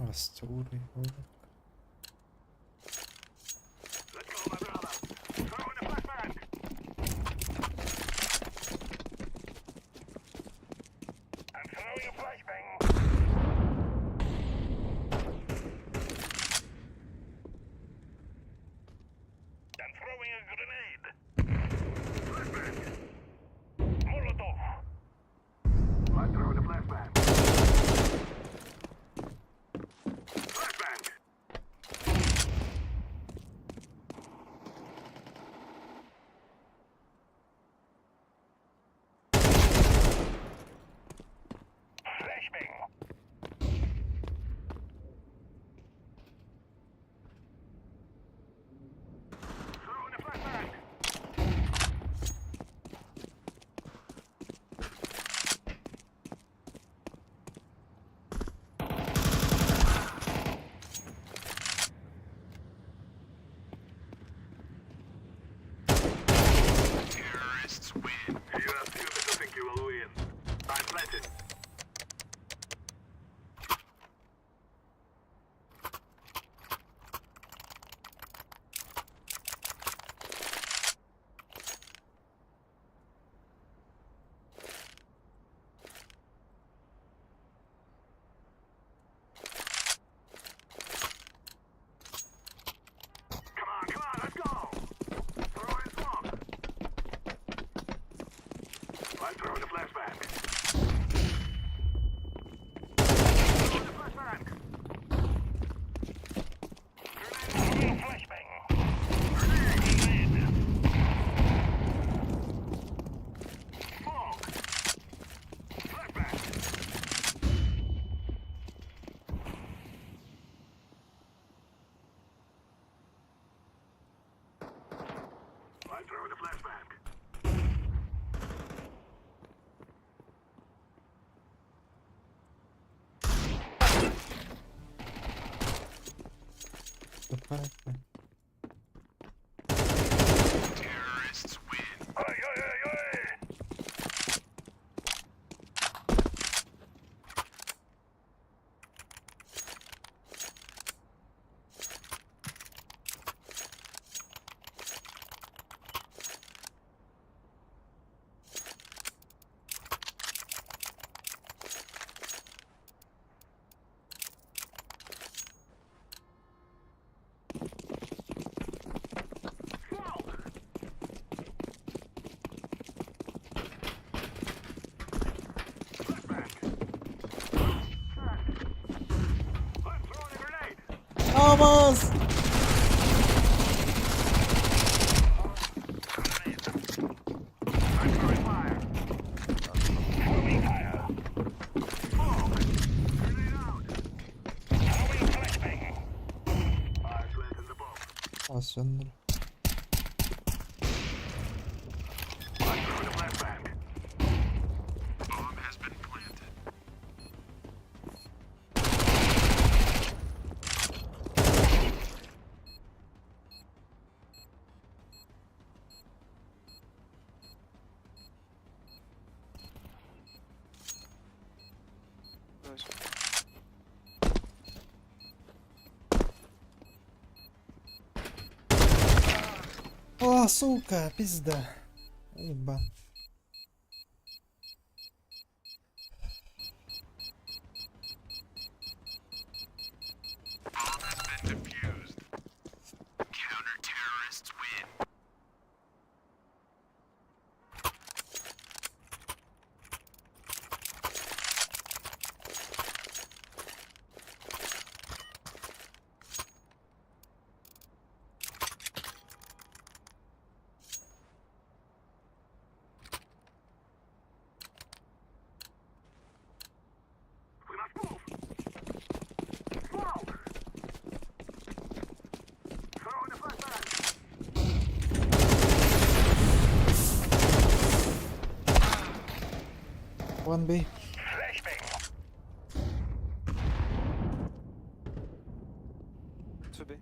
Остуолуй Алмаз! Söndür. Nice. О, сука, пизда. Еба. One B. Two B.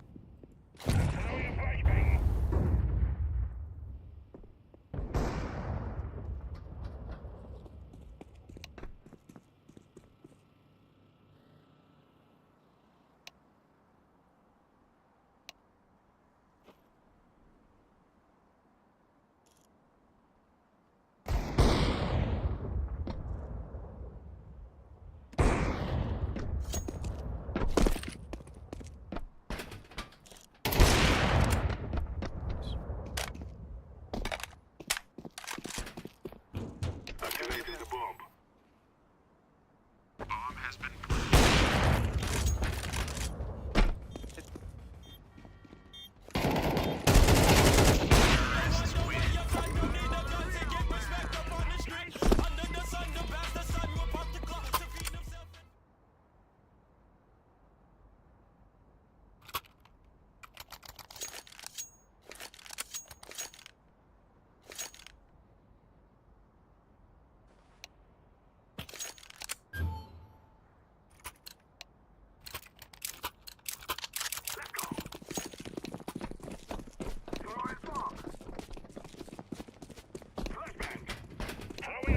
One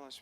last.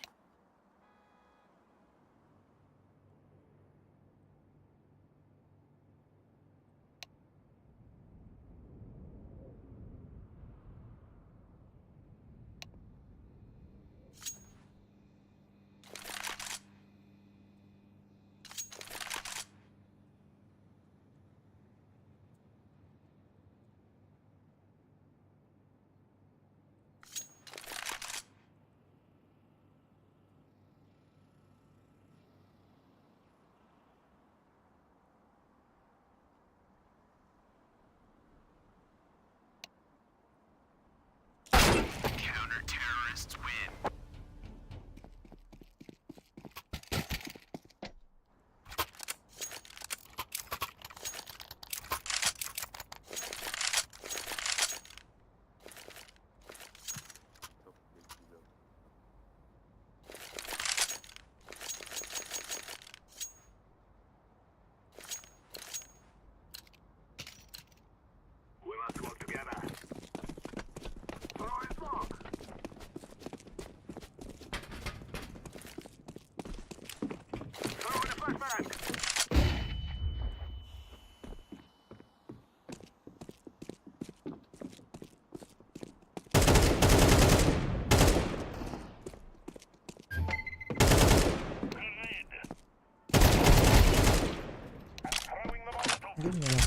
Bilmiyorum.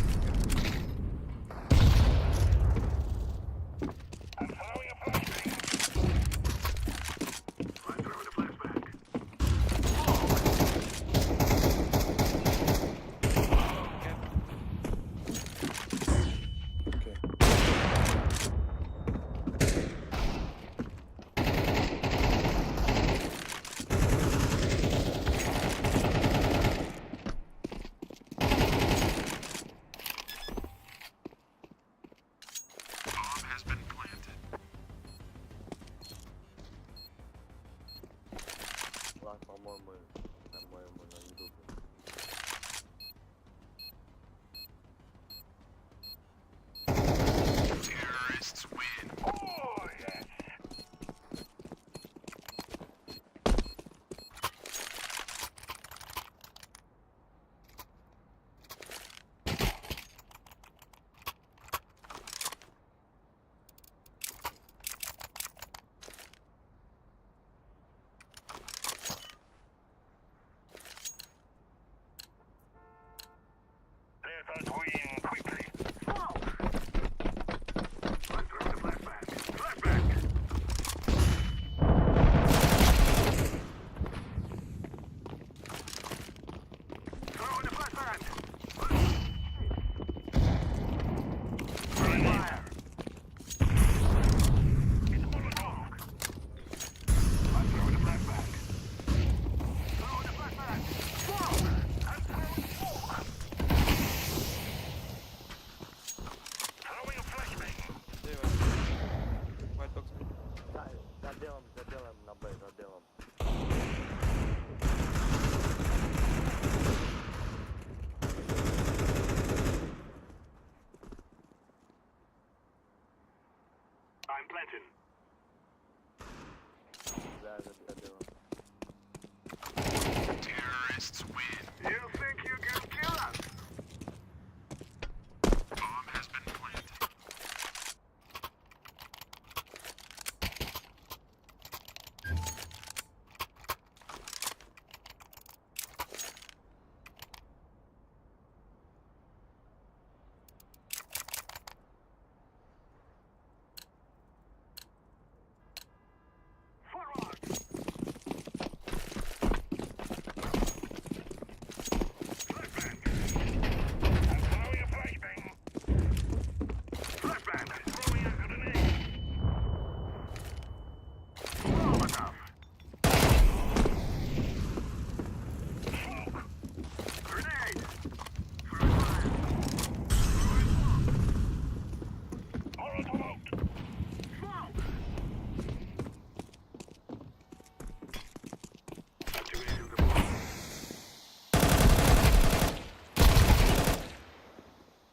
Okay. Okey. Лак, по-моему, по-моему, на Ютубе. They white. White box. За, за белым, за белым на Б, за белым. Да, за, за белым.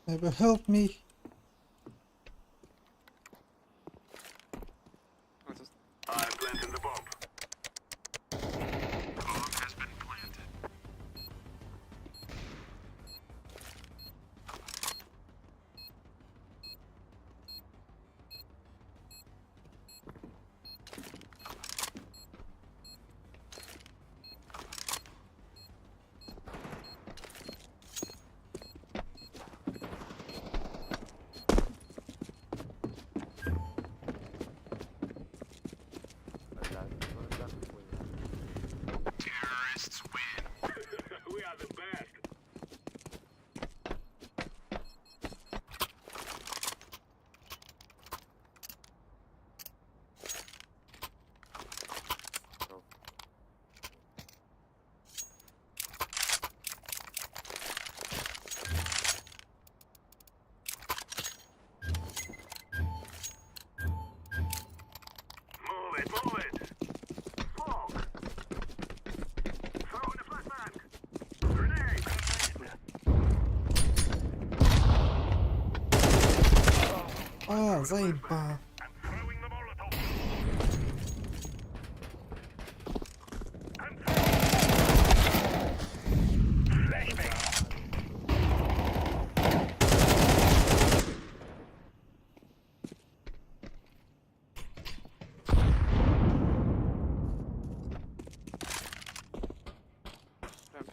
Maybe help me. Вот тут. Блядь, ну это хуйня. А, заеба. Ramp.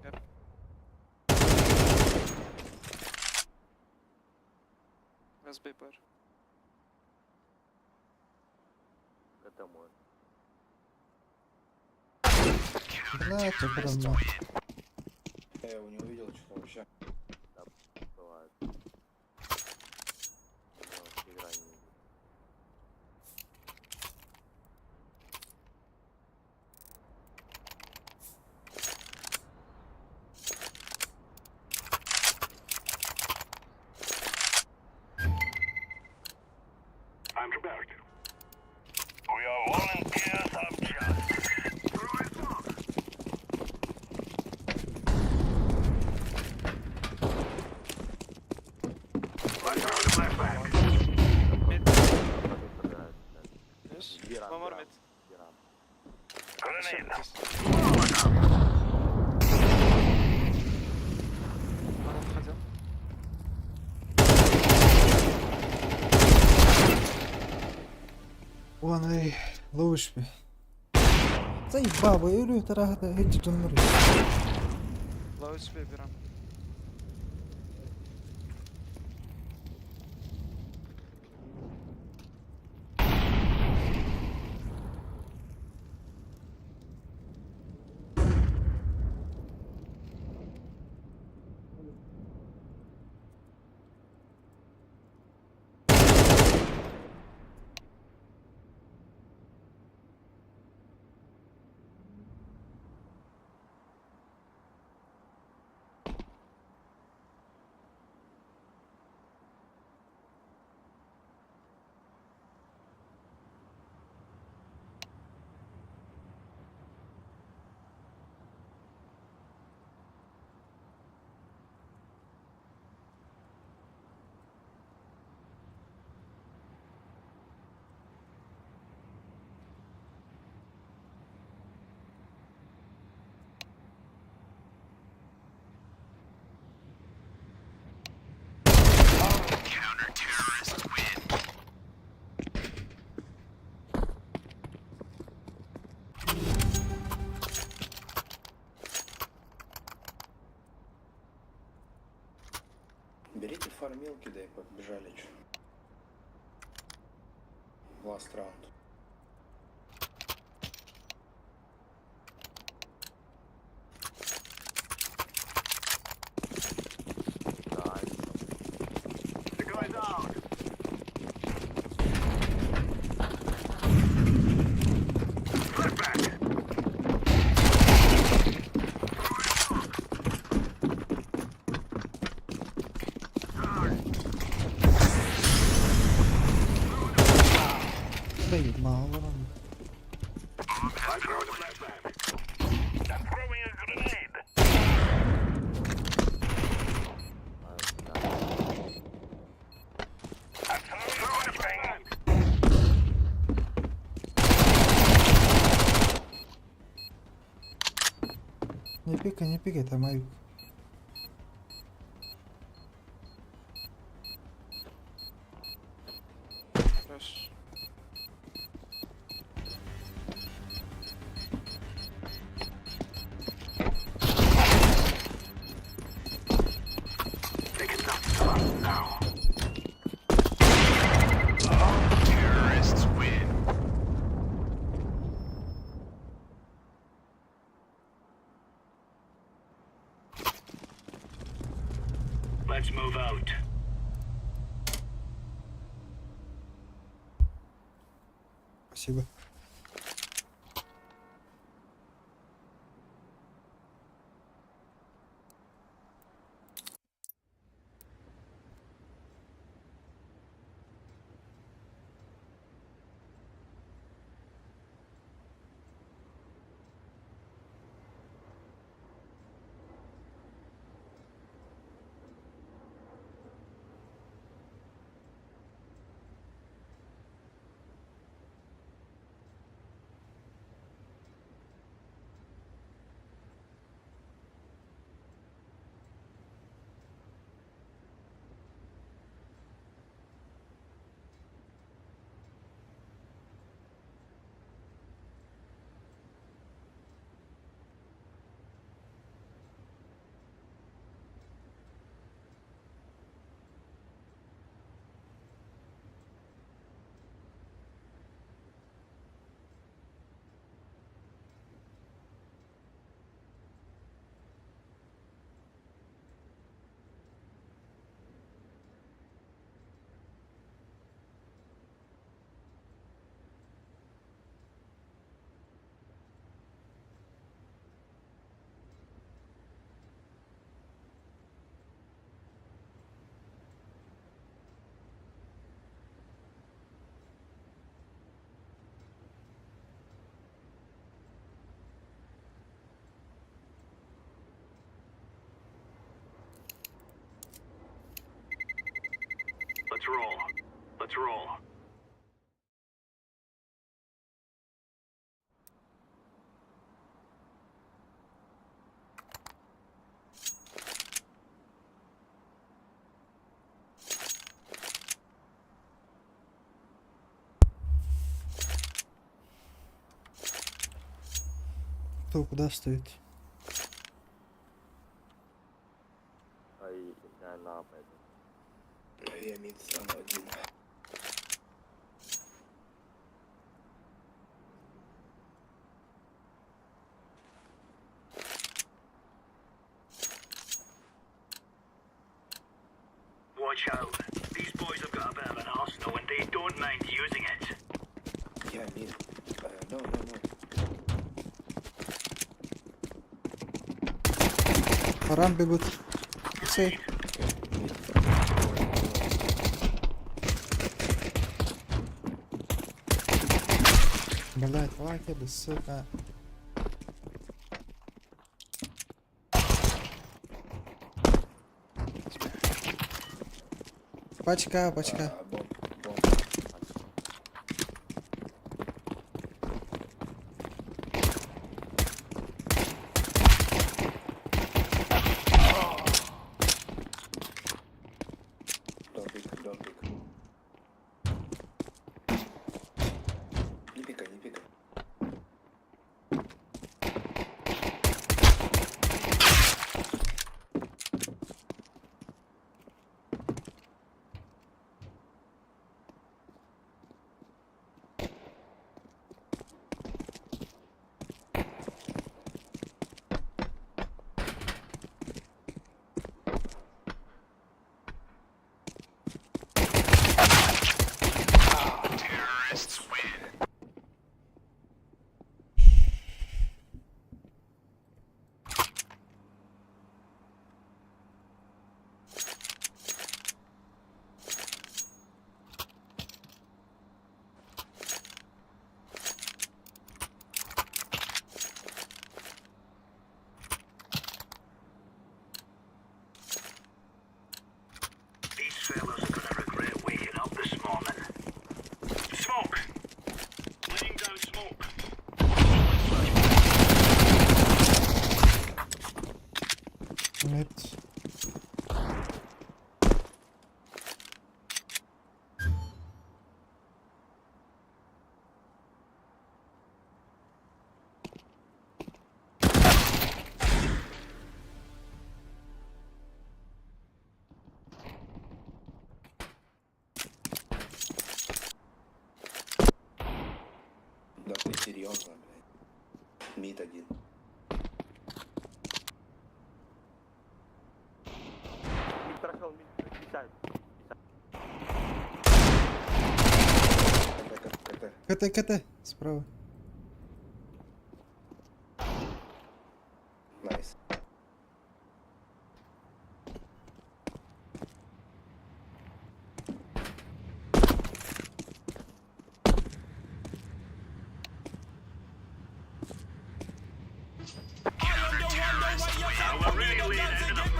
Yep. Last B player. Это мой. Блядь, огромно. Я его не увидел, что-то вообще. Бывает. У меня вообще игра не идет. I'm prepared. We are volunteers of justice. Throwing smoke. Let's throw the flashbang. Mid. Как играет, блядь. Yes. Бирам, One more бирам, mid. бирам. Grenade. Yes. Он отходил. One A. Low HP. Заебал, өлүү тараахта хийж дуннар. Low HP B ramp. Берите фармилки, да и побежали чё. Last round. Да, они там. The guy's out. Flashbang. Не пикай, не пикай, там авик. Флеш. Terrorists win. Let's move out. Спасибо. Let's roll. Let's roll. Кто куда стоит? Ай, я на пойду. Бля, я мид сам один. Watch out. These boys have got a bit of an arsenal and they don't mind using it. Я mid. No, no, no. По рам бегут. Сейф. Mid. Блять, лаки бы, сука. Пачка, пачка. А, бомб, бомб. Don't pick, don't pick. Не пикай, не пикай. Серьезно, блядь. Мид один. Мид прошел, мид, мид, КТ, КТ, КТ. КТ, КТ, справа. Nice. Now we're really laying into them.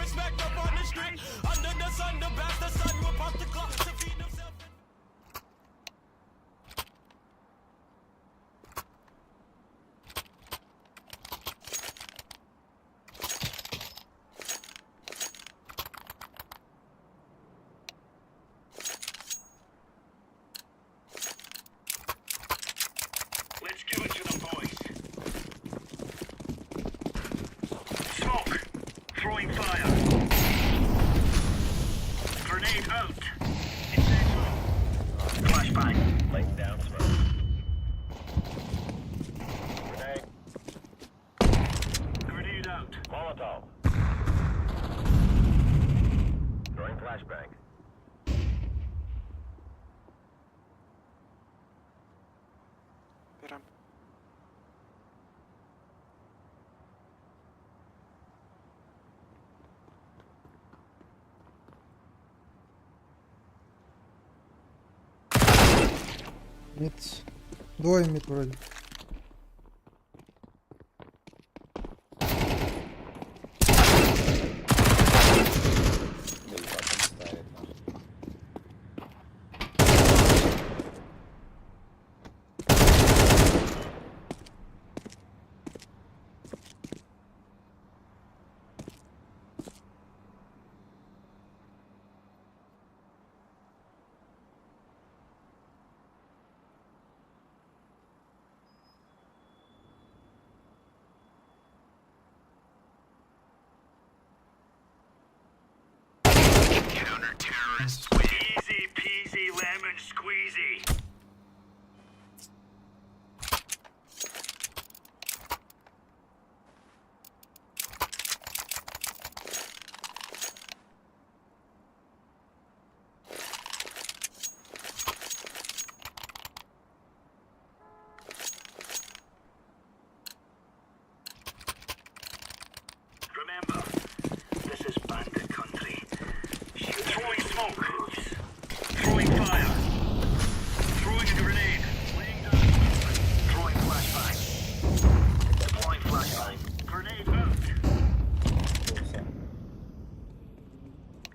Let's give it to them, boys. Smoke. Throwing fire. Grenade out. Incendiary. Flashbang. Laying down smoke. Grenade. Grenade out. Molotov. Throwing flashbang. Берем. Мид. Двое мид вроде. Да ебать он ставит, нахуй. Counter-terrorists win. Easy peasy lemon squeezy. Remember, this is bandit country. Throwing smoke. Throwing fire. Throwing a grenade. Laying down smoke. Throwing flashbang. Deploying flashbang. Grenade out. Полуса.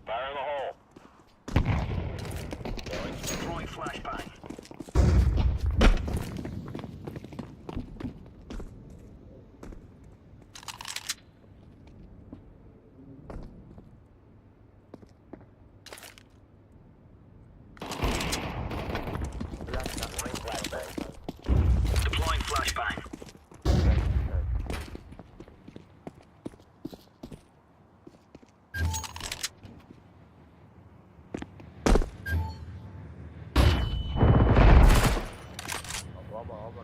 Fire in the hole. Throwing flashbang. Throwing flashbang. Deploying flashbang. Оба, оба.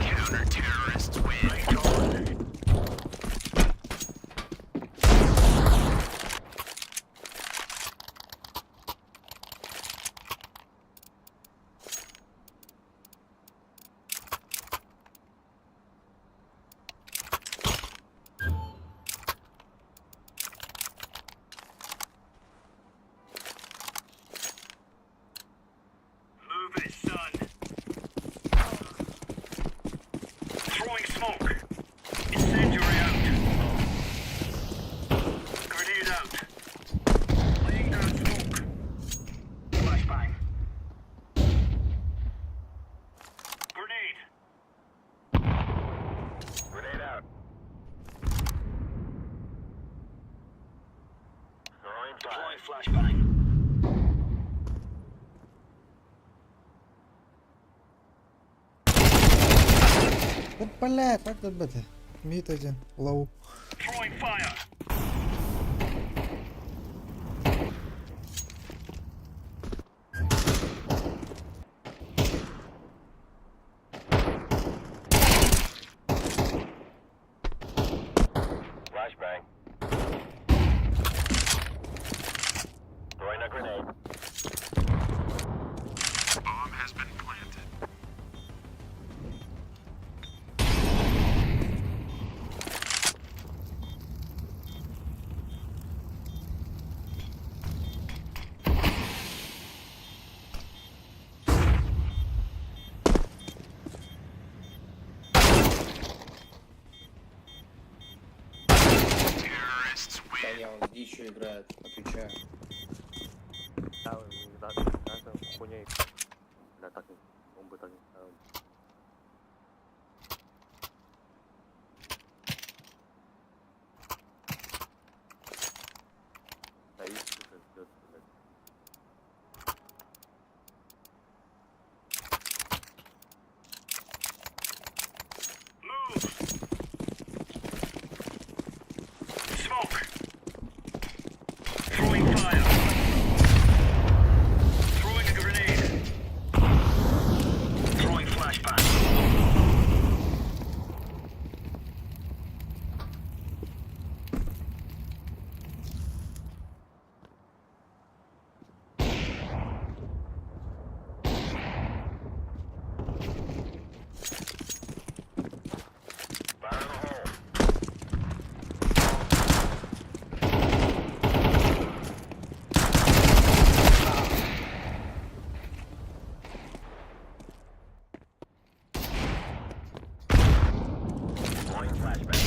Counter-terrorists win. Right on. Move it, son. Throwing smoke. Incendiary out. Grenade out. Laying down smoke. Flashbang. Grenade. Grenade out. Throwing Deploying fire. flashbang. Да бля, как добыть? Мид один. Low. Throwing fire. еще играет, отвечаю. Да, да, да, хуйня. Бля, так не... Он бы так не ставил. Стоит, сука, ждет, блядь. Move. Smoke. Throwing fire. Throwing a grenade. Throwing flashbang. Fire in the hole. Throwing flashbang.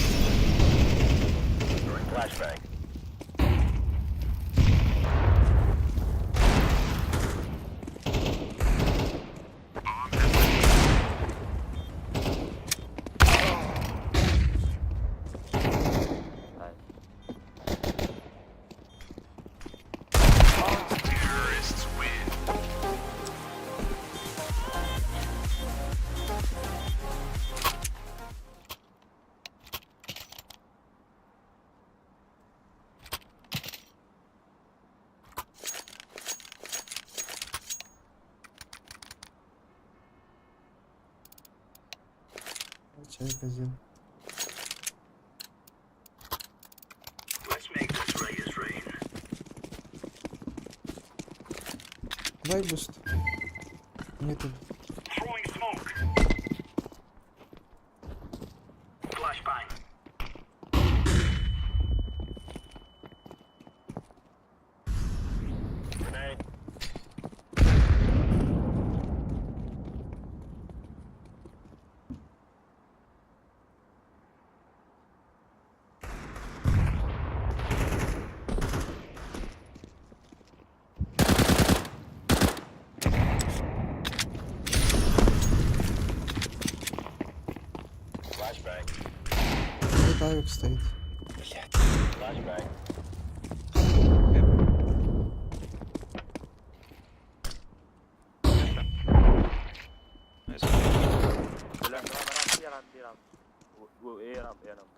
Throwing flashbang. Terrorists win. Чай козел. Let's make this right as rain. Дай буст. Мне тут. Throwing smoke. Flashbang. Grenade. Flashbang. Тут авик стоит. Блядь. Flashbang. Nice. Бля, ramp, ramp, ramp, ramp. Go, A ramp, A ramp.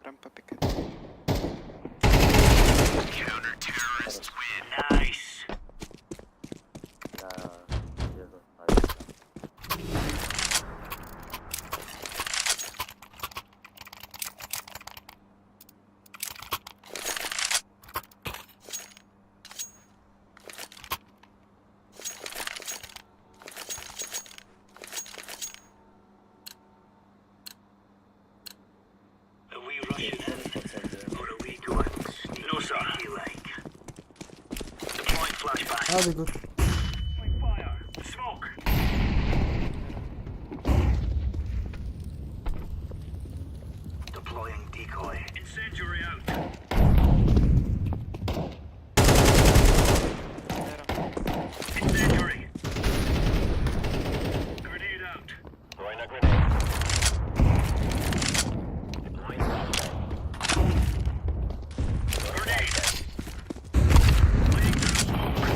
Рампа пикает. Counter-terrorists win. Nice. Бля, где-то ставит. Are we rushing in? Пацан, да. Or are we going sneaky? No, sir. Like. Deploying flashbang. А, бегут. Throwing fire. Smoke. Deploying decoy. Incendiary out. Incendiary. Grenade out. Throwing a grenade. Deploying flashbang. Grenade. Laying down smoke.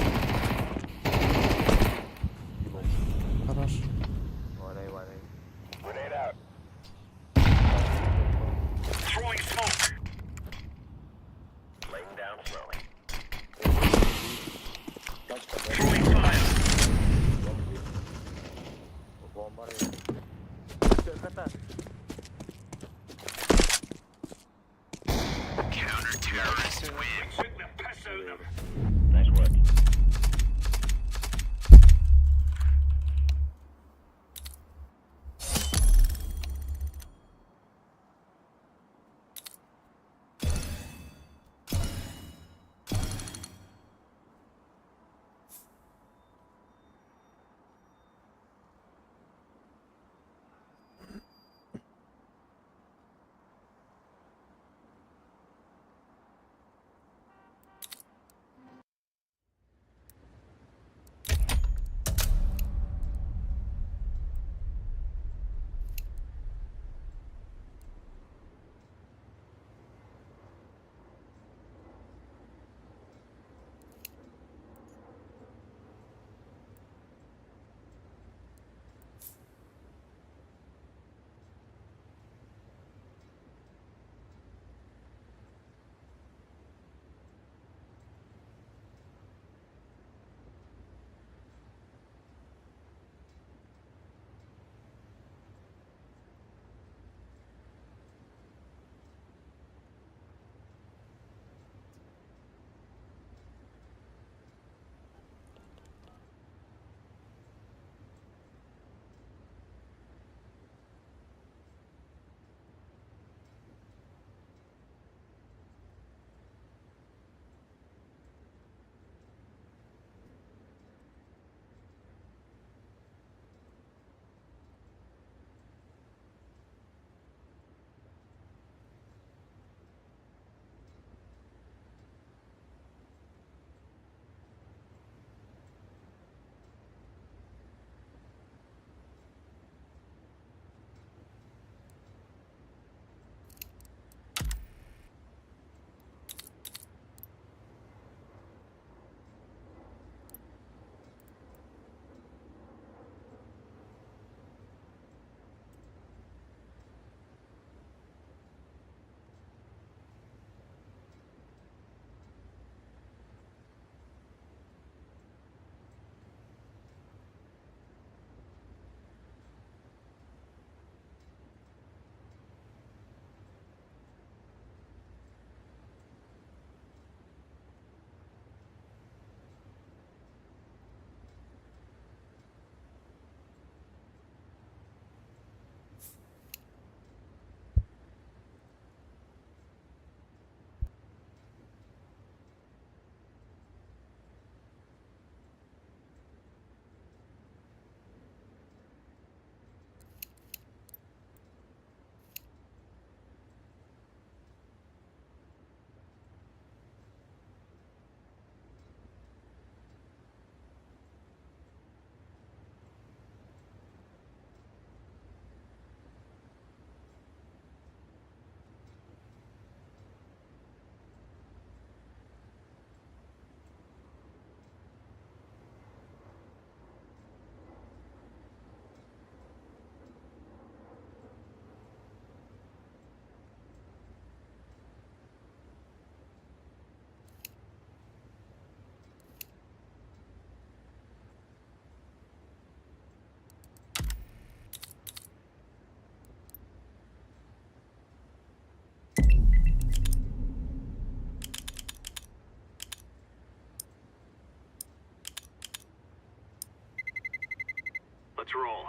Let's roll.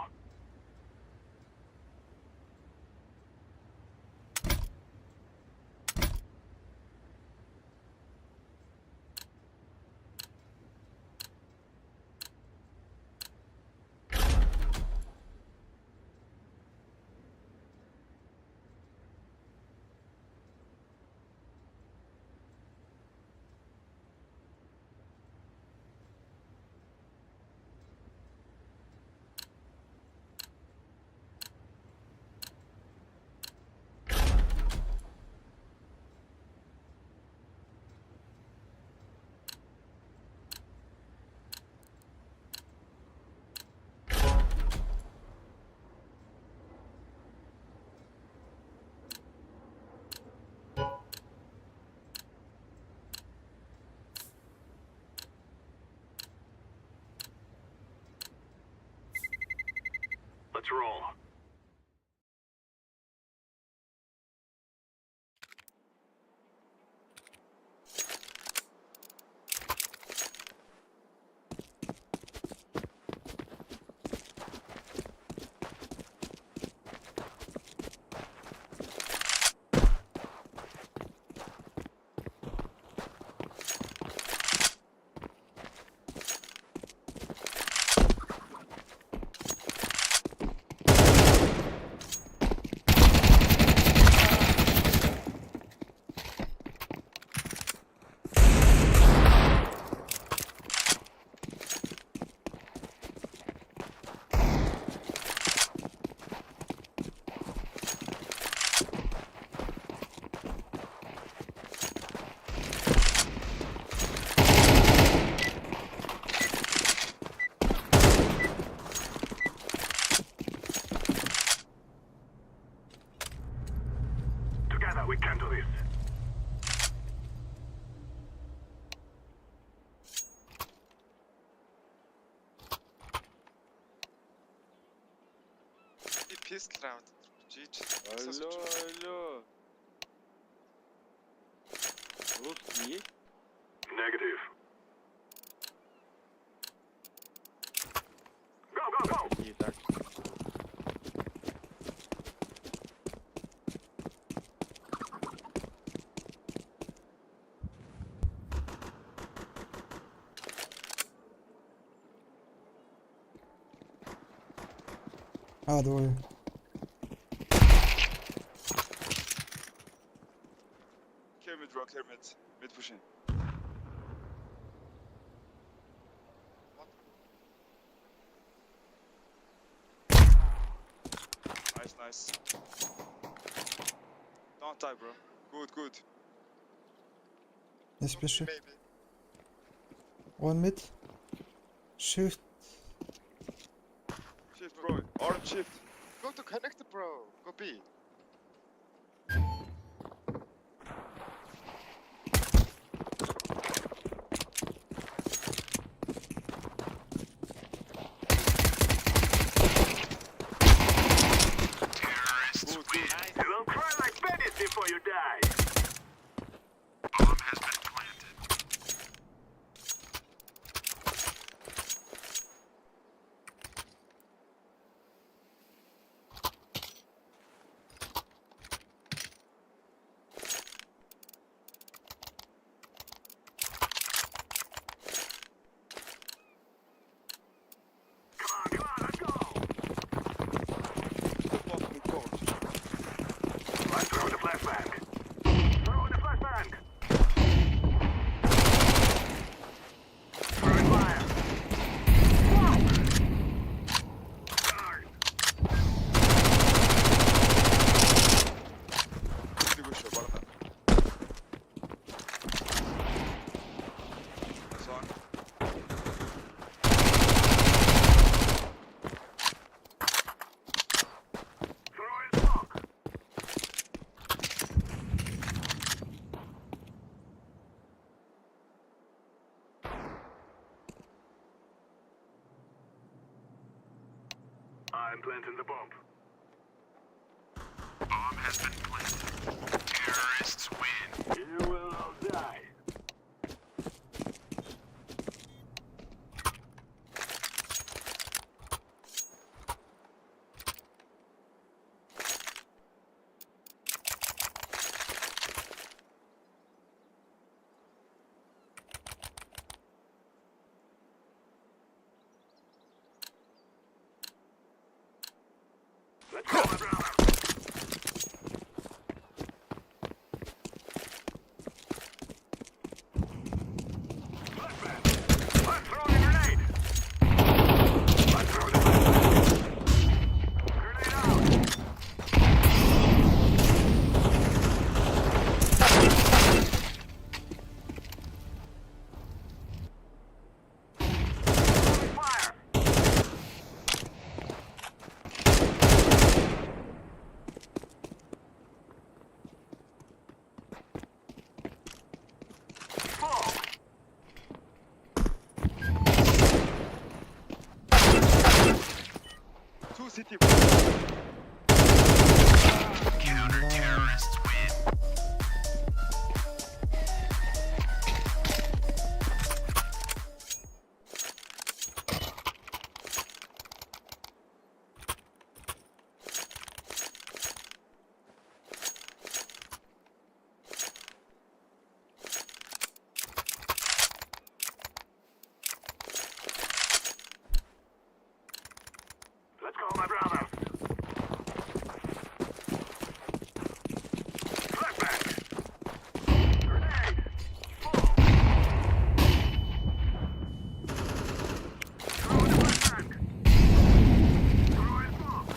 Let's roll. Together we can do this. Би pistol round. GG. Алло, алло. Русский есть? Negative. Go, go, go! Какие так? А, двое. Clear mid, bro, clear mid. Mid pushing. Nice, nice. Don't die, bro. Good, good. Не спеши. Maybe. One mid. Shift. Shift, bro. Orange shift. Go to connect, bro. Go B. Good, good. You will cry like bandits before you die. Come on, come on, let's go! Stop off the court. Let's throw the flashbang. Throw the flashbang. Throwing fire. Whoa! Darn. Ты вышел, братан. Nice one. Throwing smoke. I'm planting the bomb. Bomb has been planted. Terrorists win. You will all die. City, bro. Let's go, my brother. Flashbang. Grenade. Smoke. Throw the flashbang. Throw in smoke.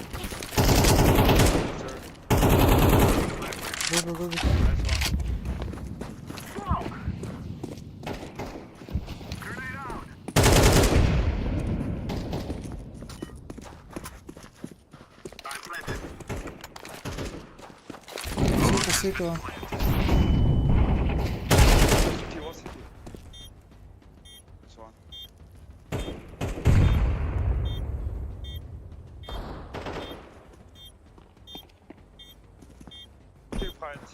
Go go go go. Smoke. Grenade out. I'm planted. Сука, сука. City, one city. This one. 2 points.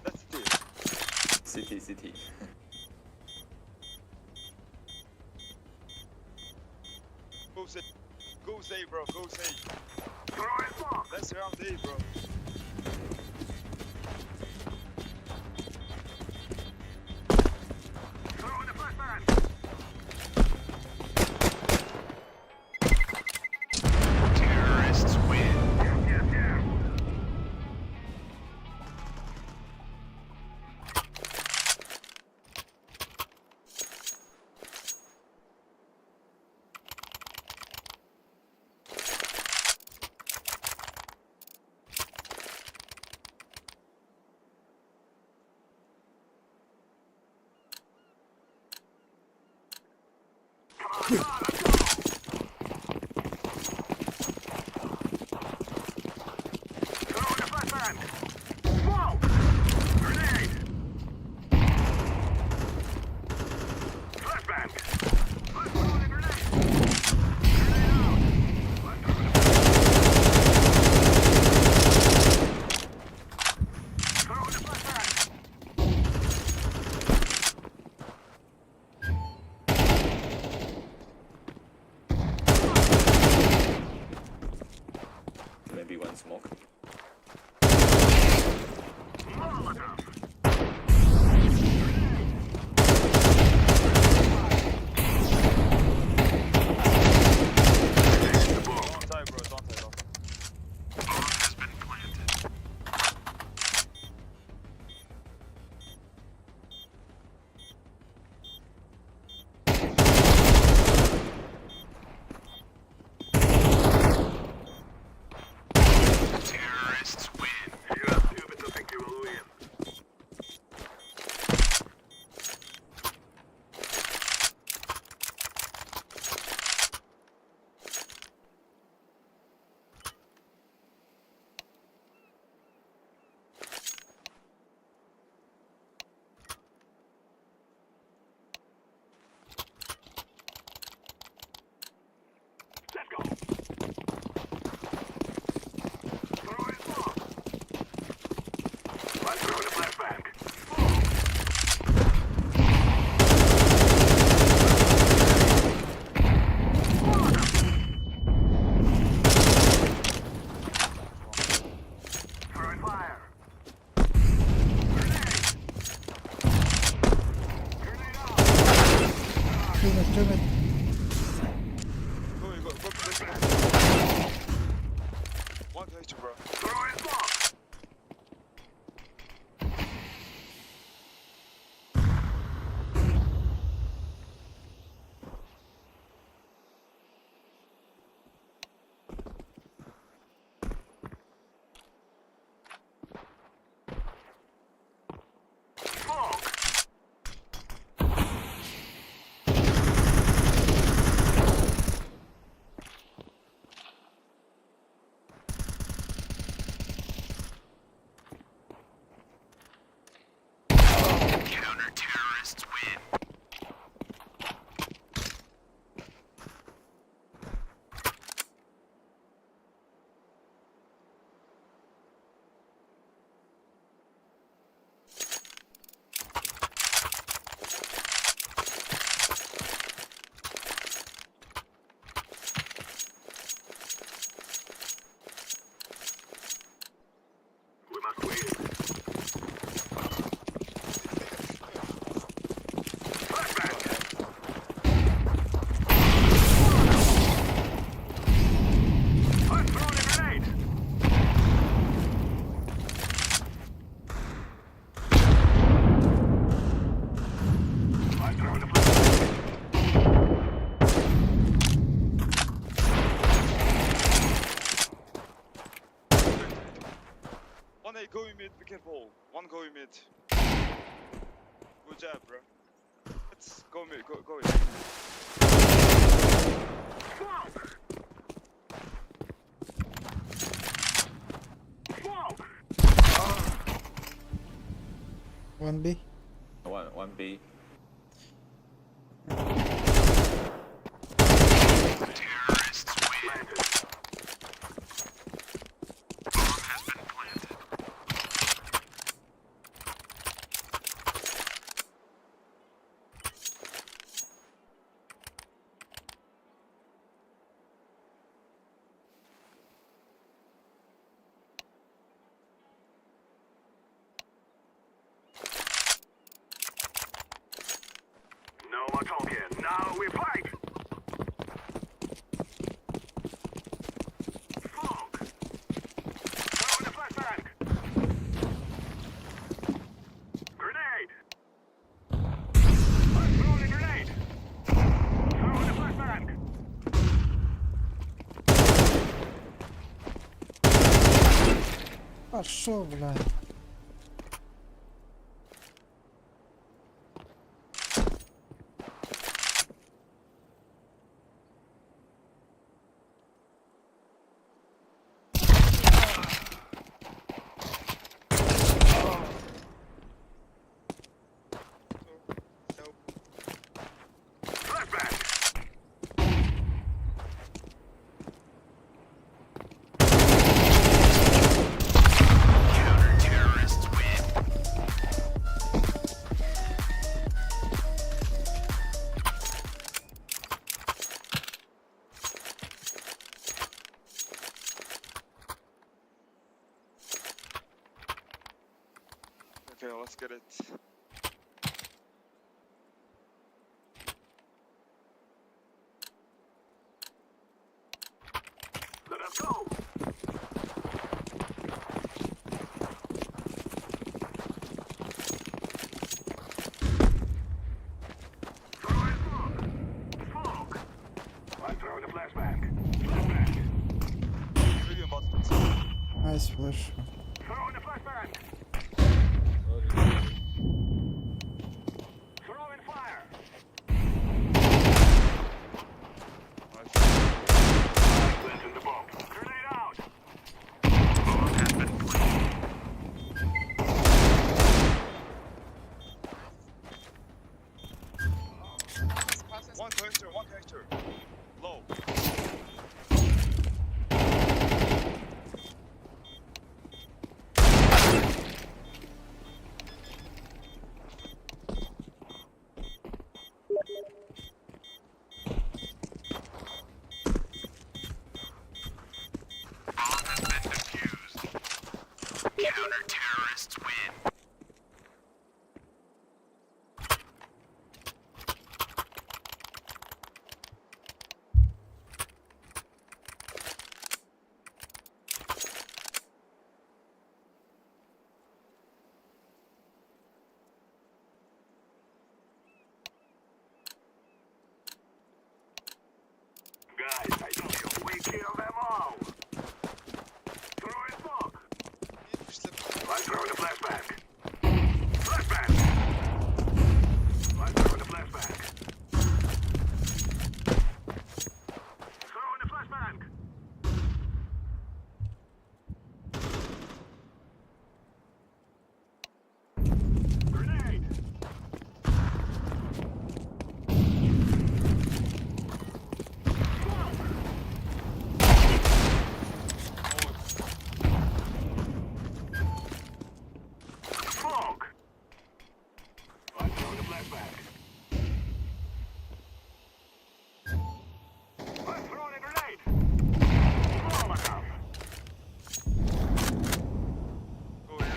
That's city. City, city. Go say, go say, bro. Go say. Throw in smoke. Let's round A, bro. Throw in the flashbang. Terrorists win. Yeah, yeah, yeah. Come on, come on, let's go. Throw in the flashbang. Smoke. Grenade. Flashbang. Let's throw the grenade. Grenade out. Let's throw the Throw in the flashbang. Maybe one smoke. Molotov. Don't die, bro. Don't die, don't die. Bomb has been planted. Terrorists win. You are stupid to think you will win. Let's go. Throw in smoke. Let's throw the flashbang. Smoke. Throwing fire. Grenade. Grenade out. Two mid, two mid. Go, go, go, go, go. One picture, bro. Throw in smoke. Smoke. go in mid, be careful. One go in mid. Good job, bro. Let's go mid, go, go in. Smoke! Smoke! One B. One B. Terrorists win. Bomb has been planted. No more talking. Now we fight! Smoke! Throw in the flashbang! Grenade! I'm throwing a grenade! Throw in the flashbang! Пошел, бля. So, Flashbang! Counter terrorists win. okay, let's get it. Let us go! Throw in smoke! Smoke! I'm throwing a flashbang. Flashbang! Million buttons. Nice flash. Throwing a flashbang! Throwing fire! Nice. Planting the bomb. Grenade out! Bomb has been planted. One connector, one connector. Low. Bomb has been defused. Counter terrorists win. Guys, I told you, we kill them all! Throwing smoke! I'm throwing a flashbang! Flashbang! I'm throwing a flashbang! Throwing a flashbang! Grenade! Smoke! I'm throwing a flashbang. I'm throwing a grenade! Molotov! Go in.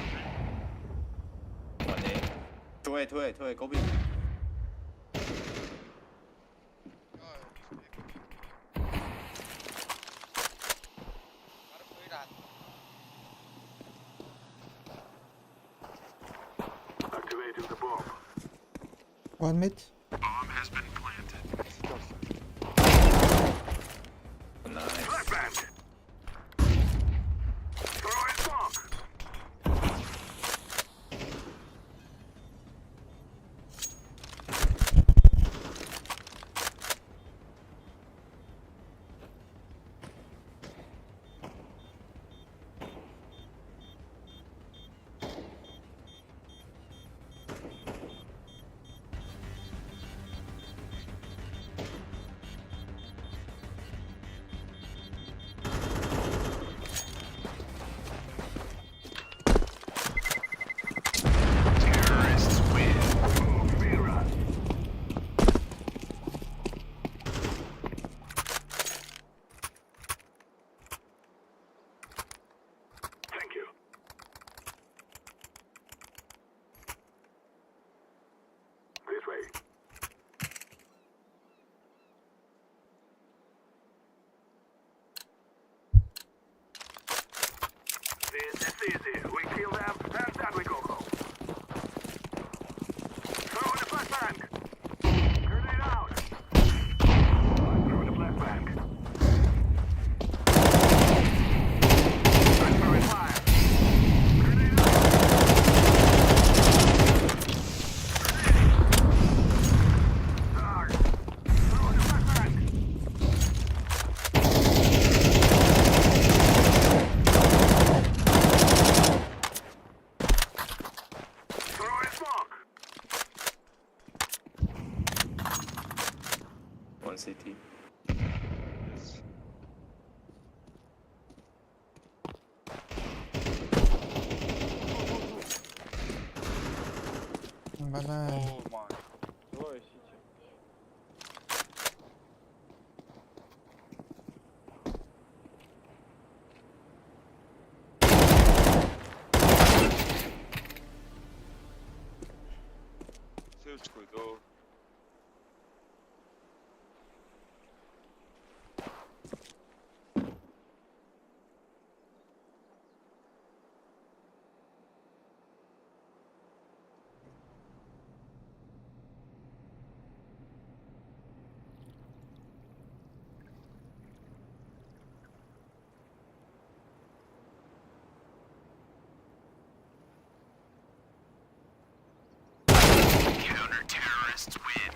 One A. 2A, 2A, 2A, go B. Activating the bomb. One mid. Bomb has been planted. Nice. Flashbang! Throwing smoke! It's easy. We kill them and then we go home. Throw in the flashbang. Grenade out. Throw in the flashbang. I'm throwing fire. Grenade out. Grenade. Arr. Throw in the flashbang. Throw in smoke. One CT. Yes. Бля. Oh my. Двое сити. Ссылочку до. Counter terrorists win.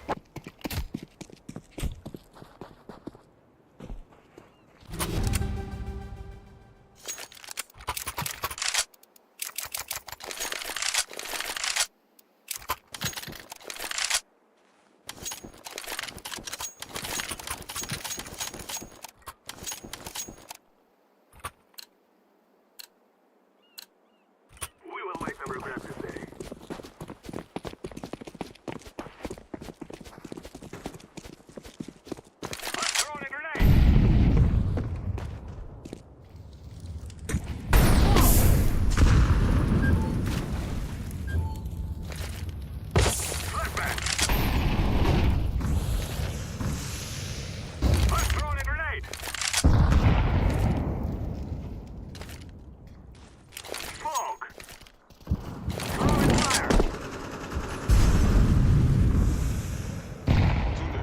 We will make them regret this day. I'm throwing a grenade. Flashbang. I'm throwing a grenade. Smoke. Throwing fire. Зуды.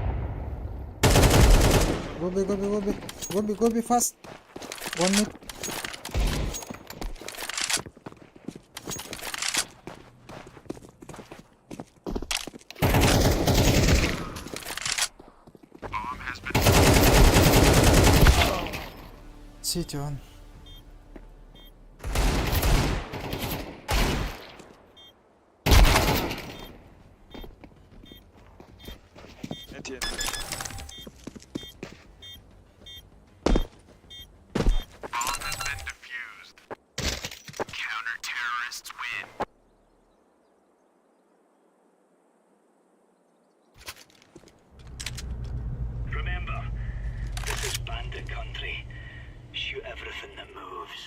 Go B, go B, go B. Go B, go B fast. One mid. Bomb has been City он. NT, bomb has been defused. Counter terrorists win. Remember, this is bandit country. Shoot everything that moves.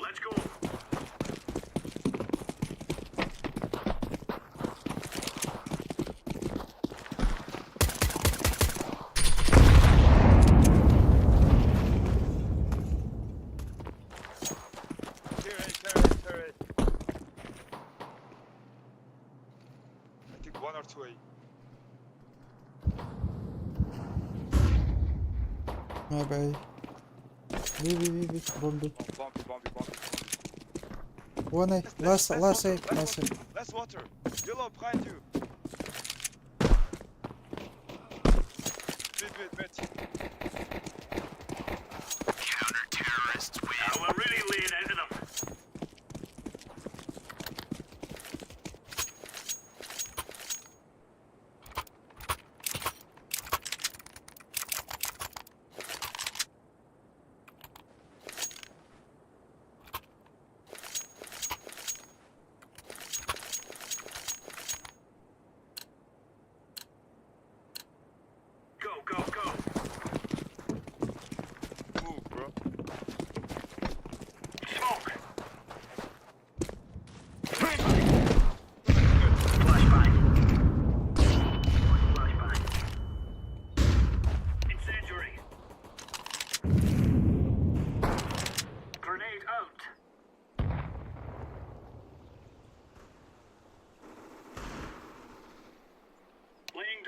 Let's go. Clear A, clear A, clear A. I think one or two A. Maybe. B, B, B, B. Bomb B. Bomb, bomb, bomb, bomb. One A. Last, last A, last A. Last water. Yellow behind you. Mid, mid, mid. Counter terrorists win. Now we're really laying into them.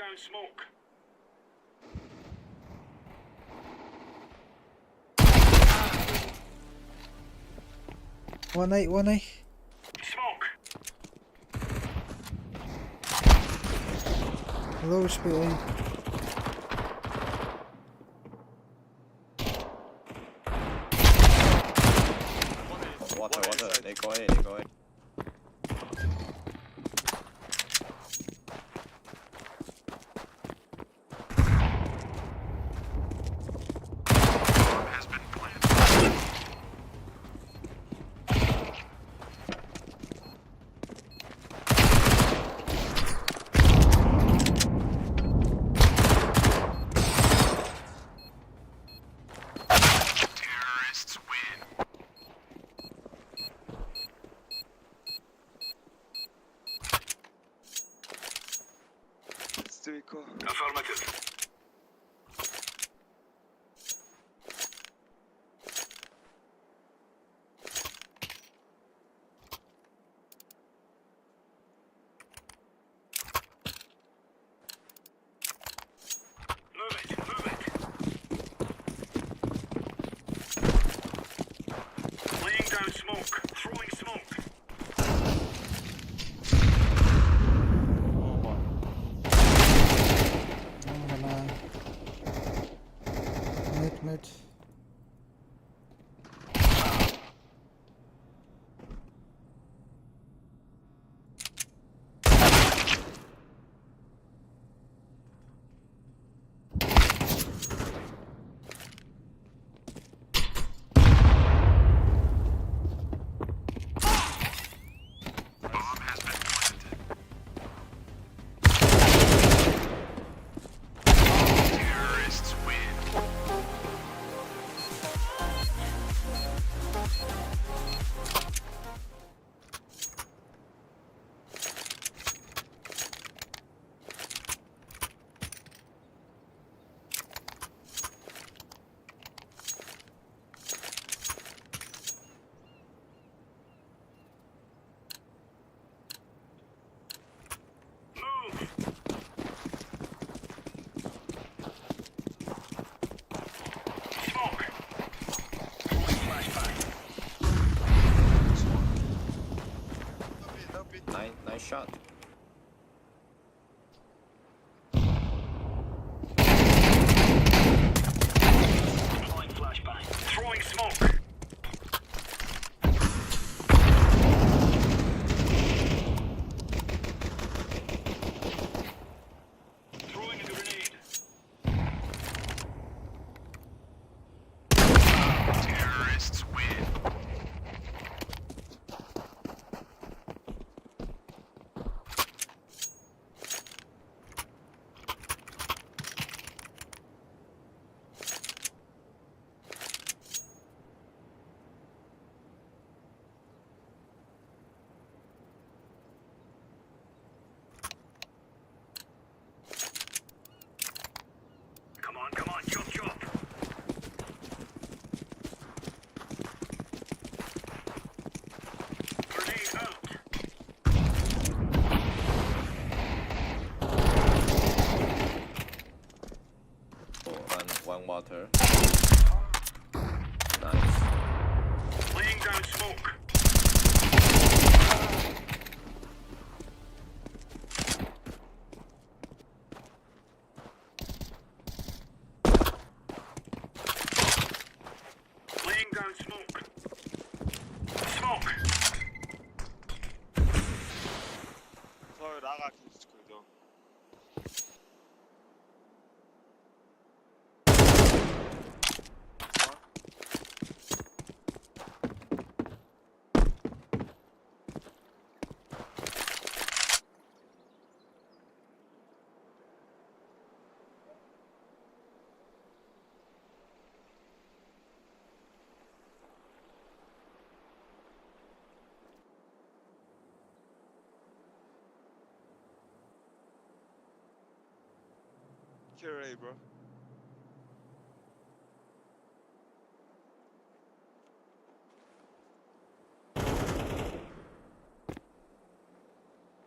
down smoke. One A, one A. Smoke. Low HP A. One A. Water, One A water. side. They go A, they go A. Bomb has been planted. Terrorists win. Let's do it, go. Affirmative. Move it, move it. Laying down smoke, throwing smoke. Aman. Mid, mid. Bomb has been planted. Terrorists win. Move. Smoke. Throwing flashbang. No B, no B. Nine, nice shot. Deploying flashbang. Throwing smoke. Throwing a grenade. Terrorists win. Come on, come on, chop chop. Grenade out. Oh, one, one water. Nice. Laying down smoke. Laying down smoke. Smoke. Sorry, raga kill Kill A, bro.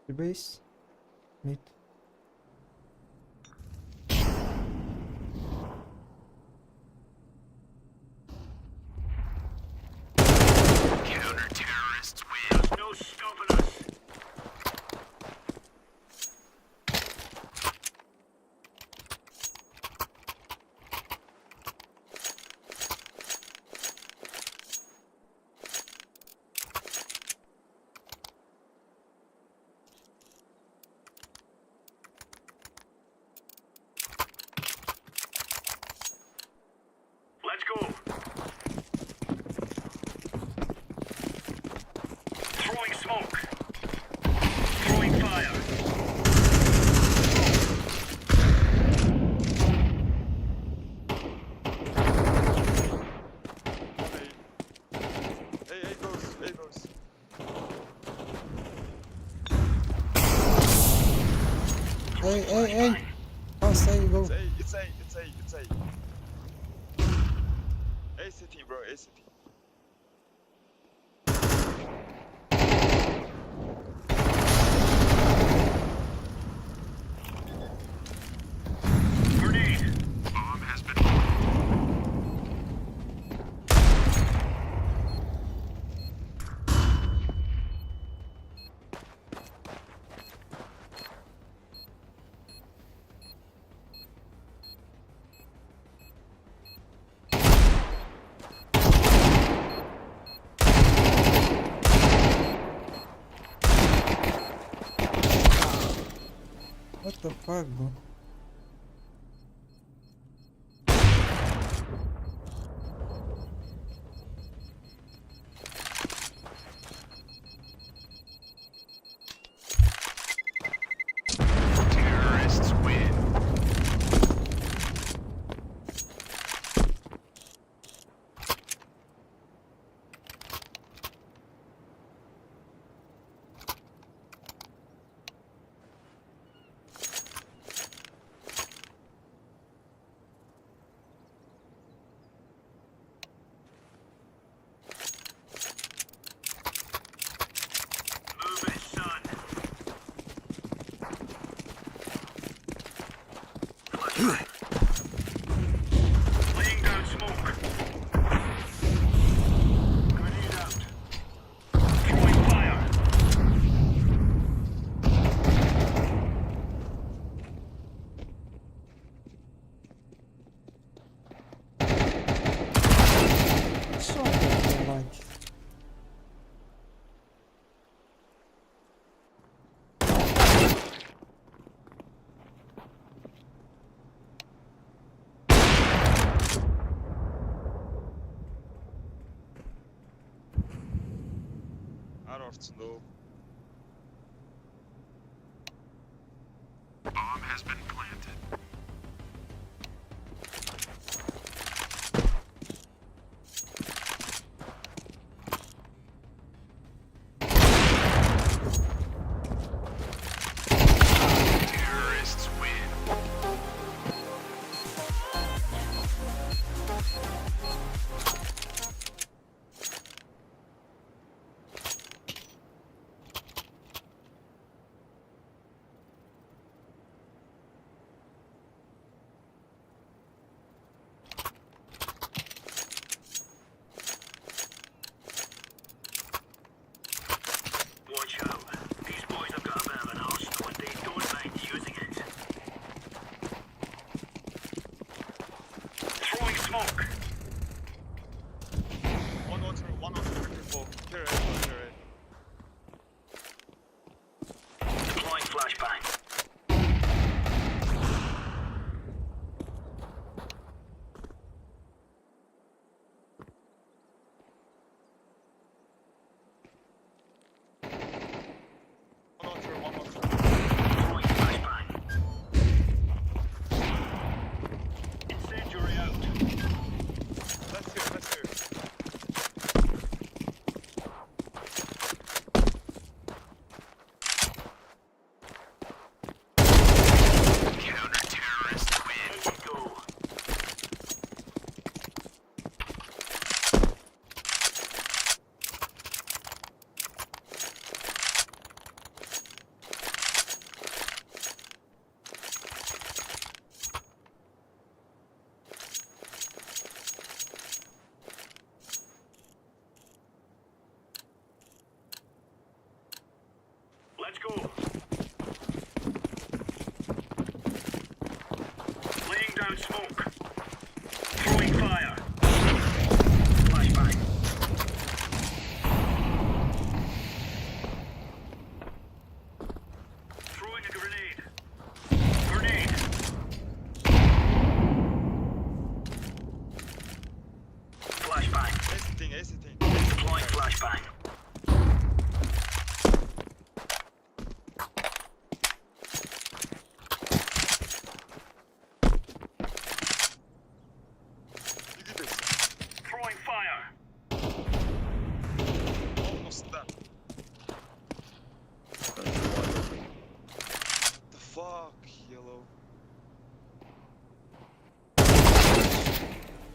The base. Mid. A, A, A. Pass A, go. It's A, it's A, it's A, it's A. A city, bro, A city. Grenade. Bomb has been What the fuck, bro? Terrorists win. Move it, son. Flashbang. Laying down smoke. Grenade out. Throwing fire. Что ты, блядь? Ар орцсон дөө. Bomb has been planted. Terrorists win.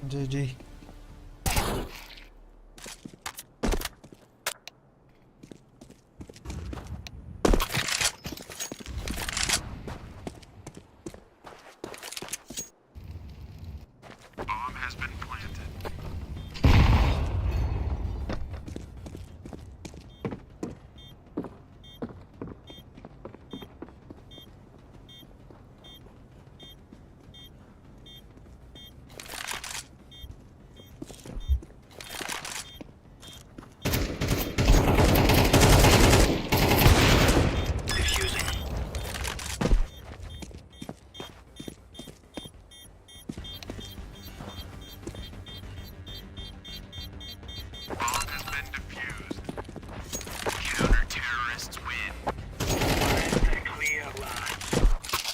GG. Bomb has been planted. Defusing. Bomb has been defused. Counter terrorists win. Clear, lads.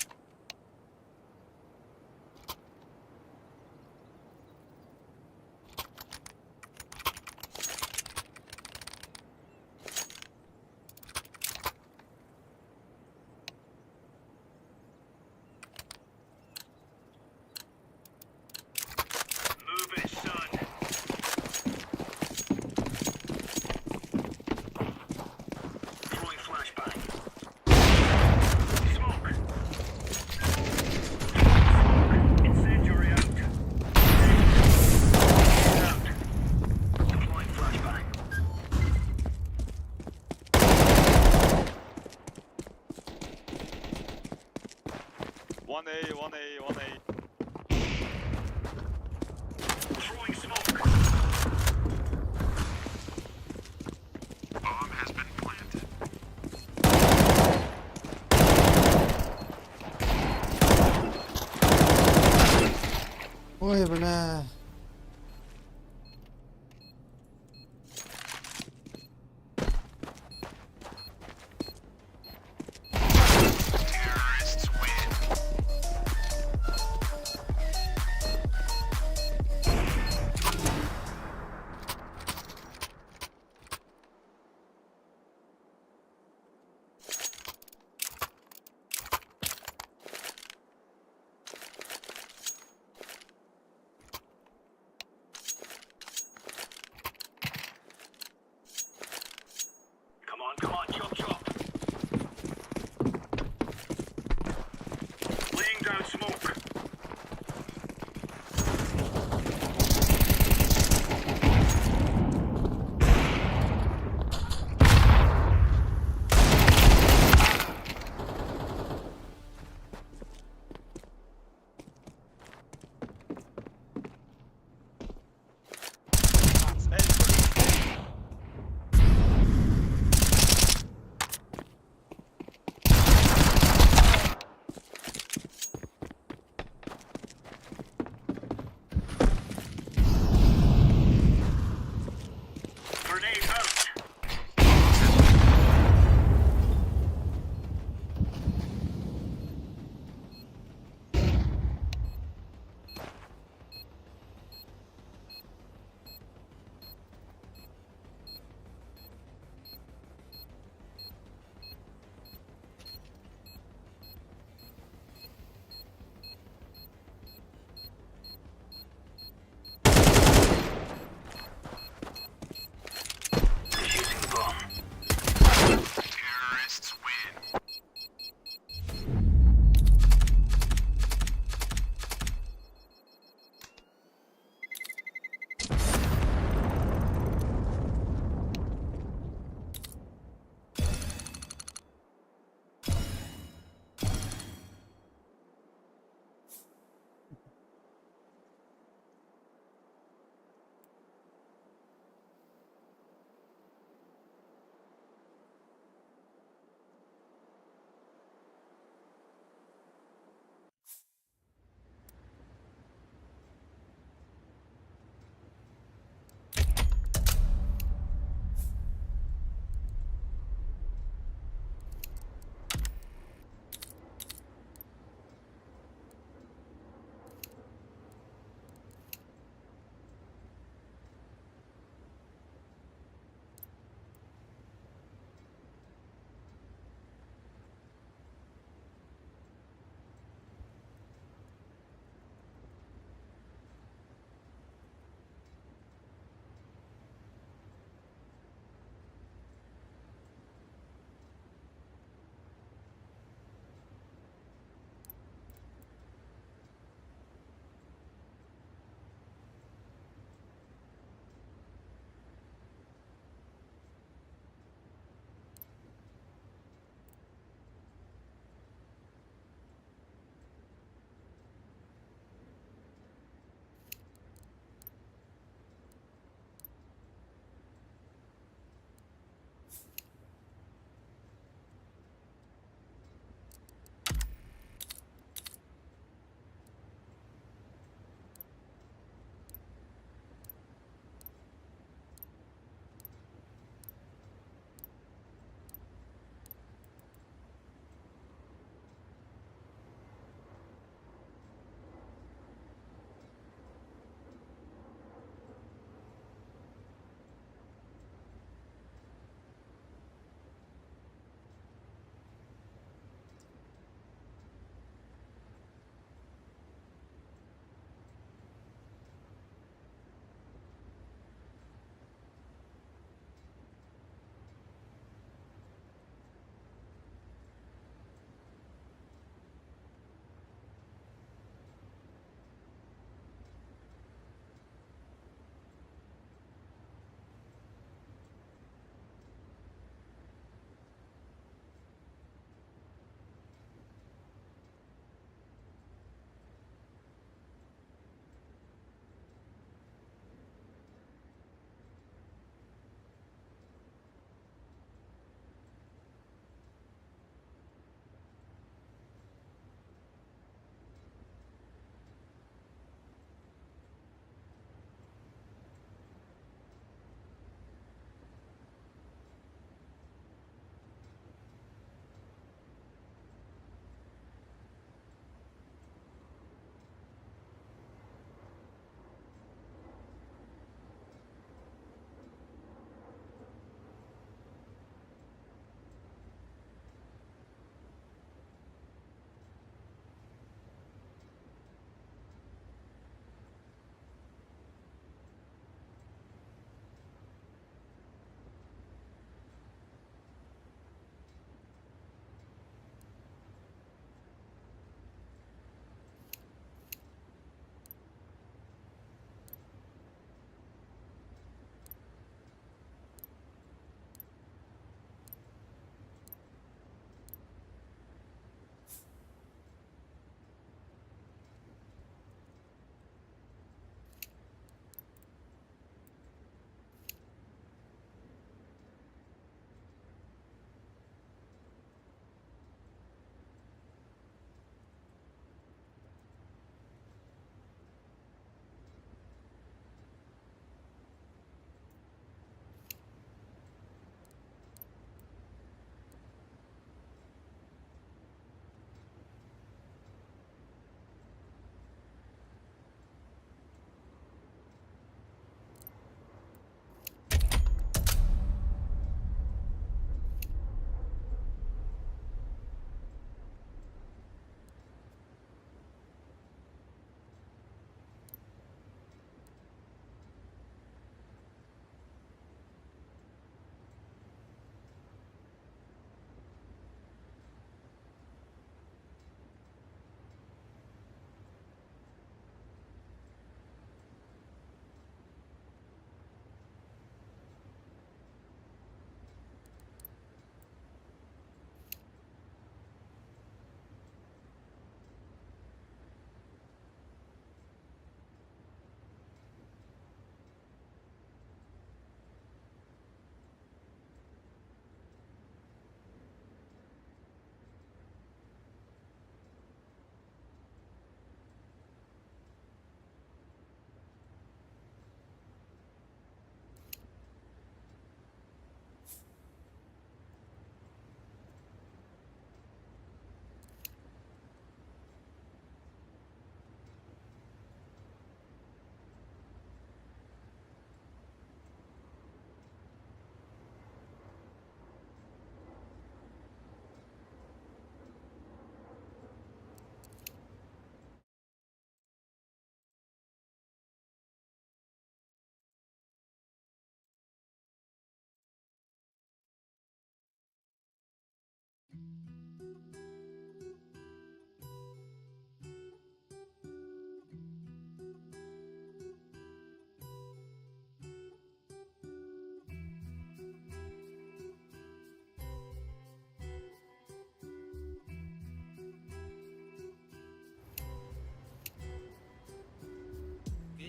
Move it, son. Throwing flashbang. Smoke. Smoke. Incendiary out. Out. Deploying flashbang. 1A, 1A, 1A. Throwing smoke. Bomb has been planted. Ой, бля. Terrorists win.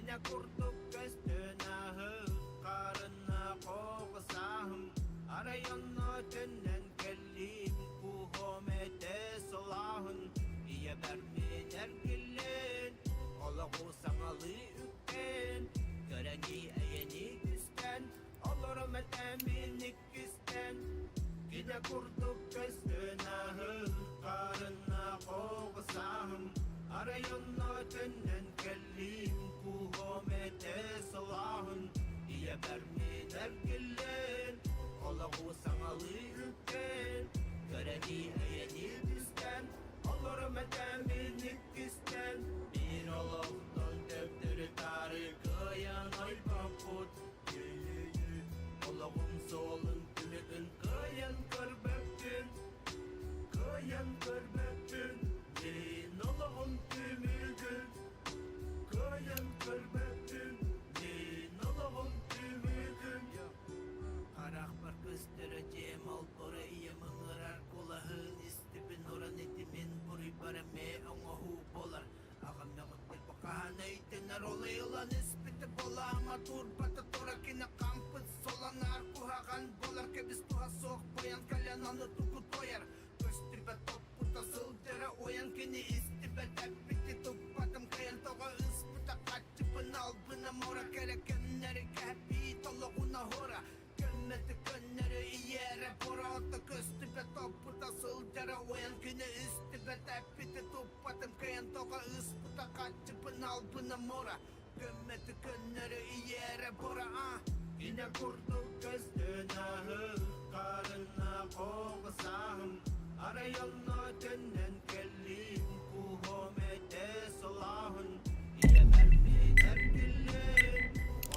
Кинэ курдук көстөн аһыы, харына хоҕусааһым, арай онно төннөн кэллим, куһом этэ сылааһын, ийэбэр мин эргиллэн, олоҕу саҥалыы үктэн, көрөнии эйэни түстэн, олорум этэ мин иккистэн. Кинэ курдук көстөн аһыы, харына хоҕусааһым, арай онно төннөн кэллим, куһом этэ сылааһын, ийэбэр мин эргиллэн, олоҕу саҥалыы үктэн, көрөнии эйэни түстэн, олорум этэ мин иккистэн, биир олохтон төптөрү-таары кыайан ойбоппут, Олоҕум суолун түмүгүн кыайан көрбөппүн, кыайан көрбөппүн, мин олоҕум түмүгүн кыайан көрбөппүн, мин олоҕум түмүгүн. Харахпар көстөрө дьиэм олборо ийэм ыҥырар кулаһын истибин уран итимин буруйбар эмиэ оҥоһуу буолар. Аҕам мөҕүттэр бакаһан өйдөнөр ол ылан испитэ балаама турбата тура кини хаҥпыт солонар куһаҕан буолар кэбис туһа суох бойон кэлэн ону тугу туойар көстүбэт топпута сылдьара уойан кини истибэт эппити туппатым кыайан тоҕо ыспыта хаччыпын албына муора кэрэ кэмнэри кэппии толоҕуна хуора Көммөтү көннөрү ийээрэ бороото көстүбэт оппута сылдьара уойан күнү истибэт эппити туппатым кыайан тоҕо ыспыта хаччыпын албына мура Көммөтү көннөрү ийээрэ бора а Кинэ курдук көстөн аһыы харына хоҕусааһым арай онно төннөн кэллим куһом этэ сылааһын ийэбэр мин эргиллин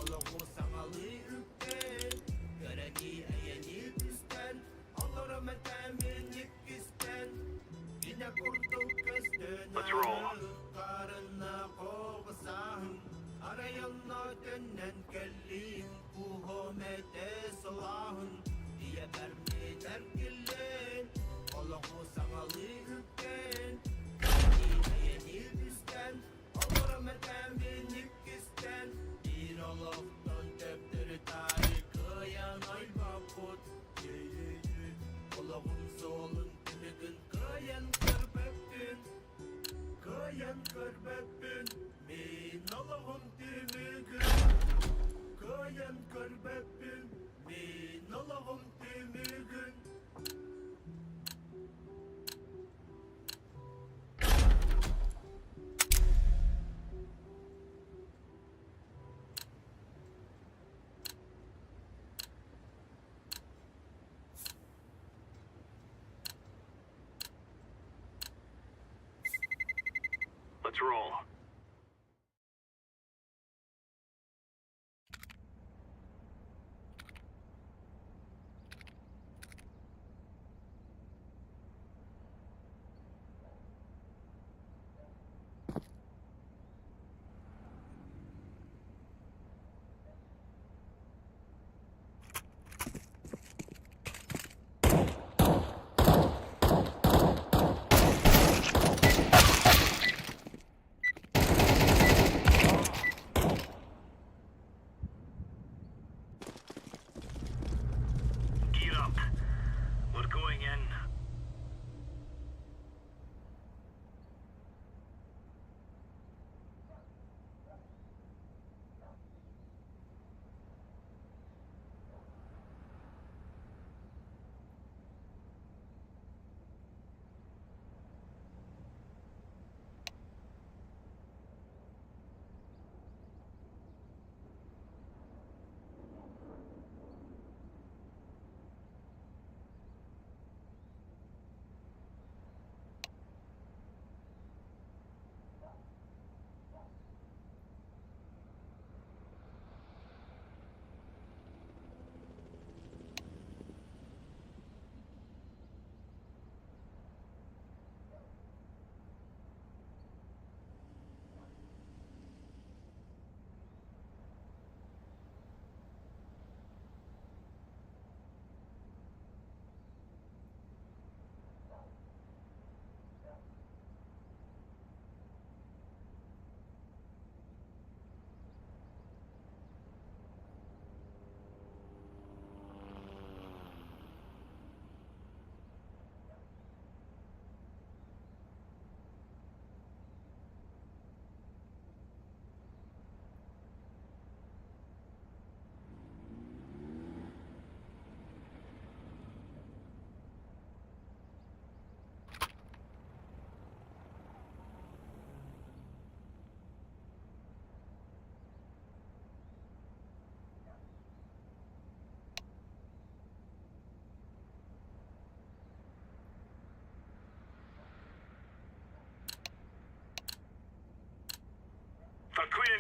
олоҕу саҥалыы Көрөнии эйэнии түстэн, олорум этэмин иккистэн, Кинэ курдук көстөн Let's roll. Харына хоҕусааһым, арай онно төннөн кэллим, куһом этэ сылааһын, ийэбэр мин эргиллэн, олоҕу саҥалыы үктэн, көрөнии эйэнии түстэн, Олорум этэммин иккистэн, биир олохтон төптөрү-таары кыайан ойбоппут. Олоҕум суолун түмүгүн кыайан көрбөппүн, кыайан көрбөппүн, мин олоҕум түмүгүн кыайан көрбөппүн, мин олоҕум түмүгүн. Let's roll.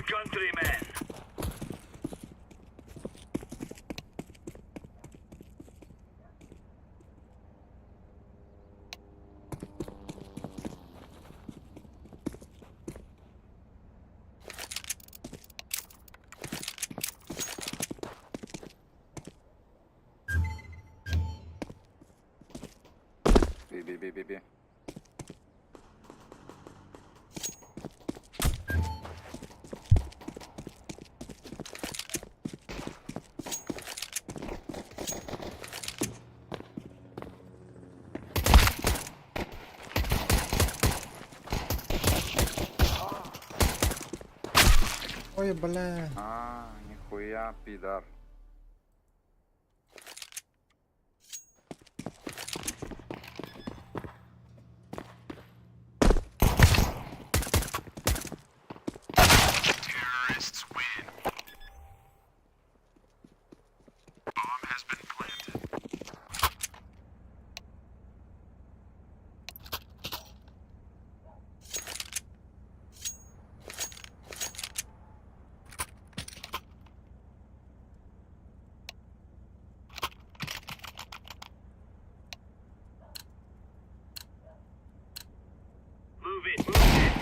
and countrymen. B, B, B, B, B. Ой, бля. А, нихуя, пидор. Terrorists win. Bomb has been planted. Move it, move it.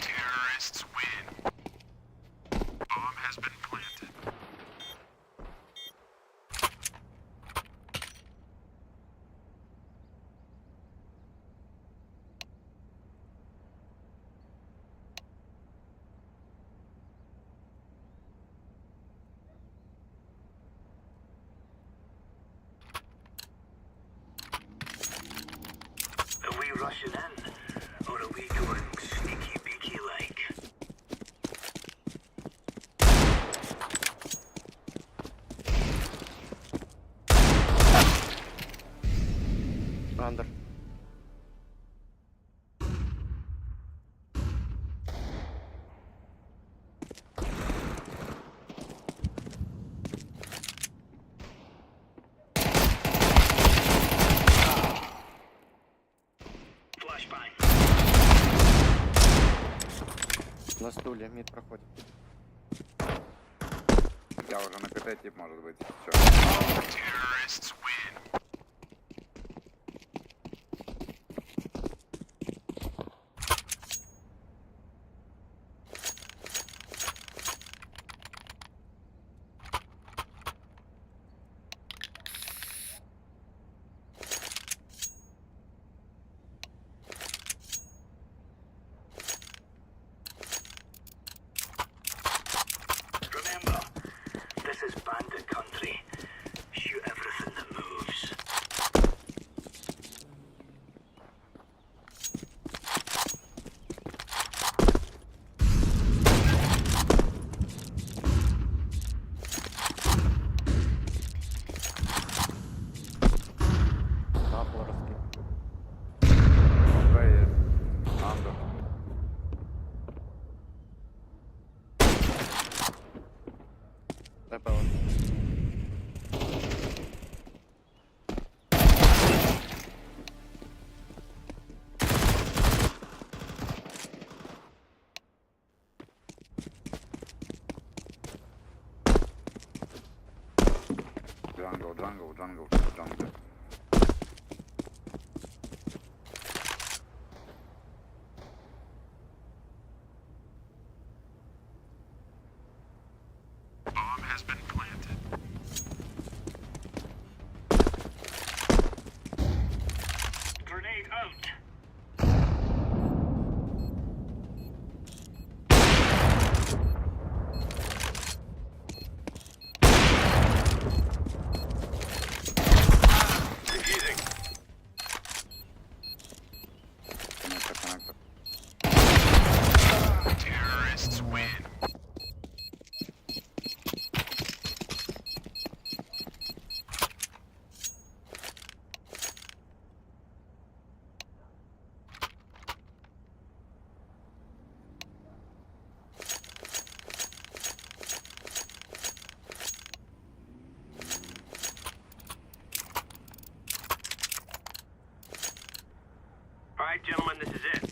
Terrorists win. Bomb has been planted. Are we rushing in, or are we going sneaky beaky like? Андер. Flashbang. На стуле, мид проходит. Я уже на КТ тип может быть. Чё? Terrorists win. Remember, this is bandit country. Shoot everything that moves. На пол раскинул. Б есть. Андер. ДП он. Jungle, jungle, jungle, jungle. Bomb has been planted. Grenade out. Defusing. Connector, connector. Terrorists win. All right, gentlemen, this is it.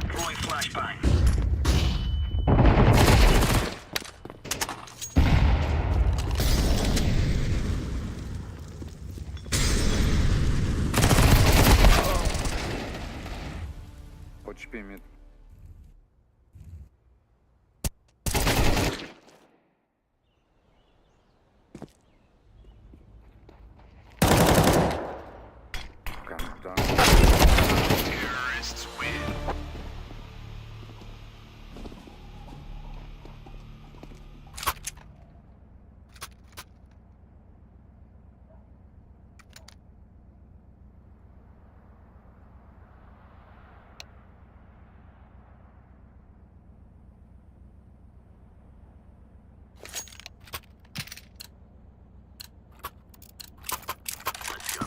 Throwing flashbang. HP mid. Come down. Terrorists win. Let's go.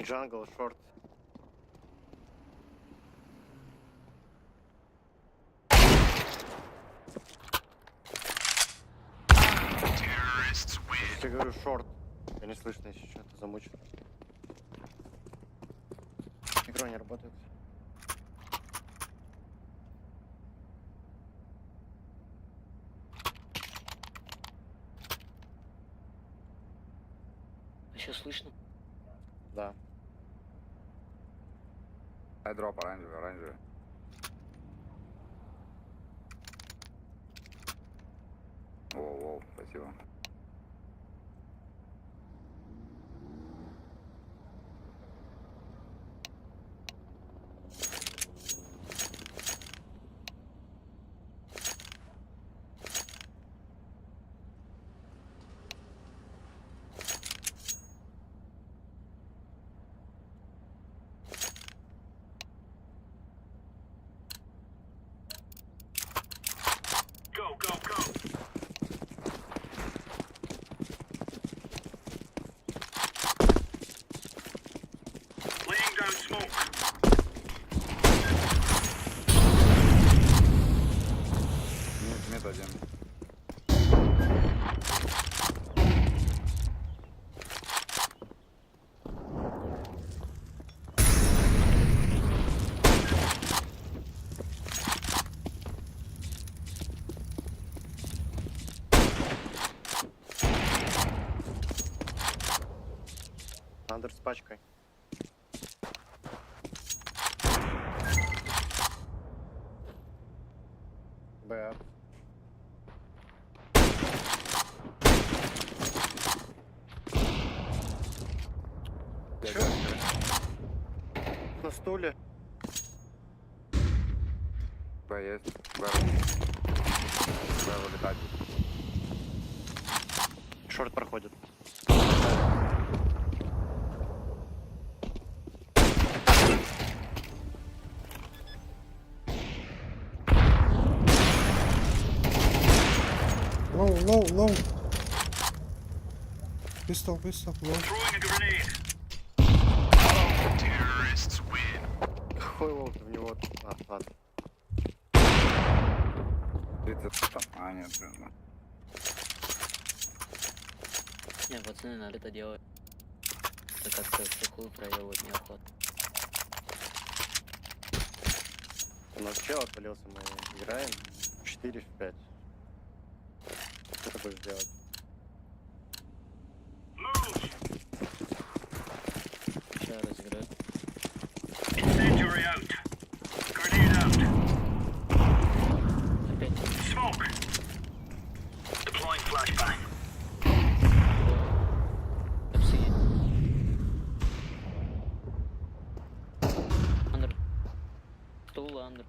Jungle, short. Terrorists win. Я говорю, short. Я не слышно еще что-то замучил. Игра не работает. А сейчас слышно? Да. I drop оранжевый, оранжевый. Воу, воу, спасибо. Go, go, go. Laying down smoke. Mid, mid один. Андер с пачкой. Б. Чё? На стуле. Б есть. Б. Б вылетать. Шорт проходит. Low, low, low. Pistol, pistol, low. Throwing a grenade. Terrorists win. Хуй лол в него. А, ладно. 30 там. А, нет, блин. да. Не, пацаны, надо это делать. Это как-то в сухую проебывать неохота. У нас чел отвалился, мы играем 4 в 5. Что ты будешь делать? Move. Сейчас разыграю. Incendiary out. Grenade out. Опять. Smoke. Deploying flashbang. Псы. Андер. Стул, андер.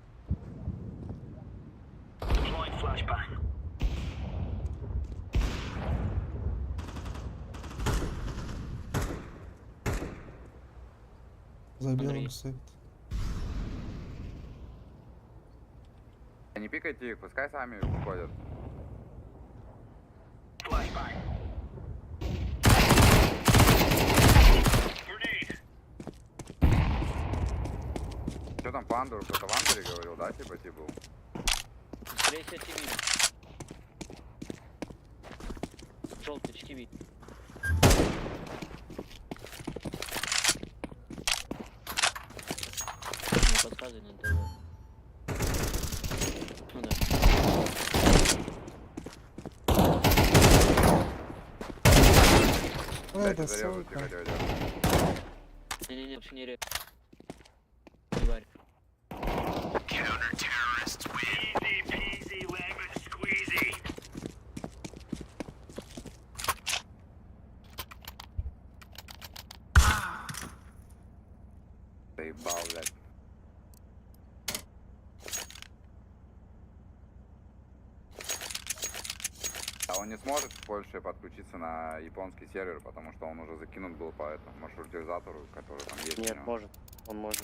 Deploying flashbang. За белым Андрей. стоит. Не пикайте их, пускай сами уходят. Flashbang. Grenade. Что там по андеру? Кто-то в андере говорил, да, типа, ти был? Скорее всего, ТВ. Желтый, ТВ. Не подсказывай, надо его. Ну да. Ой, Дайте да зарежу, сука. тихо, дядя. Не-не-не, вообще не ре... Тварь. Counter terrorists win. Easy peasy lemon squeezy. Заебал, блядь. А он не сможет больше подключиться на японский сервер, потому что он уже закинут был по этому маршрутизатору, который там есть. у Нет, него. может. Он может.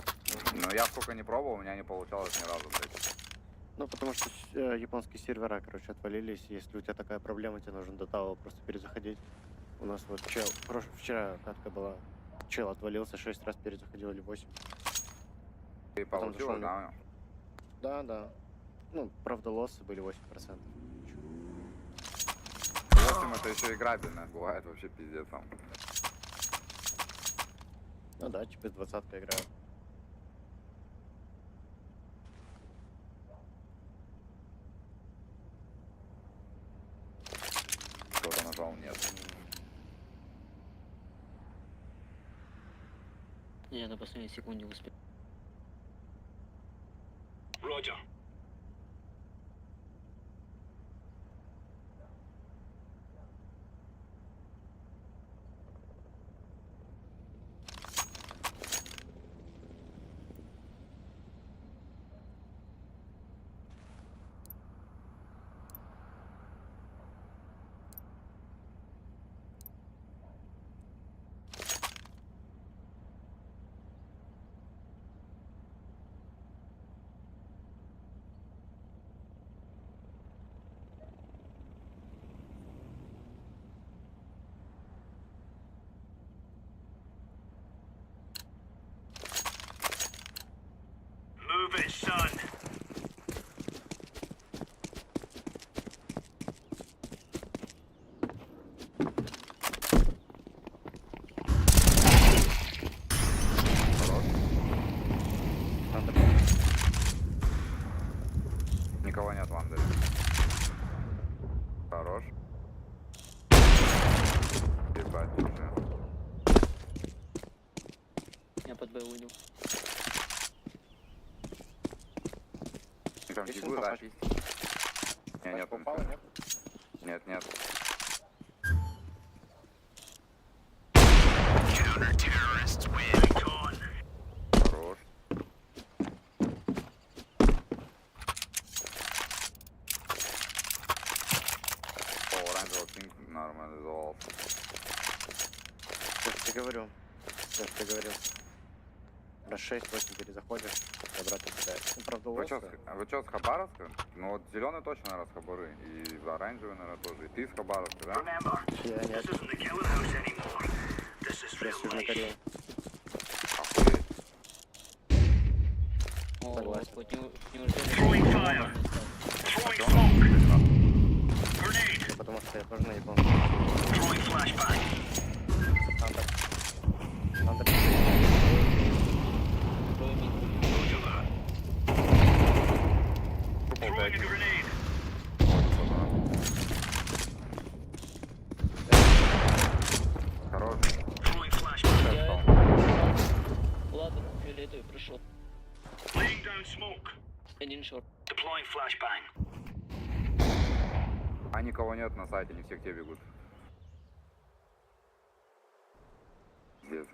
Но я сколько не пробовал, у меня не получалось ни разу, блядь. Ну, потому что японские сервера, короче, отвалились. Если у тебя такая проблема, тебе нужно до того просто перезаходить. У нас вот чел, вчера катка была, чел отвалился, 6 раз перезаходил или 8. Ты Потом получил, зашел, да? Да, да. Ну, правда, лоссы были 8%. 8 это еще играбельно, бывает вообще пиздец там. Ну да, типа с двадцаткой играют. Кто-то нажал нет. Я на последней секунде успел. Roger. Move it, son. Никого нет в андере. Хорош. Ебать, уже. Я под Б уйду. Там Есть бегу, инфа, запись. Не, нет, Попало, инфы. нет? Нет, нет. Counter terrorists win. Gone. Хорош. говорю. Я же тебе говорил. Раз 6-8 перезаходишь, и обратно кидает. Ну, правда, Вы чё, остро. вы чё, с Хабаровска? Ну вот зеленый точно, наверное, с Хабары. И оранжевый, наверное, тоже. И ты с Хабаровска, да? Remember, Я нет, this isn't the killing house anymore. This is я с real Южной life. Кореи. Охуеть. О, Согласен. вот неужели... Throwing fire. Throwing smoke. Grenade. Ну, потому что я тоже на японском. Throwing flashbang. Андер. Андер. Трое мид. Roger that. Тупо Throwing a опять. grenade. Хорош. Throwing flashbang. Я это... Ладно, фиолетовый пришел. Laying down smoke. Один short. Deploying flashbang. А никого нет на сайте, они все к тебе бегут. Пиздец.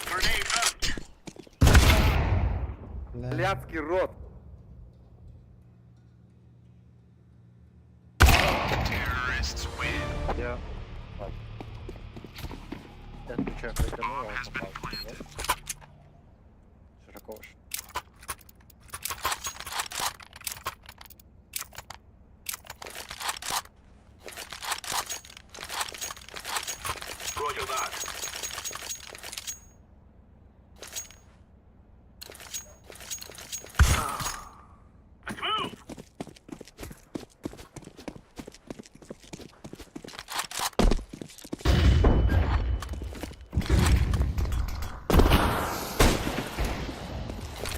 Grenade out. Бля. Блядский рот! Terrorists win. Я... Ладно. Я отвечаю, притянул, а он попал. Нет? Широко уж. Roger that. Let's move.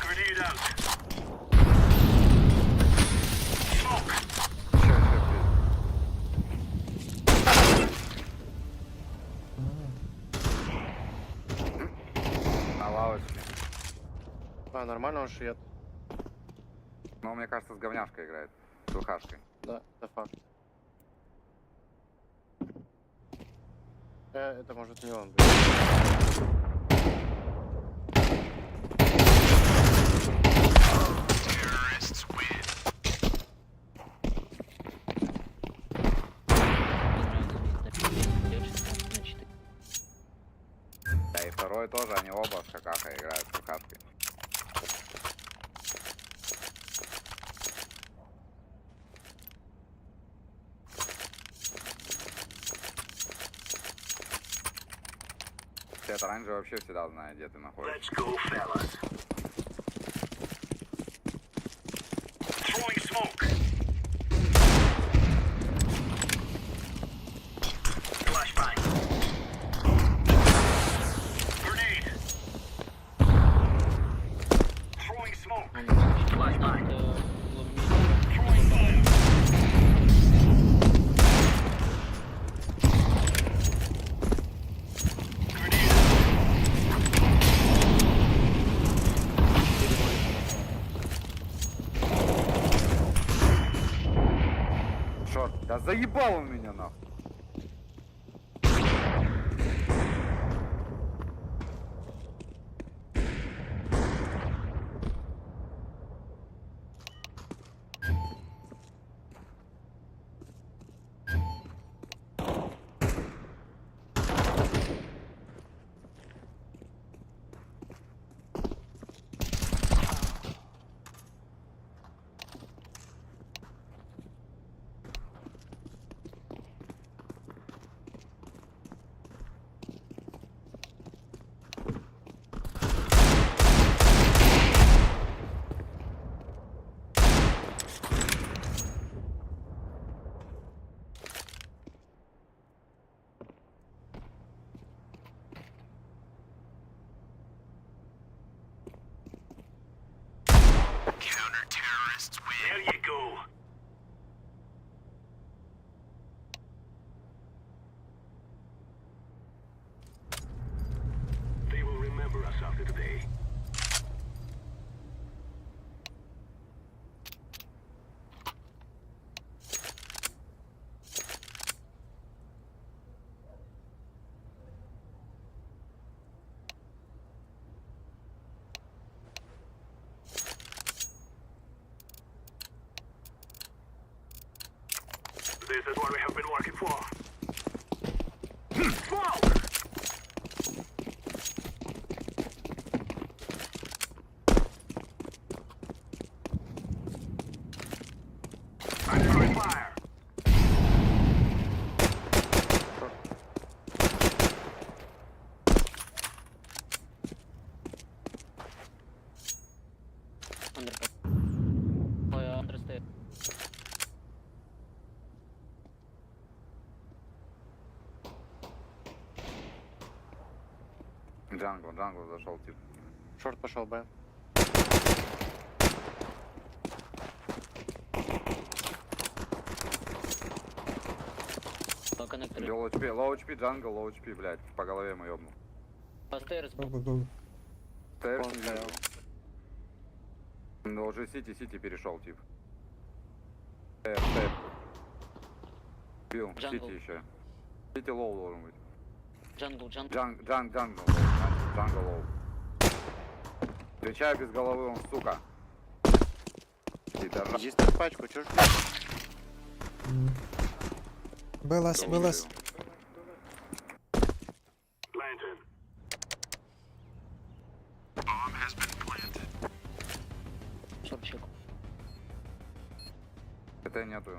Grenade out. Smoke. Еще, еще, блядь. На лавочке. А, нормально он шьет. Но мне кажется, с говняшкой играет. С лухашкой. Да, это факт. Это может не он быть. Terrorists win. Мне нравится, у них на пи***, идет 16 на 4. Да, и второй тоже, они оба с какахой играют, с лухашкой. Цвет оранжевый вообще всегда знает, где ты находишься. Let's go, fellas. Throwing smoke. Flashbang. Grenade. Throwing smoke. Он вообще это ломит. Throwing fire. Grenade. Short, да заебал он меня нахуй. This is what we have been working for. Smoke! I'm throwing fire. Андер. Ой, андер стоит. Jungle, jungle зашел, тип. Short пошел Б. По коннектору. Low HP, low HP, jungle, low HP, блядь. По голове ему ёбнул. По stairs. Go, go, go. Stairs Он не стоял. вижу. Ну, уже CT, CT перешел, тип. Stairs, stairs. Бил, Jungle. CT еще. CT low должен быть. Jungle, jungle. Jung, jung, jungle low, jungle low. Отвечаю без головы, он, сука. Пидорас. Иди ставь пачку, чё ж Белас, Белас. Planted. Bomb has been planted. Шорчик. КТ нету.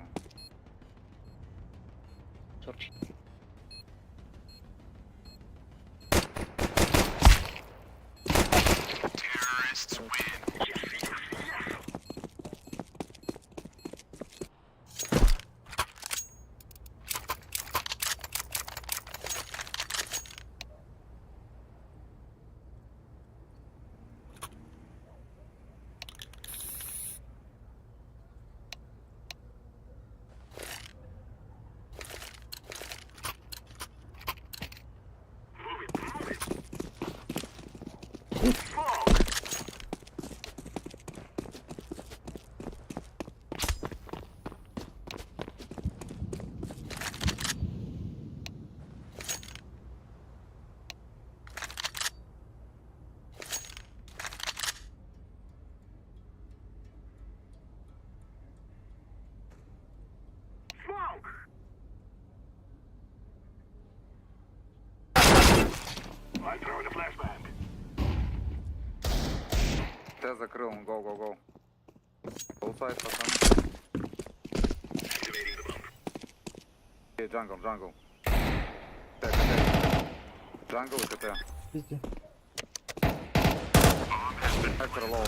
Шорчик. Terrorists win. Move it, move it. Smoke! Smoke! I'm throwing a flashbang. Т закрыл, он go, go, go. Outside, пацан. Activating the bomb. Эй, jungle, jungle. Т, КТ. Jungle и КТ. CT. Хакер low.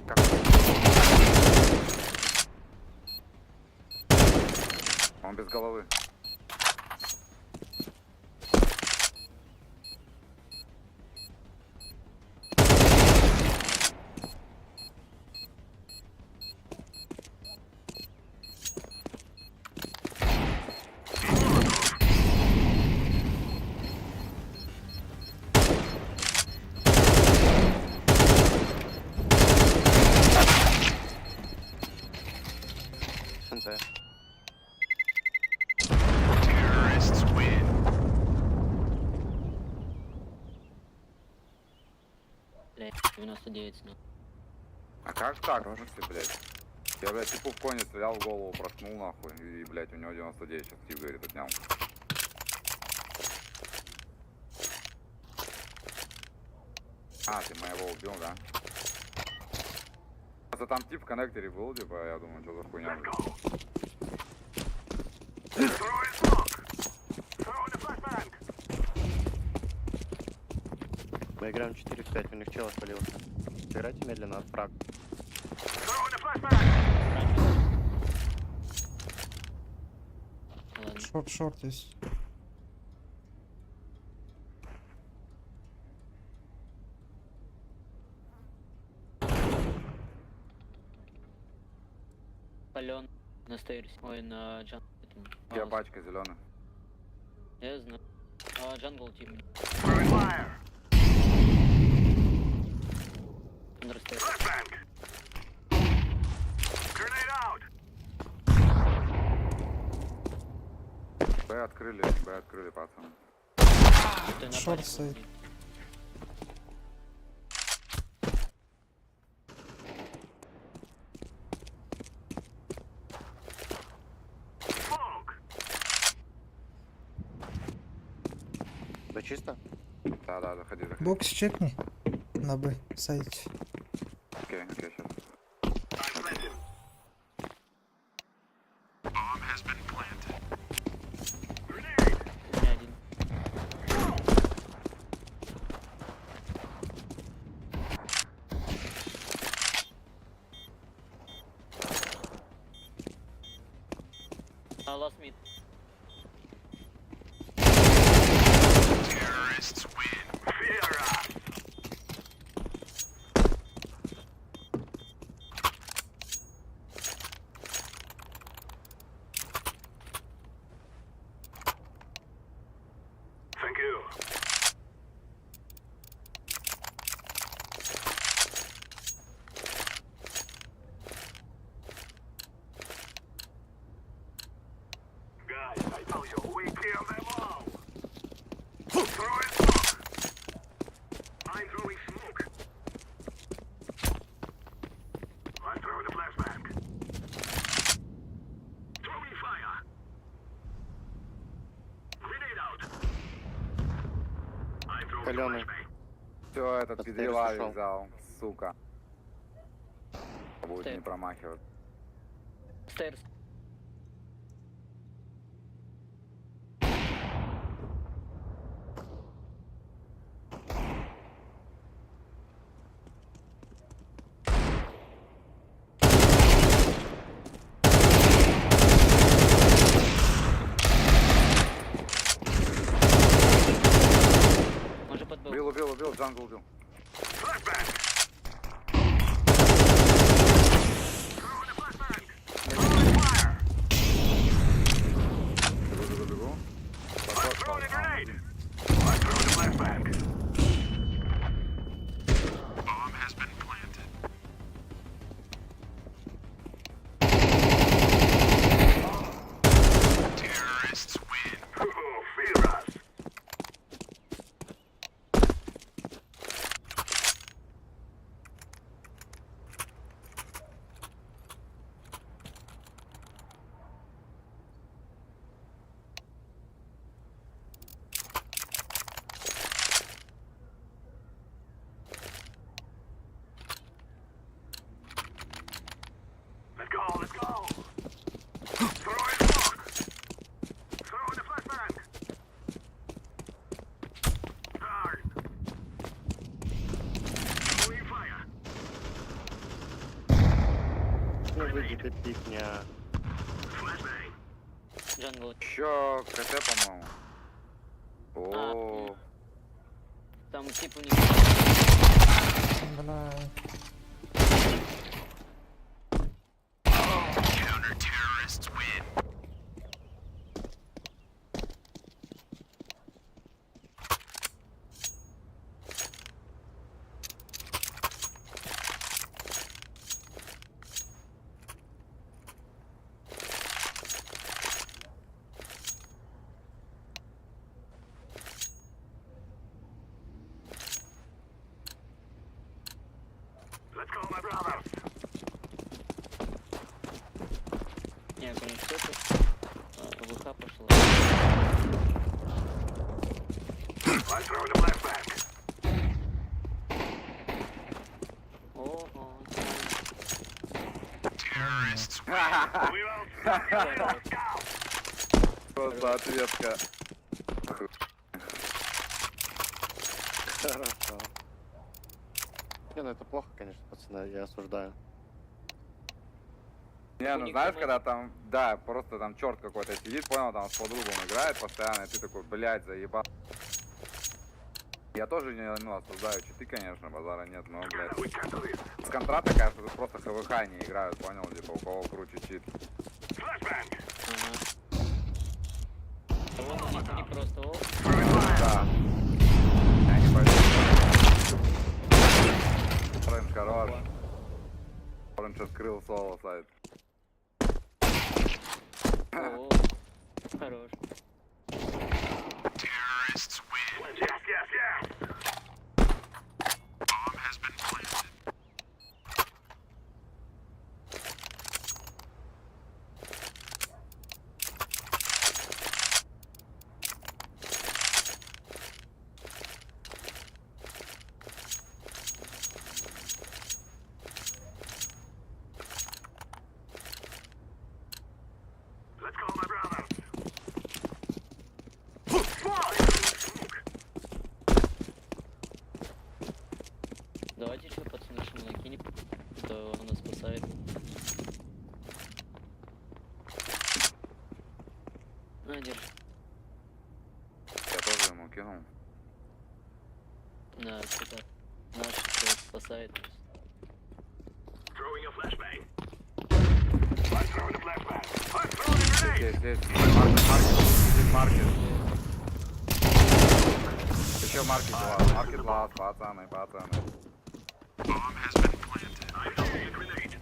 Как? Он без головы. СНТ. Terrorists win. Бля, 99, ну. А как так? В смысле, блядь? Я, блядь, типу в коне стрелял в голову, проткнул нахуй. И, блядь, у него 99 сейчас тип говорит, отнял. А, ты моего убил, да? Просто там тип в коннекторе был, типа, я думаю, что за хуйня, блядь. Throwing smoke! Throwing a flashbang! Мы играем 4 в 5, у них чел отвалился. Играйте медленно, от фраг. Throwing a flashbang! Ладно. Short, short есть. Пален на stairs. Ой, на jun. этом, Я а, пачка зеленая. Я знаю. А, jungle тип. Throwing fire! Under stairs. Flashbang! Grenade out! Б открыли, Б открыли, пацаны. Ты на Short пачку стоит. иди. Б чисто? Да, да, заходи, заходи. Бокс чекни. На Б, сайте. Окей, окей, сейчас. I'm planting. Bomb has been planted. Grenade. У меня один. А, last mid. Terrorists win. Fear us. Thank you. Guys, I tell you, we kill them all. Throw in smoke. I'm throwing smoke. I'm throwing a flashbang. Throwing fire. Grenade out. I'm throwing a Каленый. flashbang. Все, этот Подстер педрила сошел. взял, сука. Будет Ты. не промахивать. Stairs. Может под Б. Убил, убил, убил, jungle убил. Flashbang. Throwing a flashbang. Throwing fire. Бегу, бегу, бегу. I'm Подход, throwing a а, grenade. I'm throwing a flashbang. Bomb has been planted. Terrorists win. Oh, fear us. Let's go, let's go. Throw in smoke. Throw in the flashbang. Turn. Throwing fire. Ну выйди ты пикня. Flashbang. Jungle. Еще КТ, по-моему. О, Там тип у них. Бля. Counter terrorists win. Let's go, my brothers. Не, конечно, это. А, ВХ пошла. I'm throwing a flashbang. Ого, нормально. Terrorists win. We will go. Просто ответка. Хорошо. Не, ну это плохо, конечно, пацаны, я осуждаю. Не, У ну них знаешь, там когда там, да, просто там черт какой-то сидит, понял, там с подругом играет постоянно, и ты такой, блядь, заебал. Я тоже не, ну, осуждаю читы, конечно, базара нет, но, блядь. We can't lose. С контра такая, что тут просто ХВХ не играют, понял, типа, у кого круче чит. Flashbang. Ага. А вон у них не просто оп. Throwing fire. Да. Я не пойду. Orange хорош. Orange открыл соло сайт. О, хорош. Terrorists win. Yes, yes, yes. Bomb has been planted. Давайте что, пацаны, шум накинем, то он нас спасает. На, держи. Я тоже ему кинул. На, что-то наш что спасает нас. Throwing a flashbang. I'm throwing a flashbang. I'm throwing a grenade. Здесь, здесь. Маркет, маркет, здесь маркет. Еще маркет лаз, маркет лаз, пацаны, пацаны. Bomb has been planted. I'm throwing a grenade.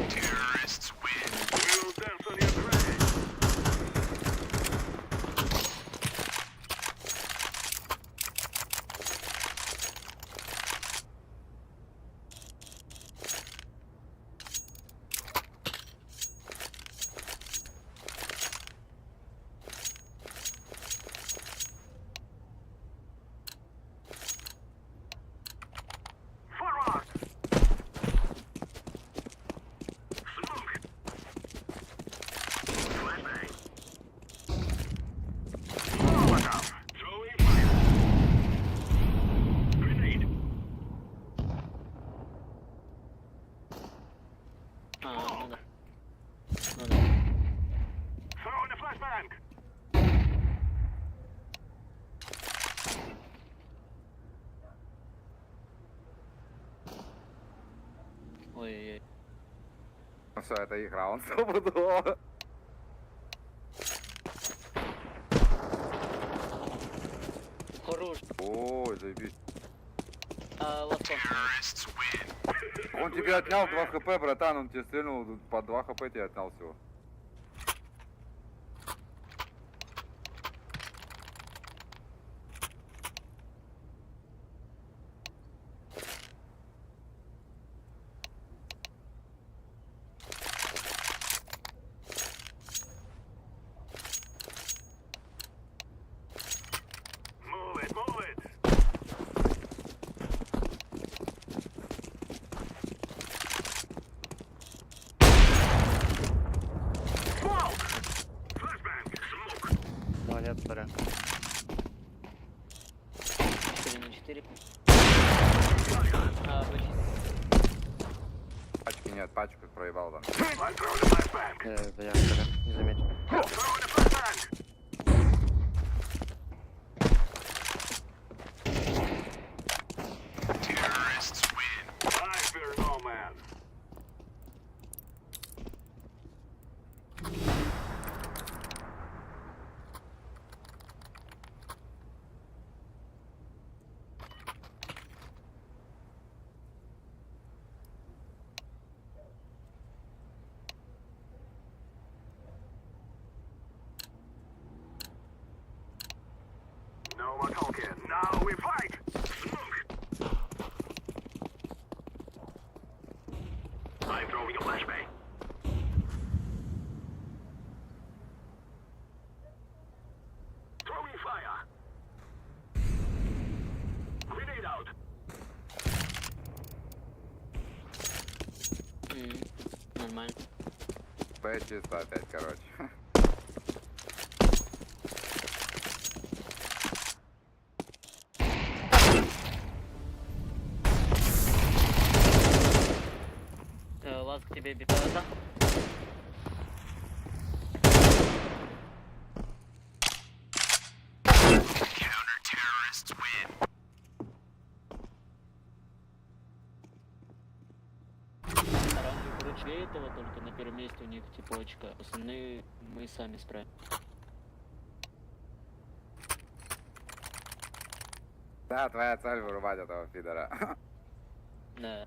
Terrorists win. We will dance on your grave. Forward! Smoke! Flashbang! Molotov! Throwing fire! Grenade! А, ну да. Ну да. Throwing a flashbang! Ой-ой-ой. Ну все, это их раунд стопудово. Хорош. Ой, заебись. А, ласкон. Terrorists win. Он тебе отнял 2 хп, братан, он тебе стрельнул, по 2 хп тебе отнял всего. Move it, move it! Smoke! Flashbang! Smoke! Молодец, сорян. 4 на 4. А, почти. Пачки нет, пачку проебал там. I'm throwing a flashbang! Это я, сорян, не заметил. Throwing a flashbang! Terrorists win. I fear no man. No more talking. Now we fight! Smoke! I'm throwing a flashbang. Throwing fire. Grenade out. Нормально. Б чисто опять, короче. Ласк тебе битата. Counter terrorists win. Оранжевый, короче, этого только на первом месте у них типа очка. Остальные мы сами справим. Да, твоя цель вырубать этого пидора. Да.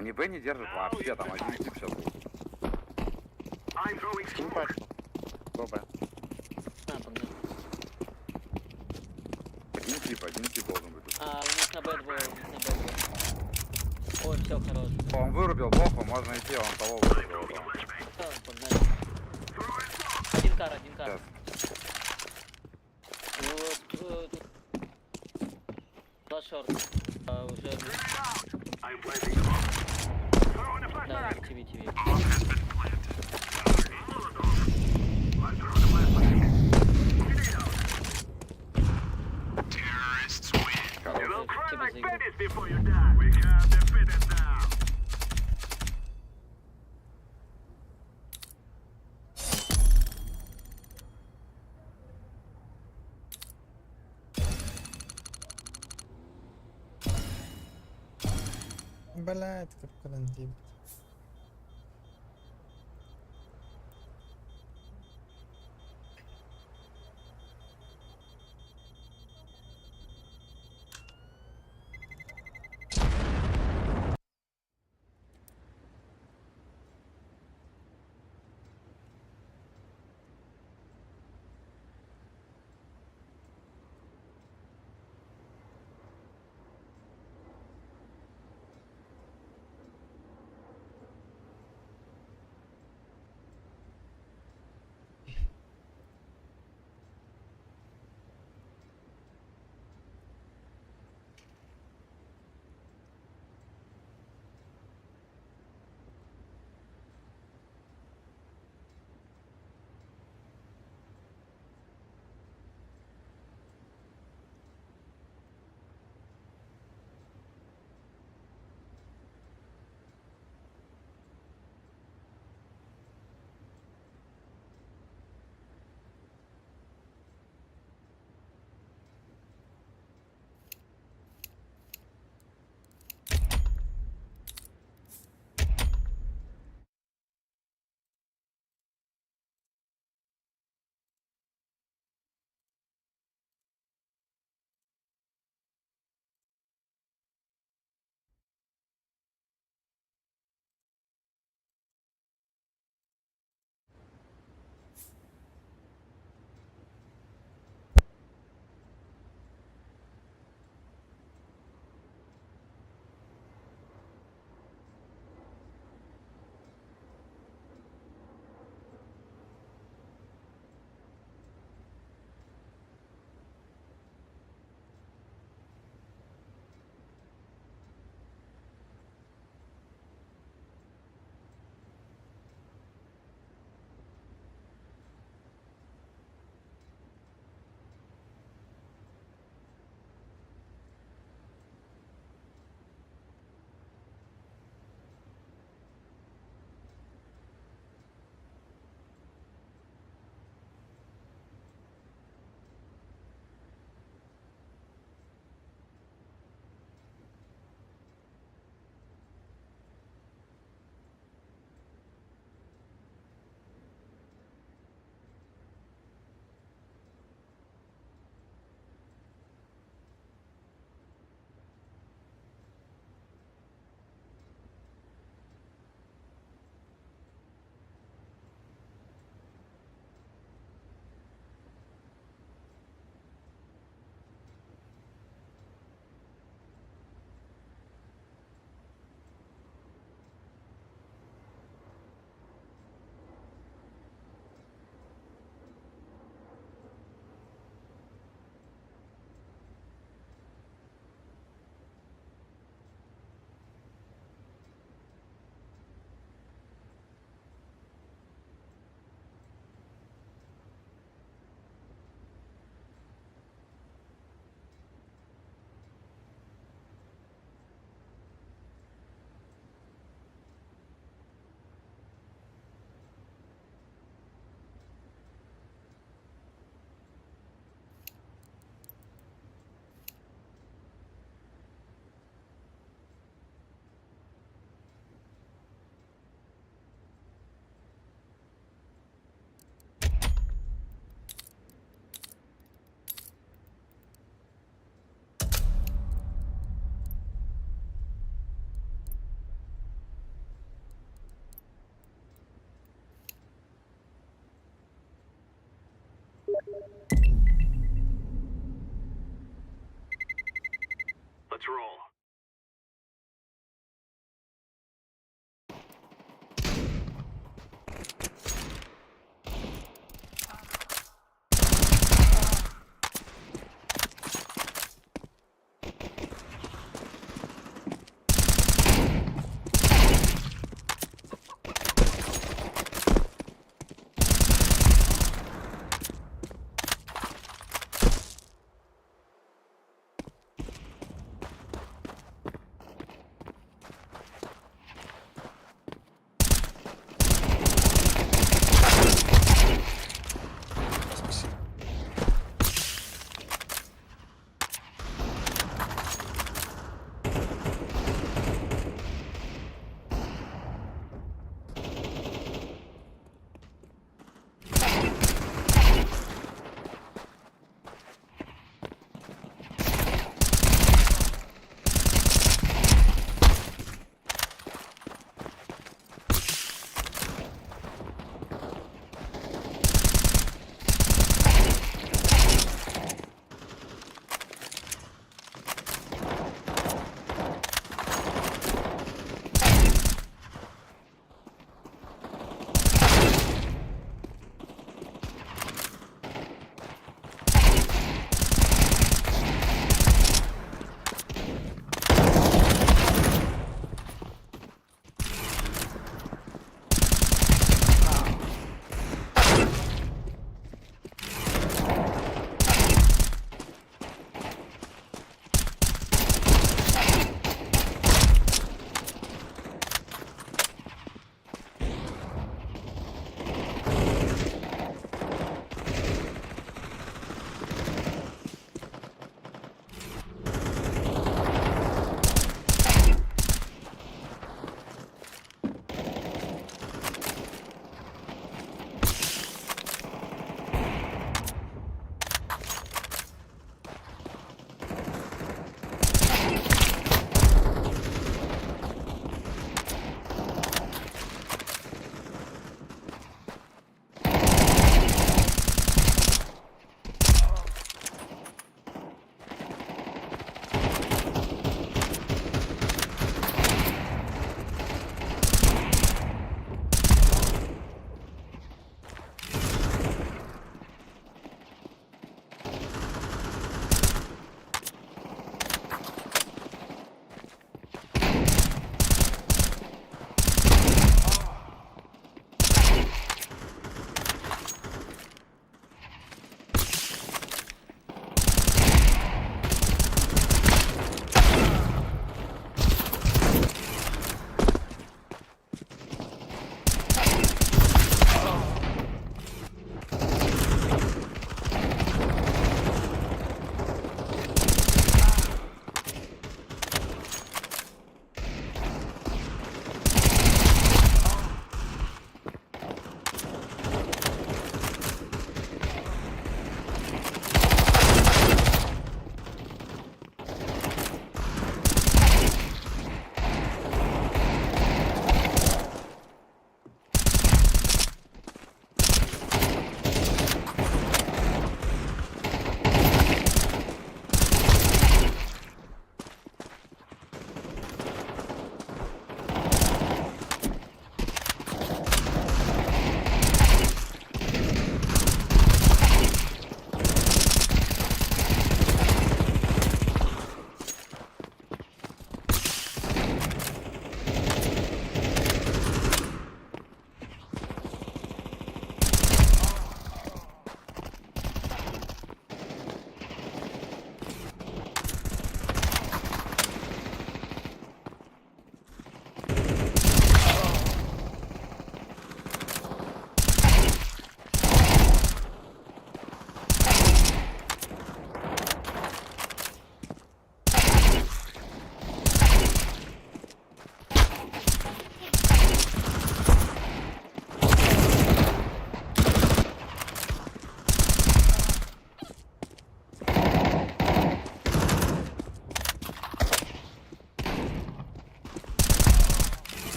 Ни Б не держит вообще, там один тип сейчас будет. I'm throwing Скинь smoke. пачку. Go, Б. А, погнали. Один тип должен быть. тут. А, у них на Б двое, у них на Б двое. Ой, все, хорош. Он вырубил плохо, можно идти, он того вырубил. Throwing a flashbang. Всё, погнали. Один кар, один кар. Сейчас. Вот, тут. Два шорт. А, уже... Grenade out. I'm planting the bomb. Throwing a Да, flashbang. ТВ, ТВ. Bomb has been planted. Molotov. I'm Блядь, капканын диэбит.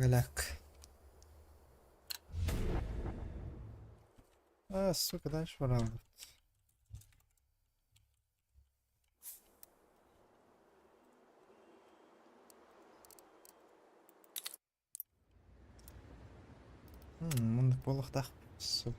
Голяк. А, сука, дальше баралбыт. Муннук буолуохтаах, сука.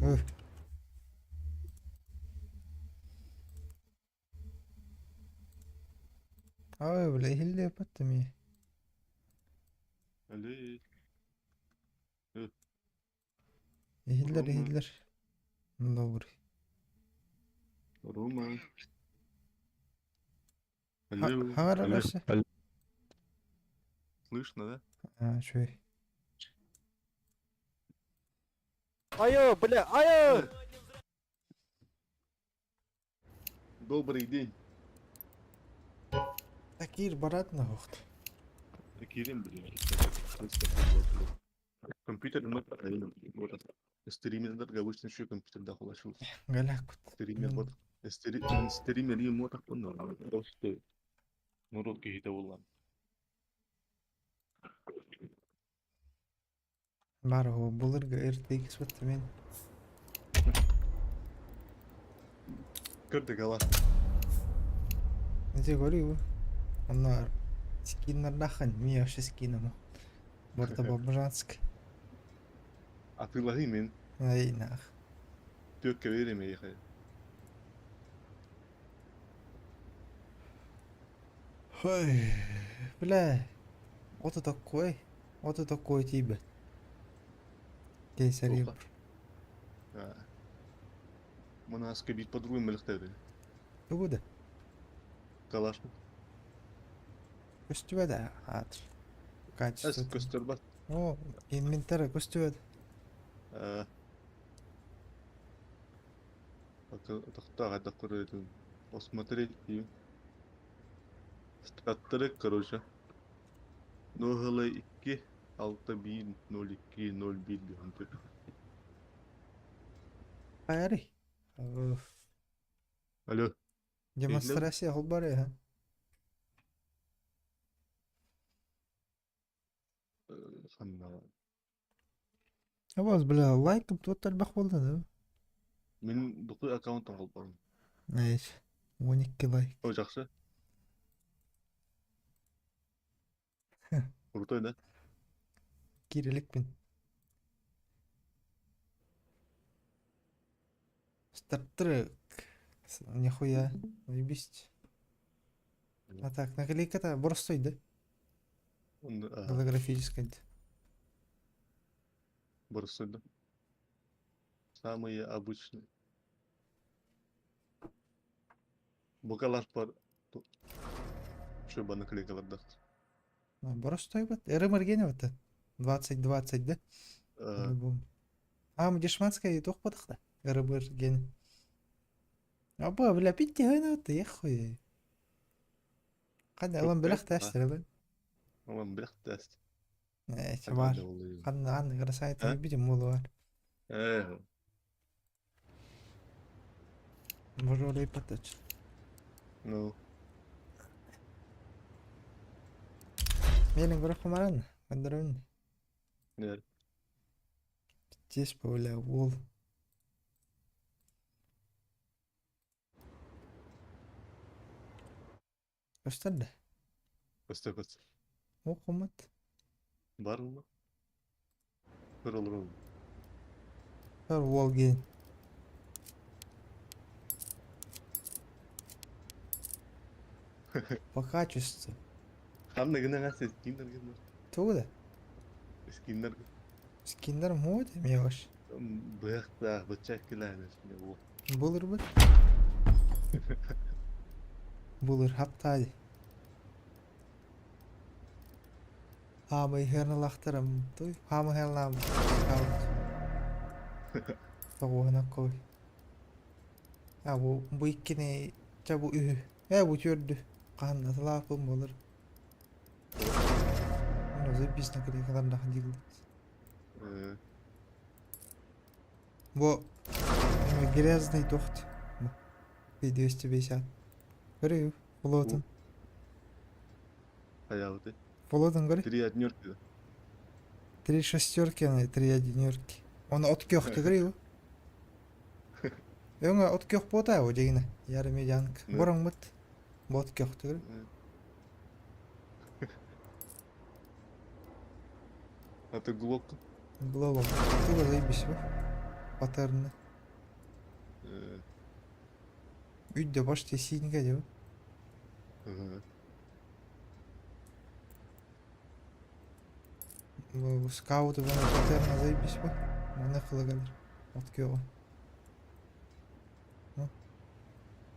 Üh. Ой, бля, иһиллиэ баттым Иһиллэр, иһиллэр. Добрый. Рома. Алло, Хаҥар алло, өссө. алло. Слышно, да? А, үчүгэй. Айо, бля, айо! Добрый день. Такир барат нахухт. Кирим, блин. Компьютер мы вот. Стример обычно еще компьютер да холошил. Галякут. Стример вот. Стример ему так он Просто народ какие-то улан. Баар оһо былыргы RTX бытта мен. Көрдө гала. Ити көрүү. Онно скиннардахан ми вообще скиному. Борта бомжанский. Атыылаһыы мин Ай нах. түөккэ биэриэм эйиэхэ. Ой, бля. Вот такой. Вот такой тебе. Кейсари. Туохха? Манаска биир подругум мөлөхтөөрү. Тугу да? Калашник. Көстүбэт аатыр. Эс Качество. көстөрбөт. О, инвентарь көстүбэт. Тохтоо хайдах көрөтүн. Посмотреть дии. Статтары, короче. Нуһала 2 6 1 0 2 0 1 диэн Хайарый? Алло. Демонстрация холбары, ха? Ханна. Абаз, бля, лайкым тут элбэх буолла да? Мин дукуй аккаунтан холборум. Эйш. 12 лайк. О, жакшы. Крутой, да? Киириликпин. Стартрек. Нихуя. Заебись. А так, наклейка-то боростой, да? Голографическая. Боростой, да? Самые обычные. Букалар бар. Что наклейкалар Боростой вот. РМРГ вот. 20-20, да? По-любому. А, мы дешманская и тух подохла. РМРГ. Аба, бля, пить гына вот, я хуй. Қандай ылан білек тәстір, ылан. Ылан білек тәстір. Э, бар. Қандай аны красавица видим мулу бар. Э. Может, олай поточь. Ну. Менің бір құмаран, қандырын. Нет. Пиздец, бля, ол. Көстөр да? Көстөр, көстөр. О, қымат. Бар ма? Бір olur ол. Бір ол ген. По качеству. Ханна гына гасы скиннер гына. Тугу да? Скиннер. Скиннер мой мелочь. Быхта, бычак киләне. Булыр бит. Булыр хаптады. Хаамай херналахтарам той. Хаама херналам. Скаут. Тоҕуһунан кой. А бу бу иккини ча бу үһү. Э бу төрдү. Хаһан атылааппын буолар. Оны заебись наклейкалардаах дииллэр. Бу грязный тохт. P250. Көрү, флотун. Хайабыты. Флотун көрү. Три однерки. Три шестерки, аны три одинерки. Оны от көхтü көрү. Өңө от көх бота о дегине. Ярым медианк. Бороңмут. Бот көхтü көрү. А ты глок? Глобал. Туга заебись бу. Паттерны. Үйдө баш тесиинге деп. Бу скауты бана паттерна заебись бу. Маны кылыгалар. От көгө.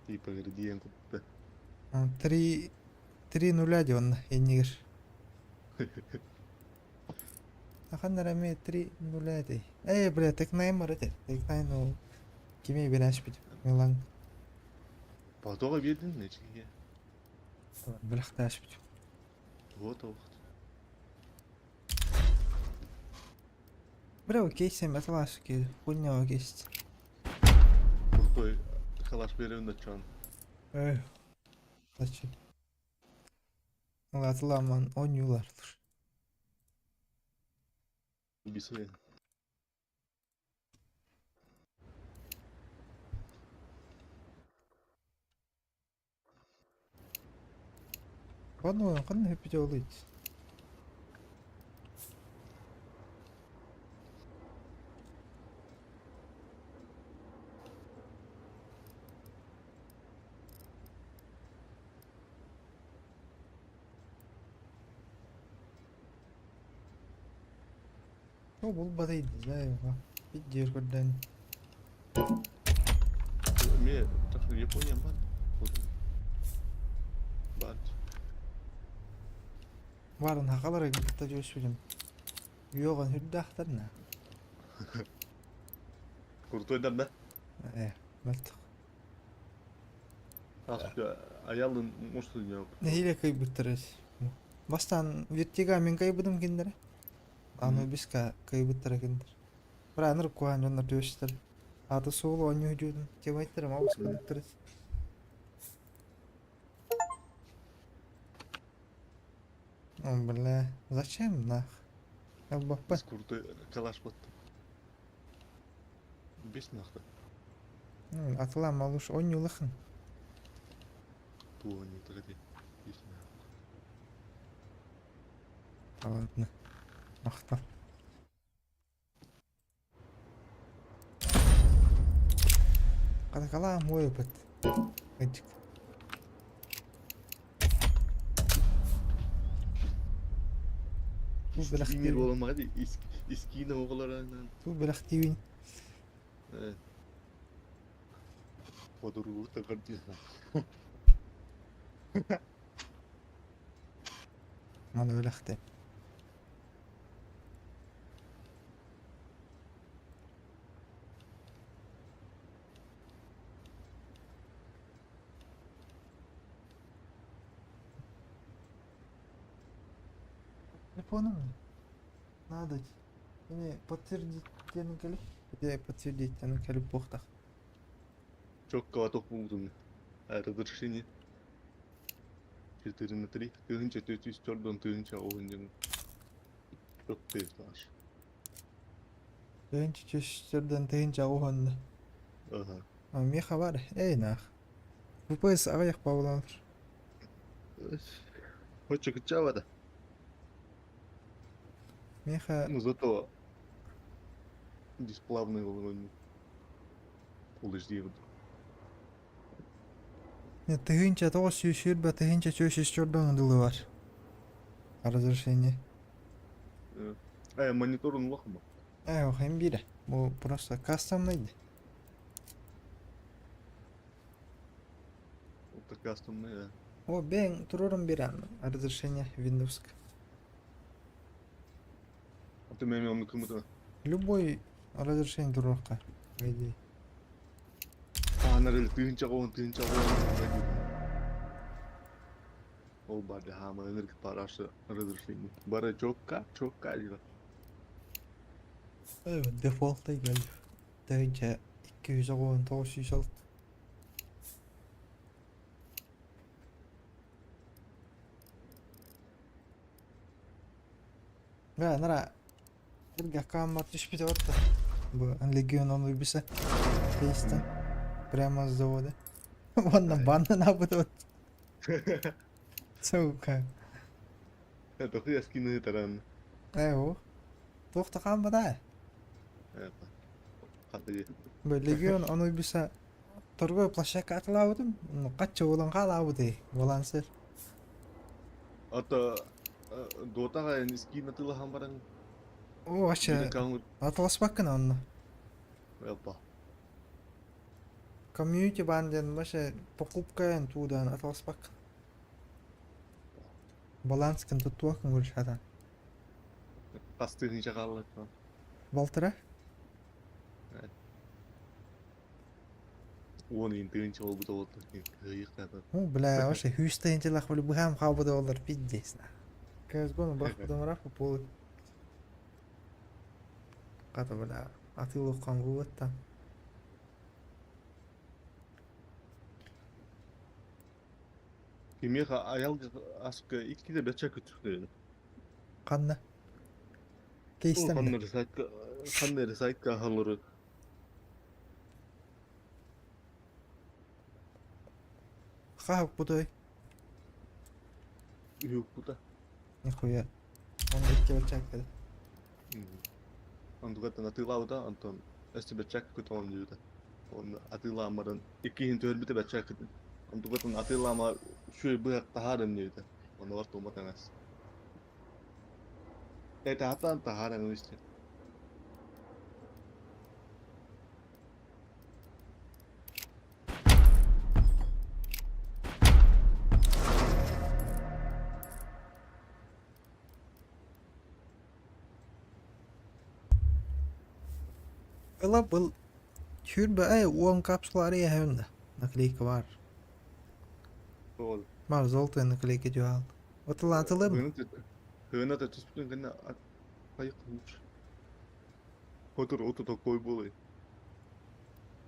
Типа градиент. Три... Три нуля дии онно иннигэр. Ханна эрэ эмиэ три нуля этэй. Ээ, бля, Текнайн бар этэ. Текнайн ол кими бирээшпит Милан. Батоға бердің нечиге? Бэлэхтээшпит. Вот вот. Бля, окей, сен баталаш ки хуйня окейст. Крутой калаш берем да чан. Эх. Зачем? Латламан онюлар. Бисуя. Ханна ханна хэппи олуйт. О, булбатай, не знаю, пиздец, көрдөн. Ме, так что Япония бан. Бан. Барын хакалар кытта жөсүлүм. Йоҕан үрдахтарна. Крутой да, да? Э, мөлтөх. Аска аялын может не. Нэһилэ кыйбыттар Бастаан Вертига мин кыйбытым кинилэри. Анубиска кыйбыттара кинилэр. Бра аныр куһаан дьоннор түөстэр. Аты суол оонньуу дьүөтүн темайттарым абыс кынныктар. О, бля, зачем нах? Албаппа. Крутой калаш батты. Бес нахта. Атыла малыш оонньуулахын. Туо не тогда. Бес нахта. Ладно. Махтал. Катакалаам уойупат. Ыдьык. Бу Скинер бэлэхтиибин. боламаҕа искина оҕолоронан. Бу бэлэхтиибин. Подургу тагардина. Маны бэлэхтээ. Телефоном надо. Мне подтвердить кели. Где подтвердить кели бохтах. Чокка атох булдум. Разрешение. 4 на 3. Тыгынча 404 тыгынча оғын Çok teyze Тыгынча чөстөрдөн тыгынча оһонна. Ага. Меха бар. Эй нах. ВПС аҕыйах бауланар. Хоча кычава да. Меха Ну зато бесплавный волгони. Full HD. Тыгынча тоҕус сүүс тыгынча чөсүстөрдөн дылы бар. Разрешение. Э, мониторун лохма. Э, хэм бире. Бу просто кастомный. Это кастомный, да. О, бен турурум биран. Разрешение Windows. А ты меня он кому-то. Любой разрешение турурка. По идее. А, на тыгынча оғын, тыгынча оғын. Ол бар хама энерги парашы разрешение. Бара чокка, чокка дела. Evet, default'a geldi. Тыгынча 219 6. Бля, нара. Эргэ камер түспүтэ барта. Бу Легион Анубиса. Кейстен. Прямо с завода. Вон на банна набыт Сука. Это хуя скины таран. Э, о. Туох хааммата. Хаты. Бу Легион Анубиса торговая площадка атылаабытым. Ну, качча болан хаалаабыты. Балансер. Ата Дотаға скин атыла баран. О, вообще, атыласпаккын онно. Опа. Комьюнити банден вообще покупка тудан атыласпаккын. Баланскын туттуоххун көрүшхатан. Хас тыһыынча хаалла Балтара? 10 тыһыынча буолбута буолла. Кыайыахтаата. Ну, бля, вообще хүйстайынчылах били быһаам хаалбыта боллар пиздец. CSGO-ну бырахпытым ыраах буолуй. Хата, бля, атыылыаххан буолуоттан. Кимиэхэ айал аска иккитэ бэчэ күтүктэрин. Ханна? Кейстен Ханна эрэ сайтка ханна эрэ сайтка аһаллары. Хаһык бутой? Үһүк Нихуя. Он икки бачааккада. Онтугаттан атыылаабыта, онтон өссө бэччээк көтөҕөн диэбитэ. Онно атыылаан баран иккиһин түһэрбитэ бэччээк Онтугаттан атыылаама үчүгэй быһах таһаарым диэбитэ. Оннугар туома таҥас. Э таһааттаан таһааран истэ. Ыла был сүүрбэ ай уон капсула арыйаһын да. Наклейка бар. Ол. Бар золотой наклейка дьуһаал. Отылаатылым. Хыына түспүтүн кэннэ хайык лучше. Отур ото такой буолай.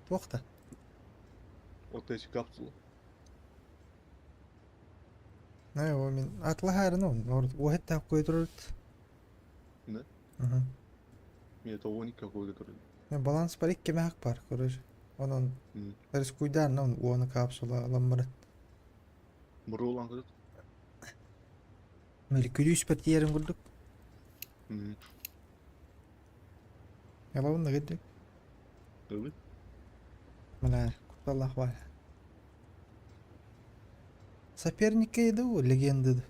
Туох да. Вот эти капсулы. Най о мин атлаһаарын он уһэтта койдурут. Да? Угу. Нет, того никакой, который. Баланс бар икки мэһэк бар, короче. Онон рискуйдаан он уону капсула аламмарат. Бурулан кырыт. Мели күлүүс бэртиэрин курдук. Ялабын да кырдык. Öyle. Мына кутталлах бар. Соперники иду, легенды.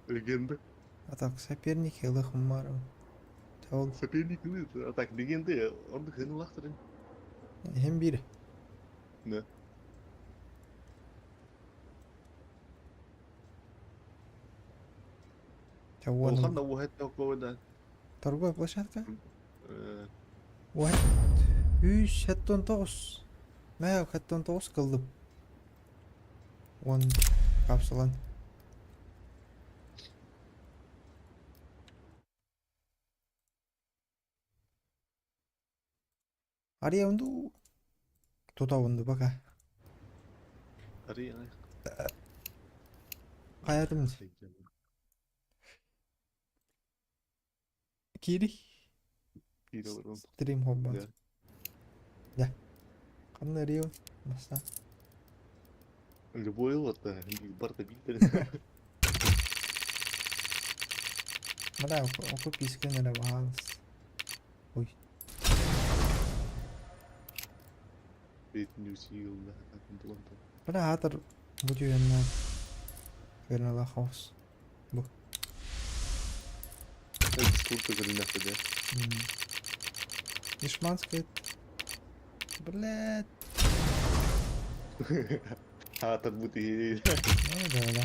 Легенда. А так, соперники ылых марым. Ол Соперник а так легенды, он хыналахтырын. Хем бир. Да. Ол ханна уһэт да. Торговая площадка? Уһэт үс хэттон тоҕус. Мэ хэттон тоҕус кылдым. Уон капсулан. Ария унду тутабынду пока. Ария. Хаятым кири стрим хоббат. Да. Ханна Рио Маса. Любой вот барта билдер. Бля, оку пискен эрэ баһаалыс. Ой. Бля, аатар бу түһүөннээн Вернала хаус. Бу. Дискурта көрүнэхтэ да. Дешманская. Блядь. Аатар бу тиһи. Ну да.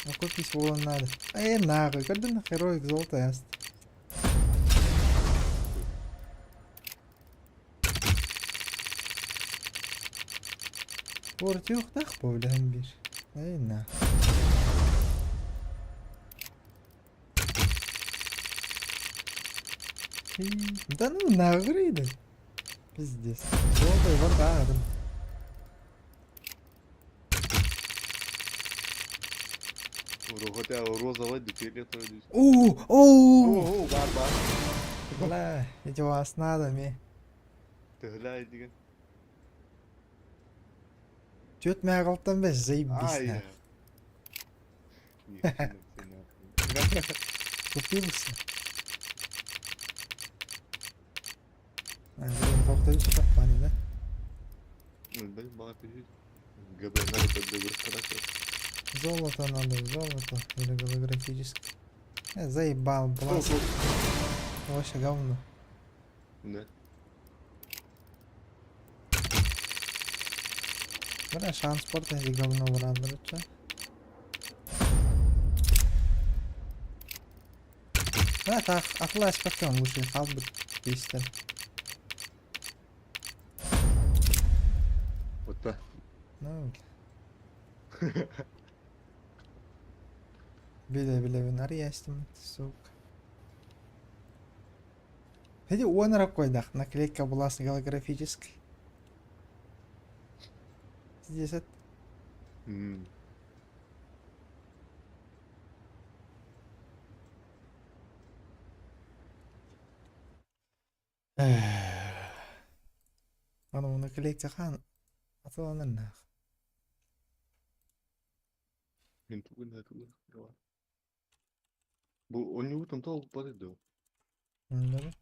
Ну купить вон надо. Эй, нахуй, когда на heroic золото яст. Портюхтах повлям бир. Эй, на. Да ну нахуй, да. Пиздец. Золото и вода. Хотя розовый, фиолетовый. О, о, О, бар бар. Бля, эти вас надо, ми. Тыгыля деген. Түөрт мээҕалтан бэс, заебись. Ай. На. Купился. А, блин, тоқтайын пане, да? Дай бага пиздить. ГБ надо тогда характер. Золото надо, золото. Или голографическое. Заебал, баланс. Вообще говно. Да. Бля, шанс спорта говно барандырыча. Да, так, атыла аспектом лучше хаалбыт биистэн. Вот Ну, билэ-билэбин арыйастым, сука. Эти уон койдах, наклейка была с голографической. Здесь это. Аны наклейка хан атыланар. Мин тугун тугун. Бу онньугутун тоҕо бар дуу? Да.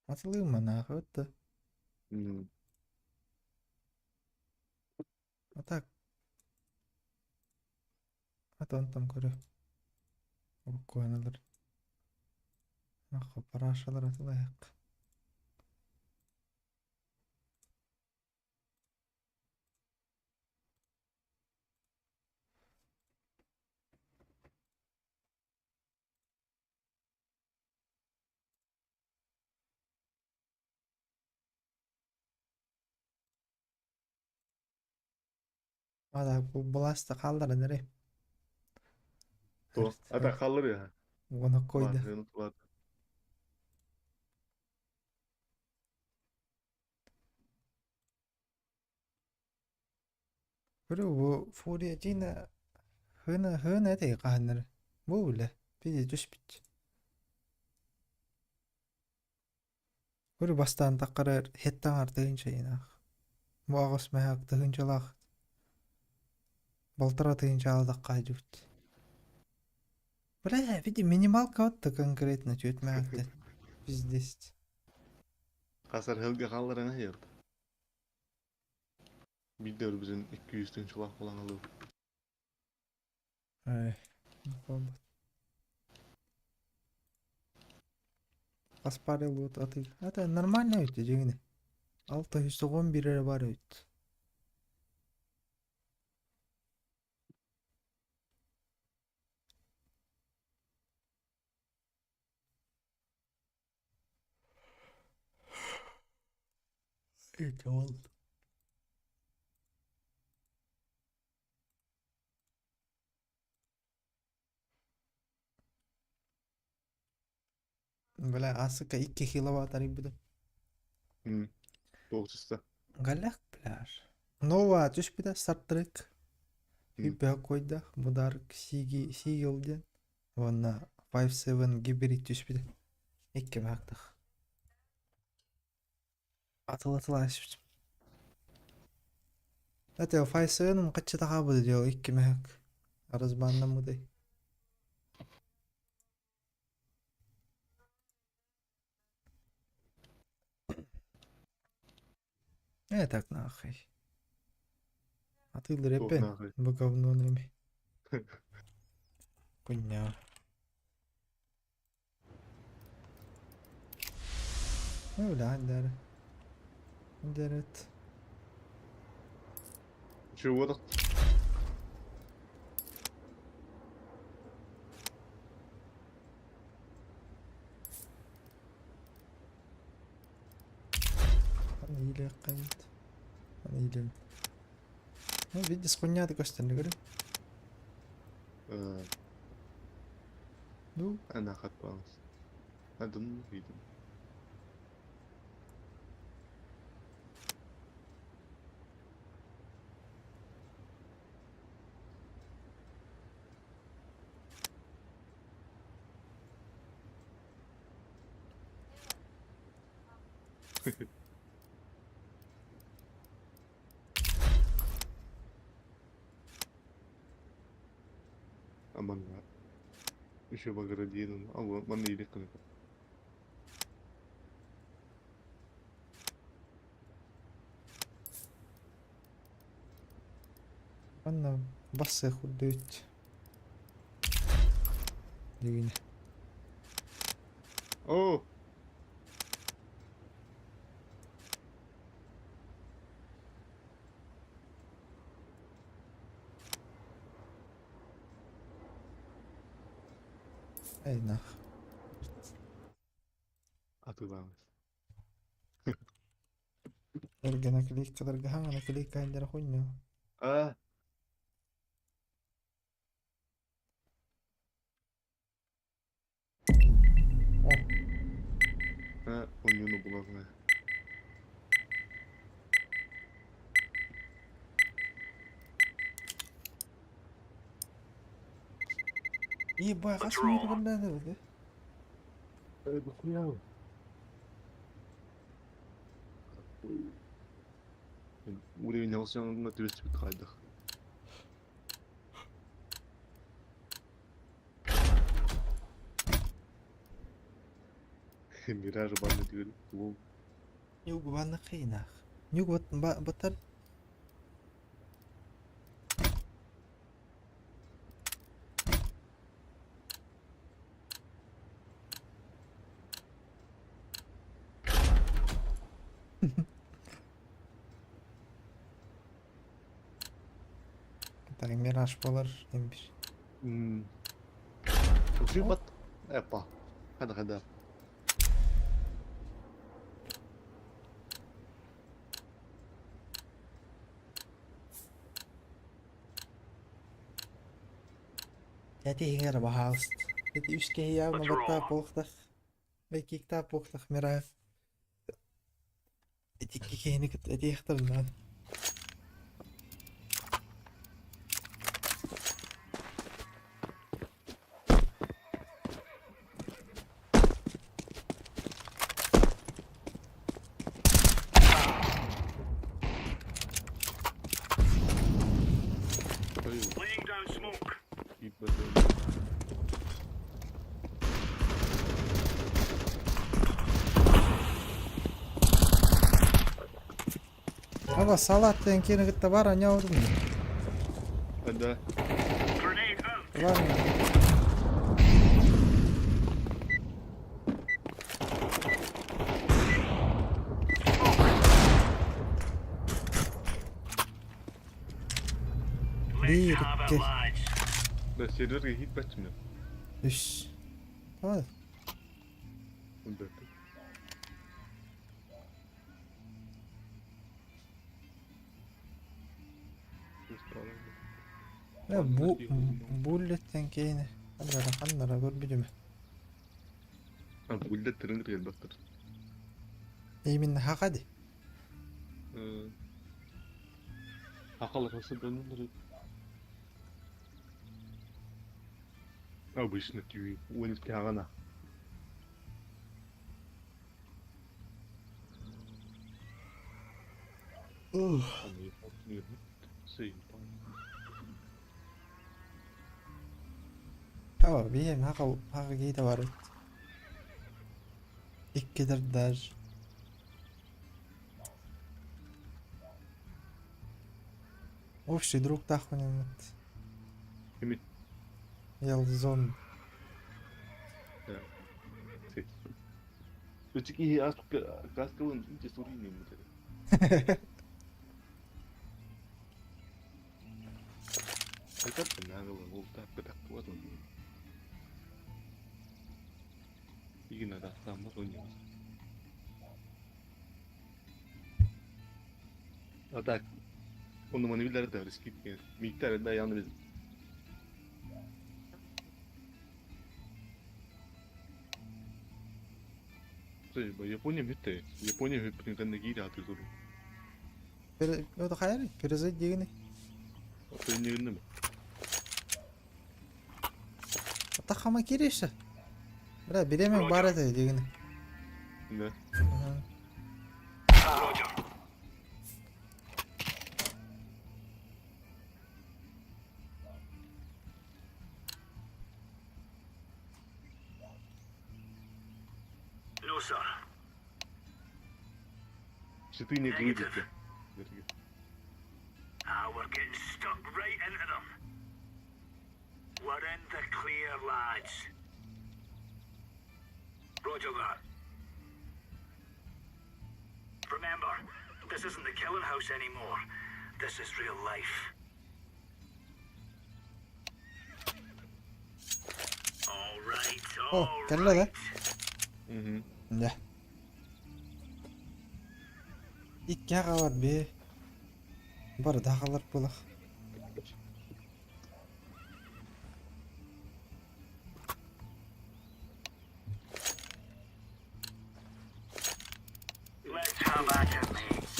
Атылыым манаах өттө. А так. А онтон көрө. Уруккуаналар. Ах, парашалар атылайық. Ада бу быласты қалдырын эре. То, ата қалыр я. Оны койды. Көрө бу Фурия Дина хына хына дей қаныр. Бу біле. Биде түспүт. Көрө бастан таққарар хеттан артыгынча инах. Бу ағыс мәхак тыгынчалах. Балтара тыгынча алдаққа жүт. Бля, види минималка вот конкретно чуть мәхакты. Пиздец. Қасар хылга қалдырын айырды. Бидер біздің 200 тынчылақ болан алу. Ай, Аспарил вот аты. Это нормально өтті жеңіне. 611 бар өтті. Это ол. Бля, асыка 2 киловатт арибыды. Тоғызыста. Галях пляж. Нова түспіді Star Trek. Хиппе койда, Бударк Сиги Сигелден. Вона 5-7 гибрид түспіді. Икки мақтық. Атыл атыл ашып. Это 5-7 қачы тағабыды дел икки мәк. Аразбанна мыдай. Так нахуй. Атыл репен. Бу говно неме. Хуйня. Ну, бля, дәрі. Дәрет. Чего так? Аны иле қайт. Аны иле. Ну, видишь, хуйня такой стороны, говорю. Ну, Ана хатпаңыз. Адым видим. Аман еще баградин, а вот ман или кына. Анна бассы худдүйт. Дегене. О! Эй нах. Атыылаабыт. Эргэ наклейкаларга хаҥа наклейка айдара хуйня. А, О, а, онньууну булаҕына. Ебать, хас минут көрдөөн эбит. Э, дохуя. Уровень алсаңына түбэспит хайдах. Мираж банны түгел. Лол. Нюг банны кыйнах. Нюг батар. Так, Мираж болар имбир. Уши бат. Эпа. Хада хада. Яти хингер бахалст. Эти үс киһи явно батта буолуохтаах. Бэкиктаах буолуохтаах Мираж. Эти икки киһини кытта этиэхтэрин Laying down smoke. Аба салат диэн киһини кытта бар анньаабытым дии. Да. Grenade out. Бар Let's Биир, have it, икки, lads. Да, серверге хит бачым. үс. Давай. Да. Э, бу буллеттен кейини. Ханнара ханнара көрбүтүм. А, буллет тренер келбектир. Именно хака ди. Акыл кылсы дөнүлөр. Обычно тюи. Уэнски агана. Аба биэм хака хака кейте бар эбит. Икки даже. Общий друг тахманыммыт. Кими? Елзон. Өтики аскылын инте сурини мутер. Айтат нагылы ол тапкы такты вот он. Игина да саммар ойнойбуз. А так. Оны маны билер да riski Miktar да яны biz. Япония бүттэ. Япония бүттүн кэннэ киирэ атыы туру. Это хайры, перезайди дигини. Төннүгүннүм. Атахама киреші. Бля, беремен бар это дигини. Да. Ага. Roger. No, sir. Щиты не глыбите. Ah, we're getting stuck right into them. We're in the clear, lads. Roger that. Remember, this isn't the killing house anymore. This is real life. All right, О, кэллэ да? Мгм. Дьэ. Икки аҕалар бээ. Бары да аҕалар буолах. Let's have at it, mates.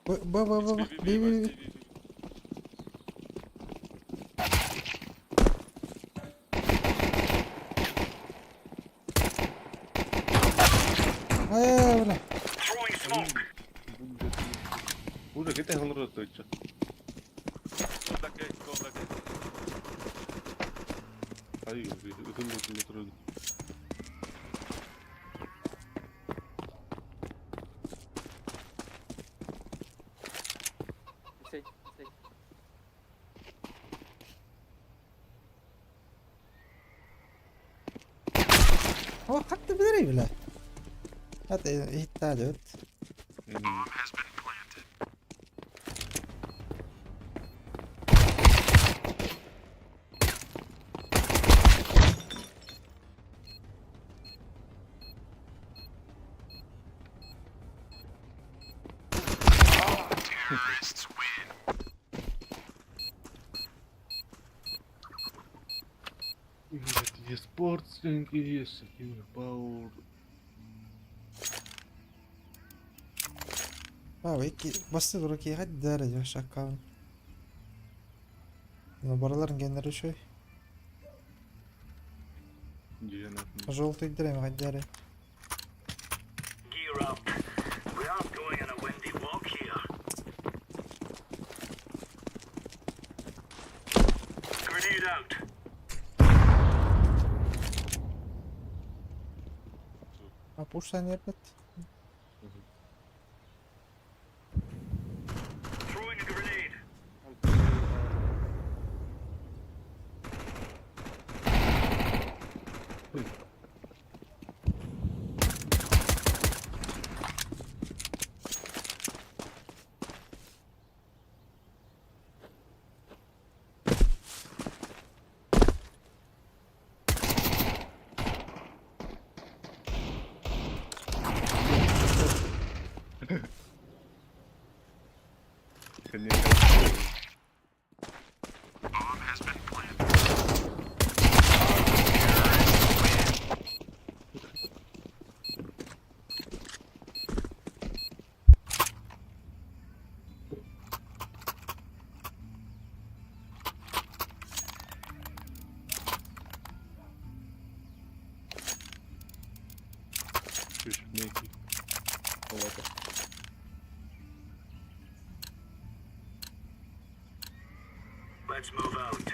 Б, Б, Б, Б, Б, B, B, B. Ай, бля. Throwing smoke. Уже кete хонор тойтча. Go back A, go back A. Ай, ытын турду. О, хатты билэрий бля. Хат иһиттаа дьөт. Bomb has been planted. Terrorists win. Esports есть, Power. А, икки басты дура киэхэ дара дьэ шаккаан. Ну, барыларын геннери үчүгэй. Желтый дрэм гаддары. Gear up. We aren't going on a windy walk here. Grenade out. А пуш нерпет. Throwing a grenade. Bomb has been planted. Let's move out.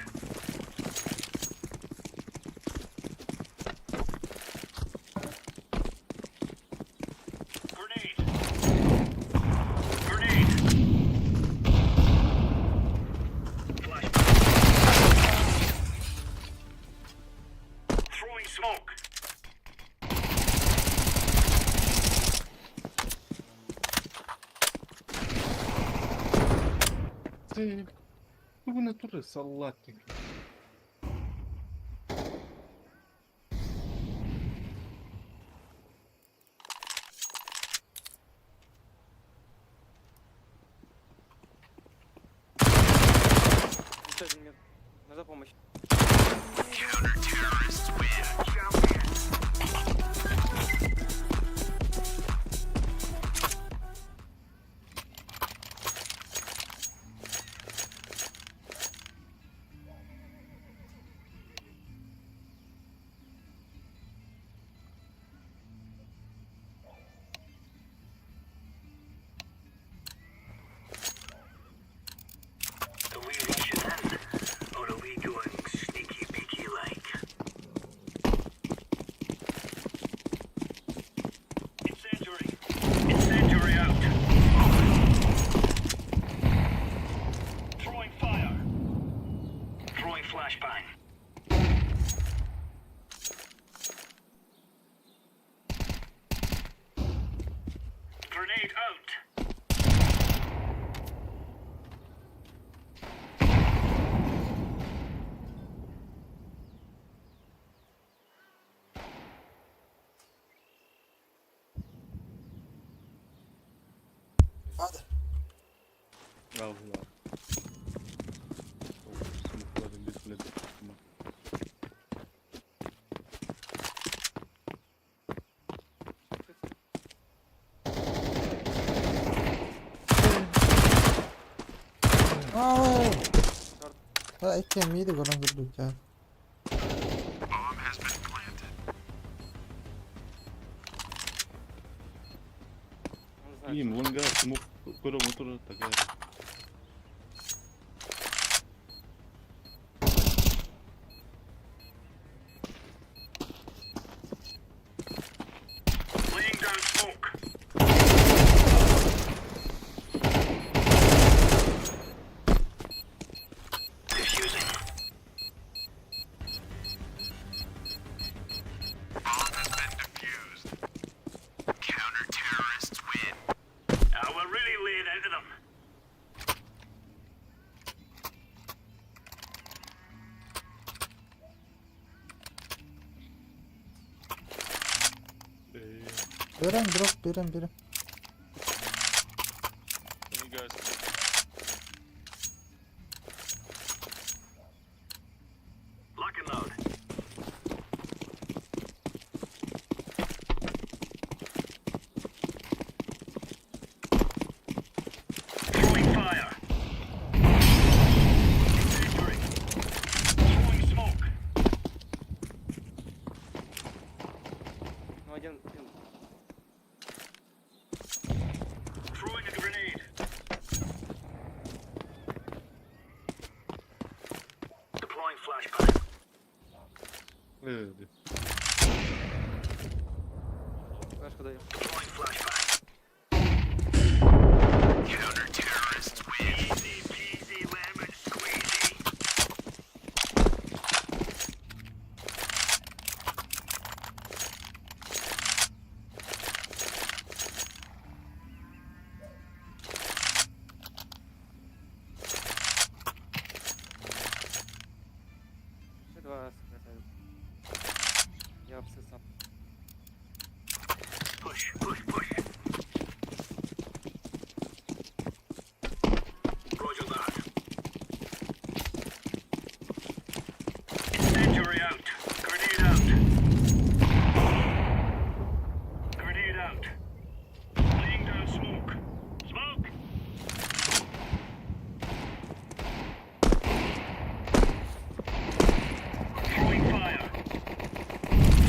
Grenade. Grenade. Flashbang. Throwing smoke. Ты ну, натуре салатник. Counter-terrorists win. Are we rushing in, or are we going sneaky beaky like? Hadi. Алла. Смухларын бит Aa! Ha ekkem iyiydi golün kurduk ya. Bomb has been planted. Им лонга смух көрө мотор такая. Laying down smoke. Defusing. Bomb has been defused. Counter terrorists win. We're really laying into them. Beren drop beren beren. Can you guys? Lock and load. Throwing fire. Incendiary. Throwing smoke. Ну один, один. Throwing a grenade. Deploying flashbang. Э, Флешку даю. Deploying flashbang. Counter terrorists win. Easy peasy lemon squeezy. Еще два сохраняют. Я обсосал. Push, push, push. Roger that. Incendiary out. Grenade out. Grenade out. Laying down smoke. Smoke! Throwing fire.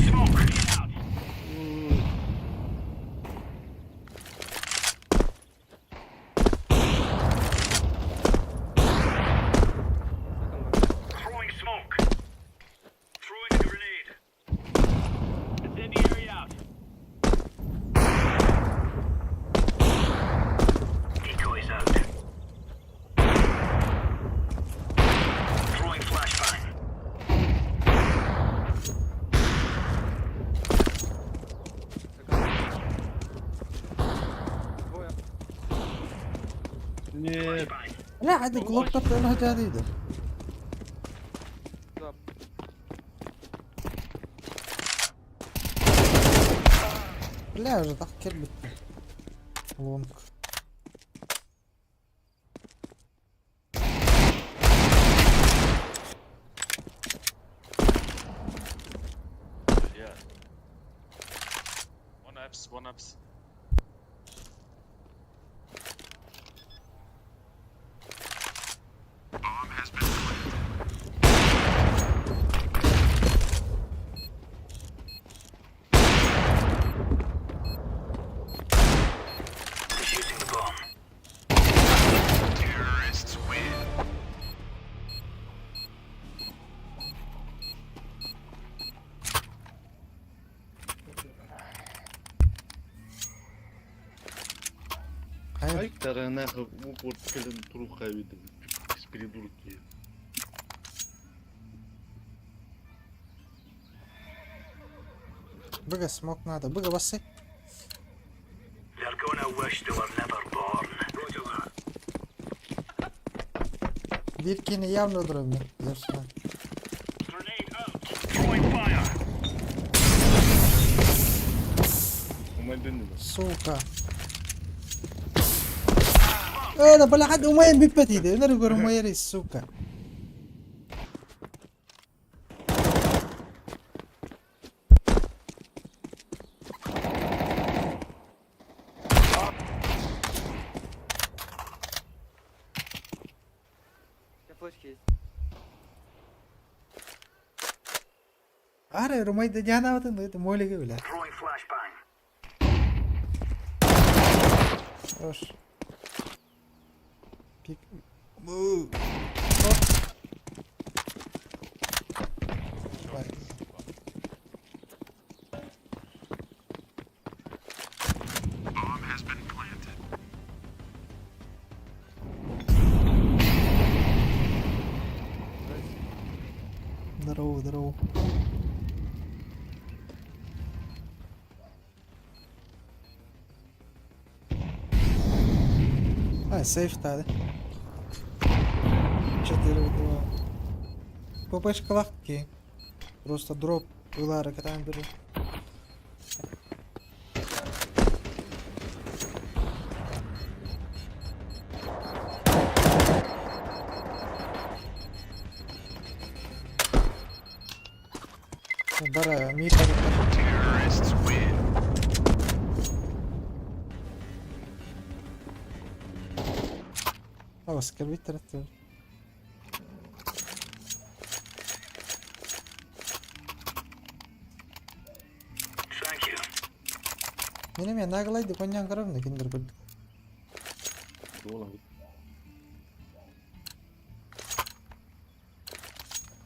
Smoke. Grenade out. Throwing smoke. Throwing a grenade. Incendiary out. Decoys out. Throwing flashbang. Двое. Нет. Flashbang. La hadi kulakta böyle hacadıydı. Да. Бля уже так келбитти. Лонг. Yeah. One apps, one apps. Bomb has been planted. Defusing the bomb. Terrorists win. Hayır. Ай, таранах, упор кэлэн туруха видим. Придурки. Быга смок надо. Быга бассы. They're gonna wish they were never born. Roger that. Bir явно öldürüyorum ben. Yarısına. Grenade out. Throwing fire. Умайдын. Сука. Э, да бля, умайан бүппэт иди. Өнөр көр умайар, сука. У тебя флешки есть. Ара, румай да дианабатын, это молиге, бля. Throwing flashbang. Хорош. Пик. Бу. Оп. Давай. Bomb has been planted. Здорово, здорово. А, сейф тады. 4-2. ППшка лахки. Просто дроп ылары катан беру. Бара, мита. Terrorists win. О, скорбит ты. Thank you. Мене наглайды коньян карабын киндер көрдүк. Буолан.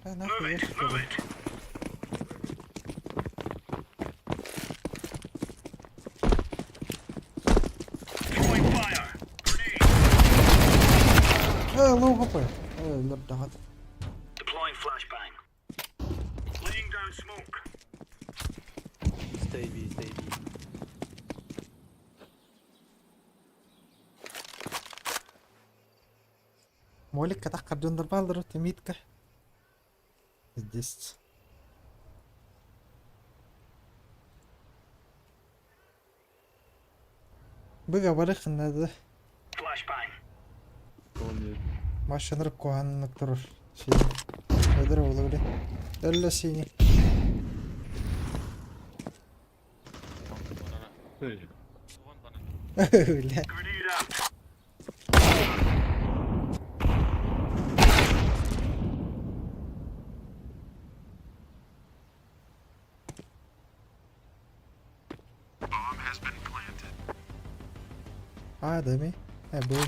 А, нахуй Move it. ешь, Move it. Throwing fire. Grenade. Э, low HP. Э, лөрдөгөт. Deploying flashbang. Laying down smoke. Stay B, stay B. Молик катак кардиондор балдыр темитка. Здесь. Быга барых надо. Flashbang. Машиныр куаннык турur. Şey. Ödür oğlu bile. Öyle seni. Banana. Эй, One banana. Öyle. Grenade out. Bomb has been planted. А, да ми. Э, был.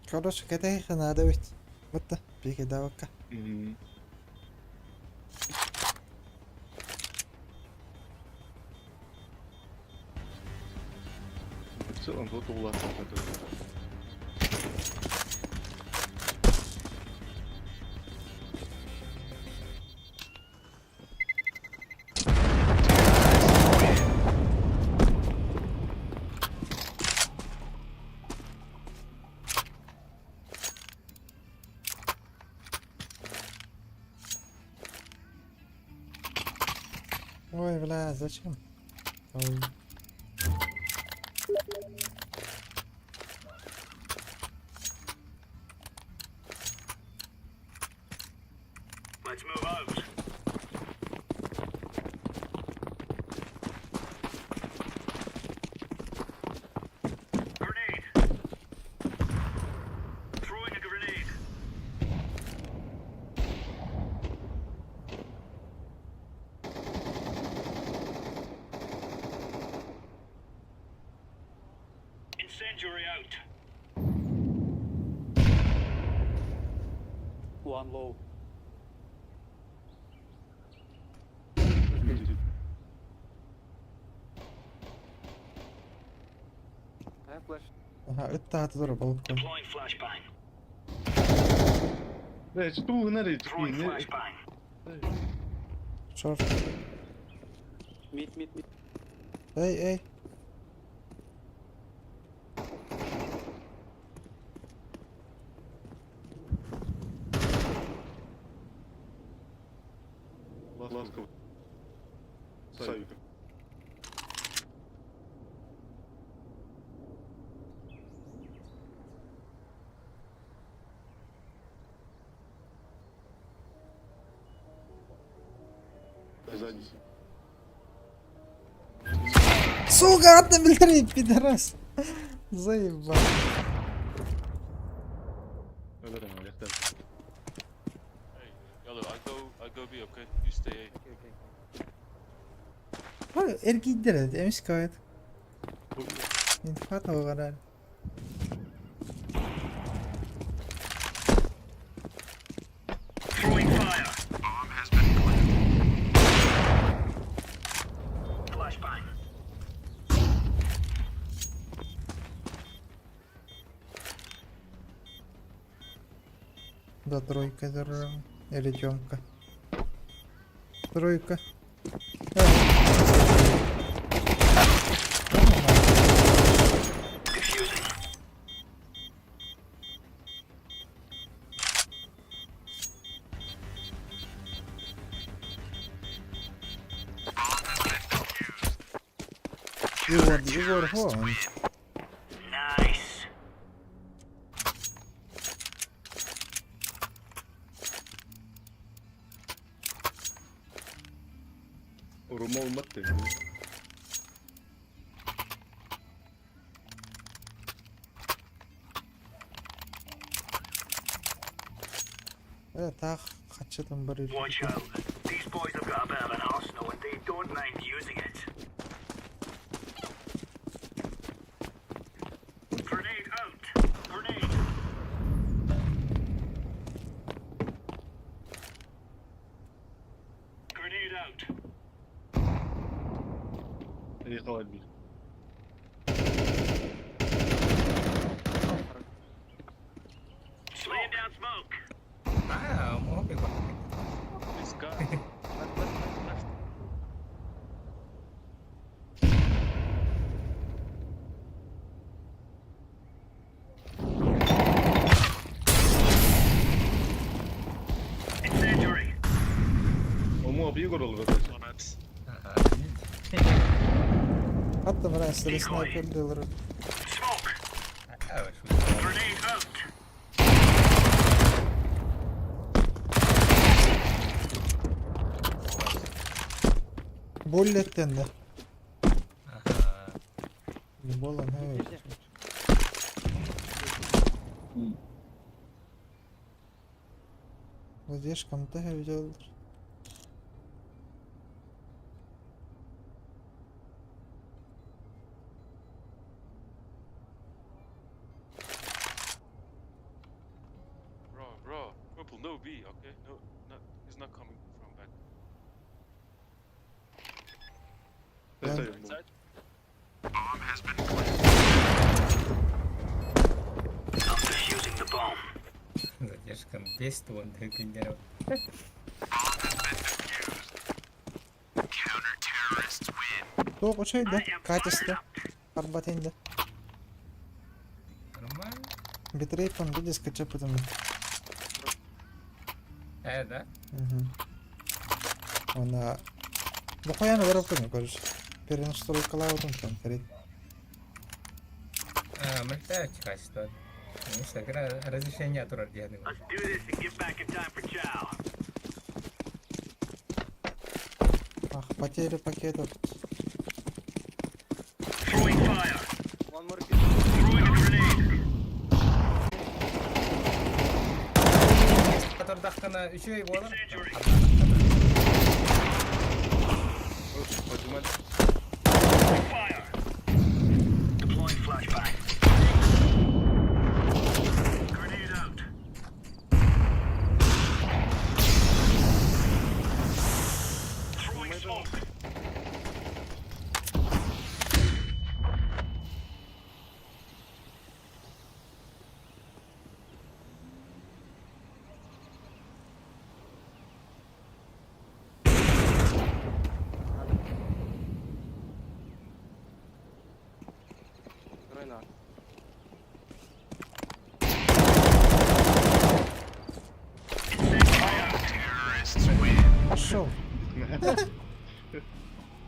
Короче, катайха надо ведь. Вот та, передавка. Мгм. В целом, вот улахан это. Ой, бля, зачем? Ой. Let's move out. Grenade. Throwing a grenade. Incendiary out. One low. I have flash. Ага, это турur балкон. Deploying flashbang. Эй, что вы нарите? Throwing flashbang. Шорт. Mid, mid, mid. Эй, эй. Ласково. Савика. Сзади. Сука, атын билдирбейт, пидорас. Заебал. Hey, yellow, I go B, okay? You stay A. Ой, эргийдер эмис кайт. Инфа тоҕарар. Throwing fire. Bomb has been planted. Flashbang. Да, тройка держал. Или темка. Тройка. Defusing. Егор, Егор, вон. Nice. Урумол матты. Так, хачытым бар. Watch out. These boys have got a bit of an arsenal and they don't mind using it. Grenade out. Grenade. Grenade out. Ехала би. Laying down smoke. This guy. Left, left, left, left. Incendiary. Ому объегор олготось. Аттым раз, снайпер дылыр. Smoke. Grenade out. Буллеттен да. Болан, эй. Задержкам да видел. Bro, bro. Purple, no B, okay? No, not, he's not coming from back. Right side. Bomb has been planted. I'm defusing the bomb. Bomb has been defused. Counter terrorists win. Тоқ учайды, качество. Арбатенде. Битрейт он видишь, качапытым. Да? Угу. Она... Бухаяны барып көрмө, короче. Перенастройкалабытым там, короче. Разрешение турар диэн. Let's do this and get back in time for chow. Ах, потеря пакетов. Throwing fire. One more Throwing a grenade. Котордахтана үчүгэй буолар. Incendiary. Fire. Deploying flashbang. Grenade out. Throwing smoke.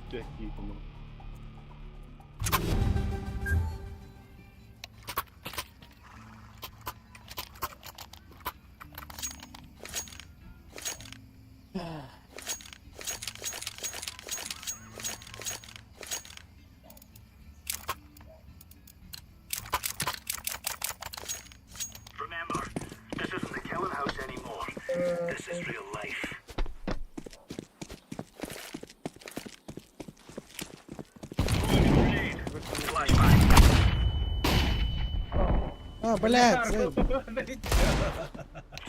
Какие там. Remember, this isn't the killing house anymore. This is real life. Grenade. Flashbang. А, блядь, эй,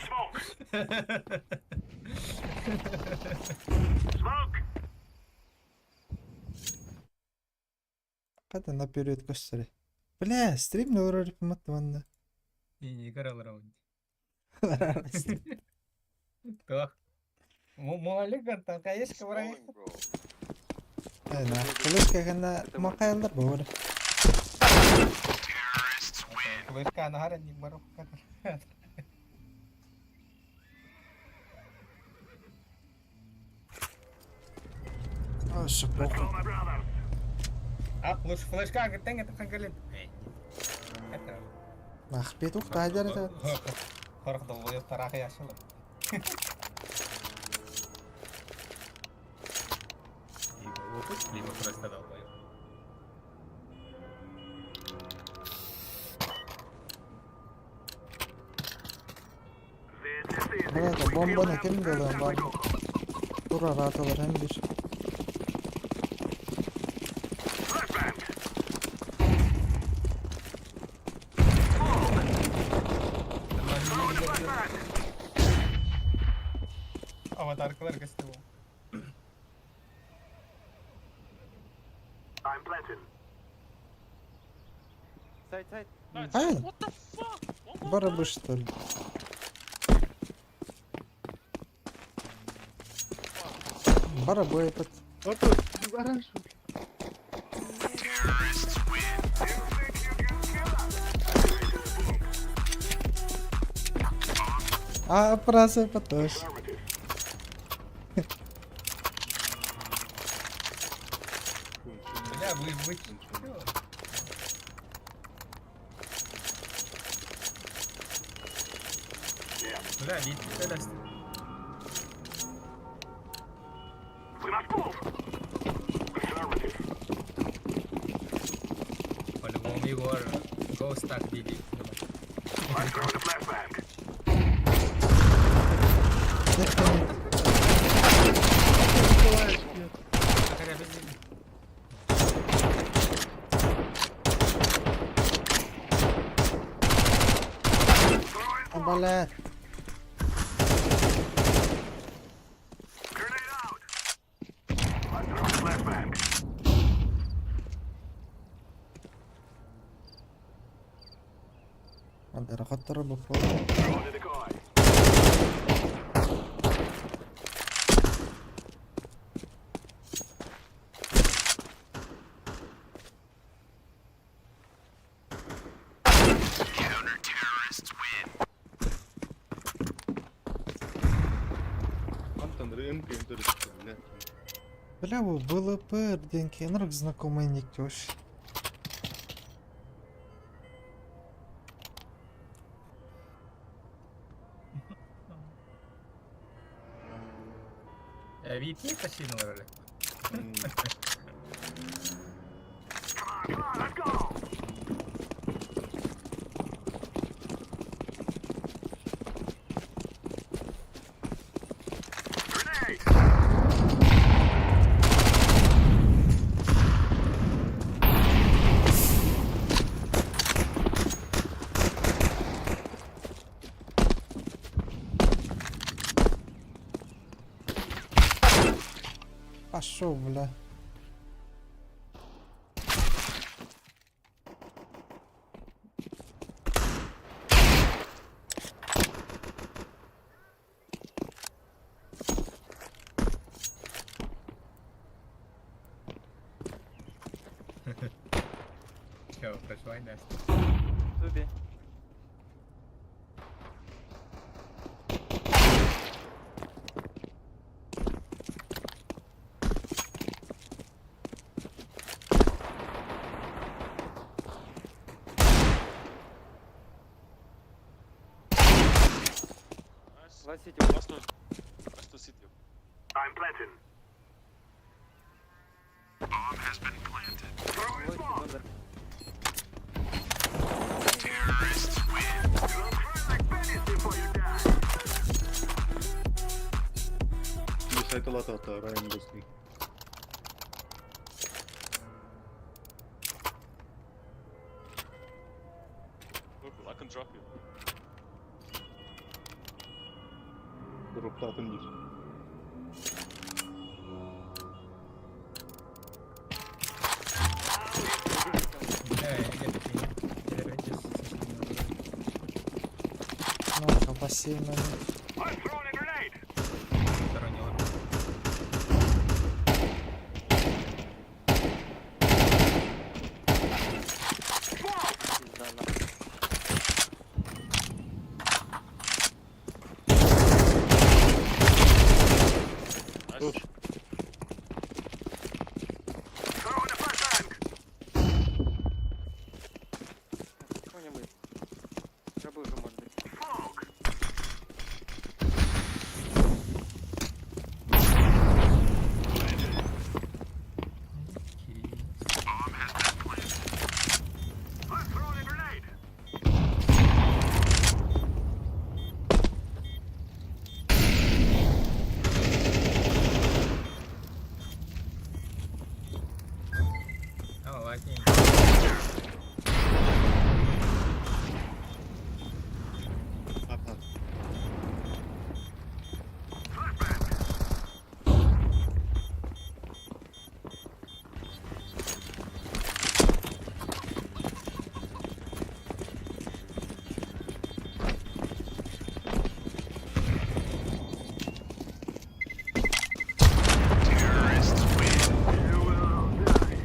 Smoke. Smoke. Қайда наперед көстөрі. Бля, стрим не урар манна. Не көрөлөр. Туох. Молик там, конечно, враг. Falling, bro. Э, на, флешка гана макайлар бар. Terrorists win. Флешка нахара не бару. А, Let's go, my brothers. А, лучше флешка, говорит, это хангалин. Это. Ах, петух тайдар это. Хорох долбоёб тарах яшылы. Либо опыт, либо просто долбоёб. This is it. Бля, We kill бомбаны them ким and деді then we бар. go home. Тура раталар hem bir. Flashbang. Аватаркалар көстө. I'm planting. Сайт, сайт. Nice. Ай. What the fuck? One more Барабы time. что ли? Барабы этот. Terrorists win. You think you can kill us? А, праса потош. Affirmative. Бля, вы чё? Бля, видите, это We must move. Affirmative. По-любому Егор Ghost так диди. I'm throwing a flashbang. А, блядь. Grenade out. I'm throwing a flashbang. Андара хоттора бу. Throwing a decoy. Counter terrorists win. Антон, РМК интересно, бля. Бля, бу БЛП деньги, энерг знакомый никтёш. VP тащинула ролик. М, Come on, come on, let's go. Grenade. Пошел, бля. Чё, прошла, да? Туби. Last city, last one. Last one city. I'm planting. Bomb has been planted. Throwing smoke. Terrorists win. You'll cry like pennies before you die. Сайталата Райан Гослинг. Purple, I can drop you. Дроптатын диир. Ну, что, пассивно. I'm throwing a grenade. Nice. Throwing a flashbang. Кто-нибудь. Забыл же, может быть. Smoke. Bomb has been planted. I'm throwing a grenade. А, ладненько. Ага. Terrorists win. You will die.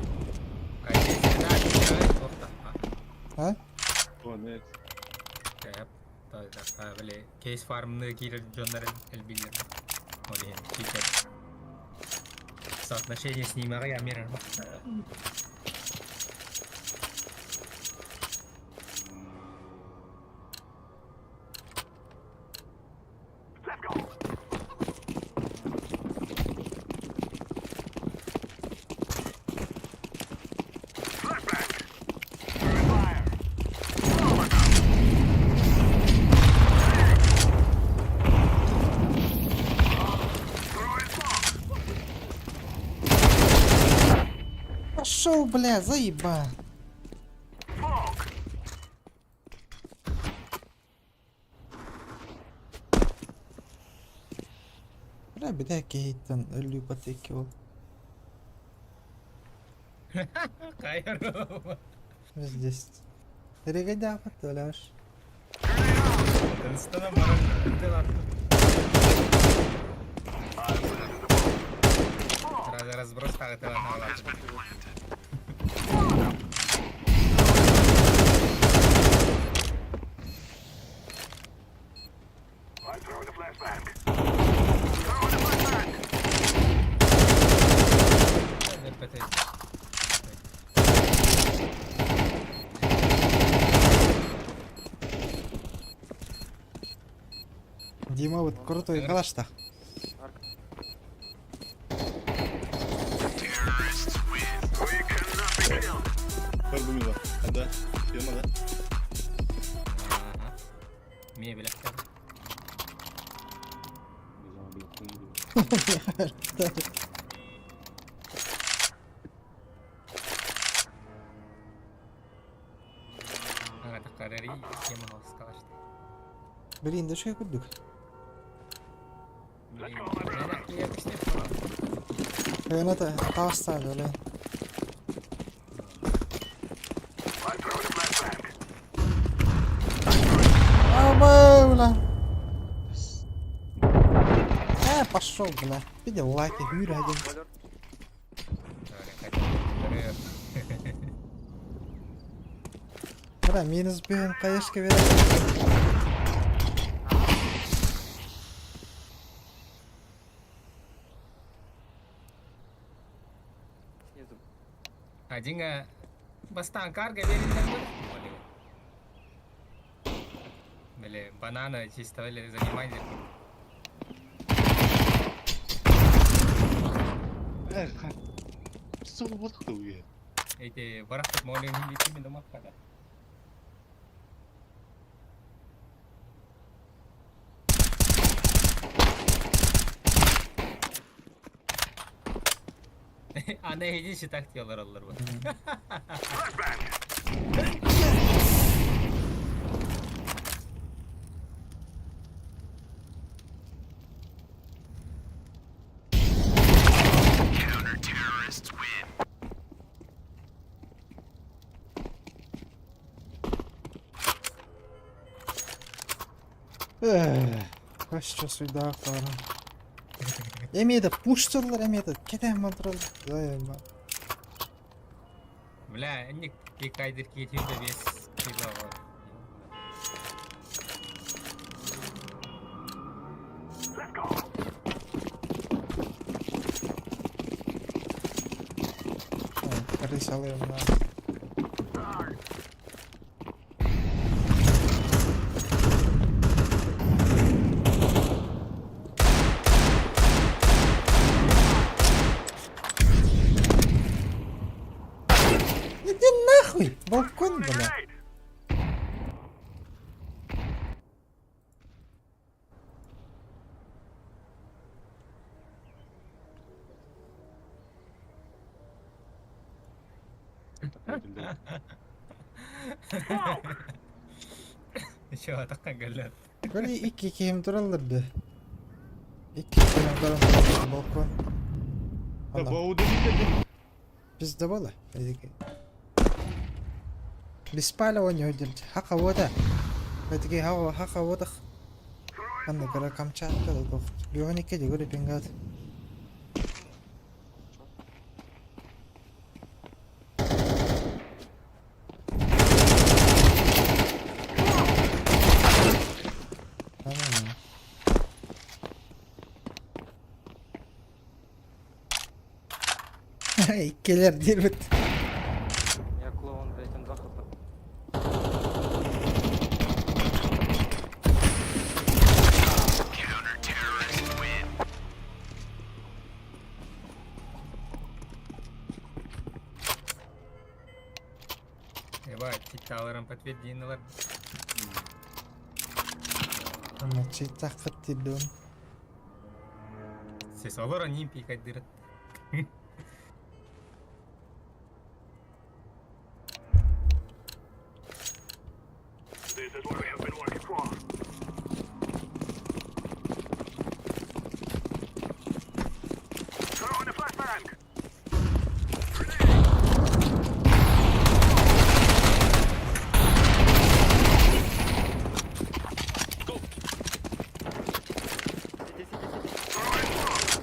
А здесь да, да, охта. А? О, нет. Били кейс фармны киирэр дьоннор элбииллэр. Ол иһин киирэр. Соотношение с ним я мир. Let's go. Flashbang. Throwing fire. Molotov. Throwing smoke. Пошел, бля, заеба. Smoke. Бля, бля, кейтен, люпатыки. Кайрова. Здесь. Регадя, потоляш. Тынстана баран тылат. Раз разброс тагы Bomb has been planted. I'm throwing a flashbang. Throwing a flashbang. Дима вот крутой калаш-то. Terrorists win. We cannot be killed. Көрбүмүн Да. Тема, да? Мебель. Ага, такая тема скалашты. Блин, да что я курдук? Блин, Это таста, бля. I'm throwing a flashbang. А, бля. Пошел, бля. Видел лайки, юра один. Бля, минус бен, конечно, верю. Снизу. Один бастан карга верит. Бля, банана чисто занимали. Сол вот кто Эти барахтык молин хилити мен домаккада. Аны эһиги считак диялар бу. Counter-terrorists win. Эх, сюда пора. Эмиэ да пушталлар, эмиэ да кэтээн мантырал. Заеба. Бля, ник кайдыр киетин да вес кило. Крысалыым на. Иди нахуй! Балкон, бля. Еще атакка галлят. Böyle iki iki hem duralım bir. İki iki hem duralım balkon. Allah. Biz de böyle. Беспалево не удержать. Хака вода. Бэтги хака хака вода. Анна кара Камчатка да тох. Бионике де көрө пингат. Иккилэр диэбит. Я клоун, блядь, он 2 хп. Counter-terrorists win. Ебать, читаларым подтвердилар. Ама читакыт дидун. Сес олар ним пикать дырыт. This is what we have been working for. Throw in the flashbang.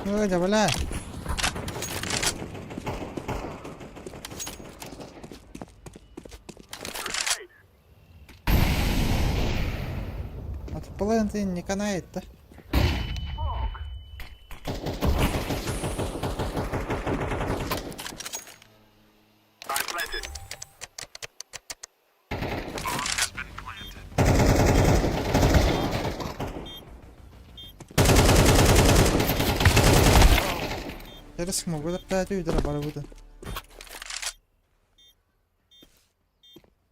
Ой, да бля. А плент не канает, да? I'm planted. Bomb has been planted. Через могу да үйдер бар буду.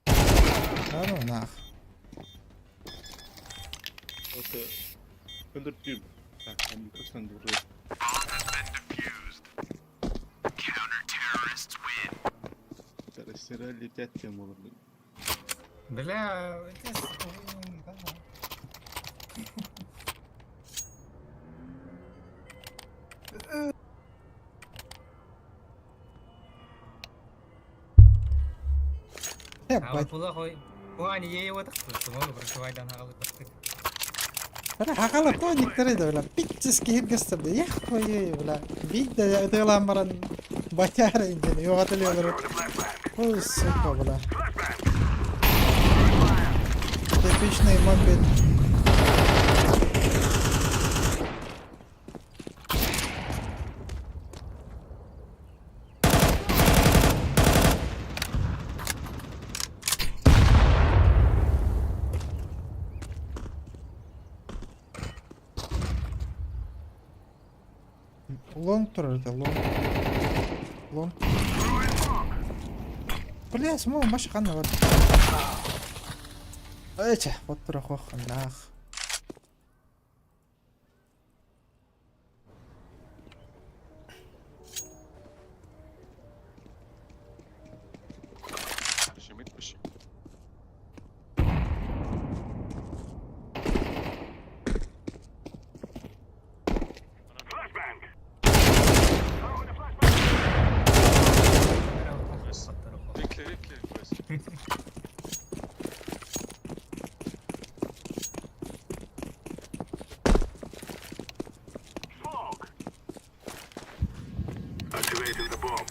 Да ну нах. Это Эндер Так, он как там вроде. Bomb has been defused. Counter-terrorists win. Сера летят тем может быть. Бля, это Ебать. А вот хой. Пуани ей вот так, прошивайдан хагалы бастык. Бля, хакала тоник да, бля, питчес киһиргэстэр да, эх твою, бля. Биг да ытыалаан баран батяра инден, югатылы Ой, сука, бля. Типичный мопед. Лонг турар это лонг. Лонг. Бля, смол маш ханна бар. Эче, вот турах нах. Pushing mid, pushing. Flashbang. Throwing a flashbang. Nice. Be clear, be clear, boys. Smoke. Activating the bomb.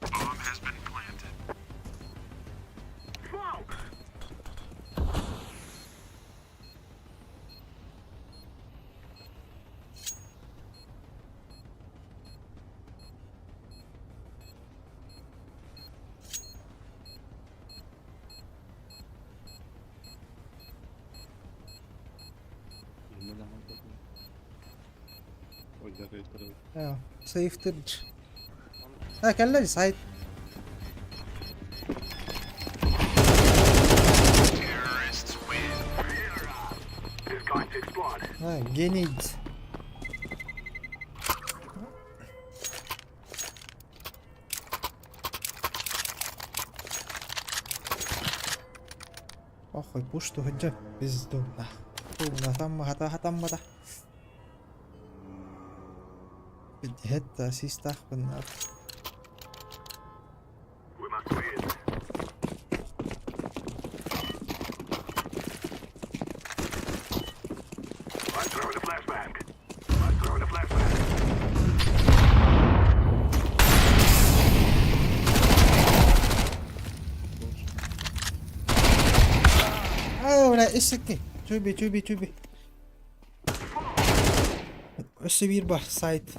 Bomb has been planted. Smoke. Сейф тырдж. А, кэллэ сайт. Terrorists win. Is going to explode. А, гений. Охой, пушту хыджа пизду нах. Тумна тамма хата хатаммата. Бидхетта систахпын. We must win. I'm throwing a flashbang. I'm throwing a flashbang. Аа, бля, исекки. Чуби, чуби, чуби. Өссө биир бар сайт.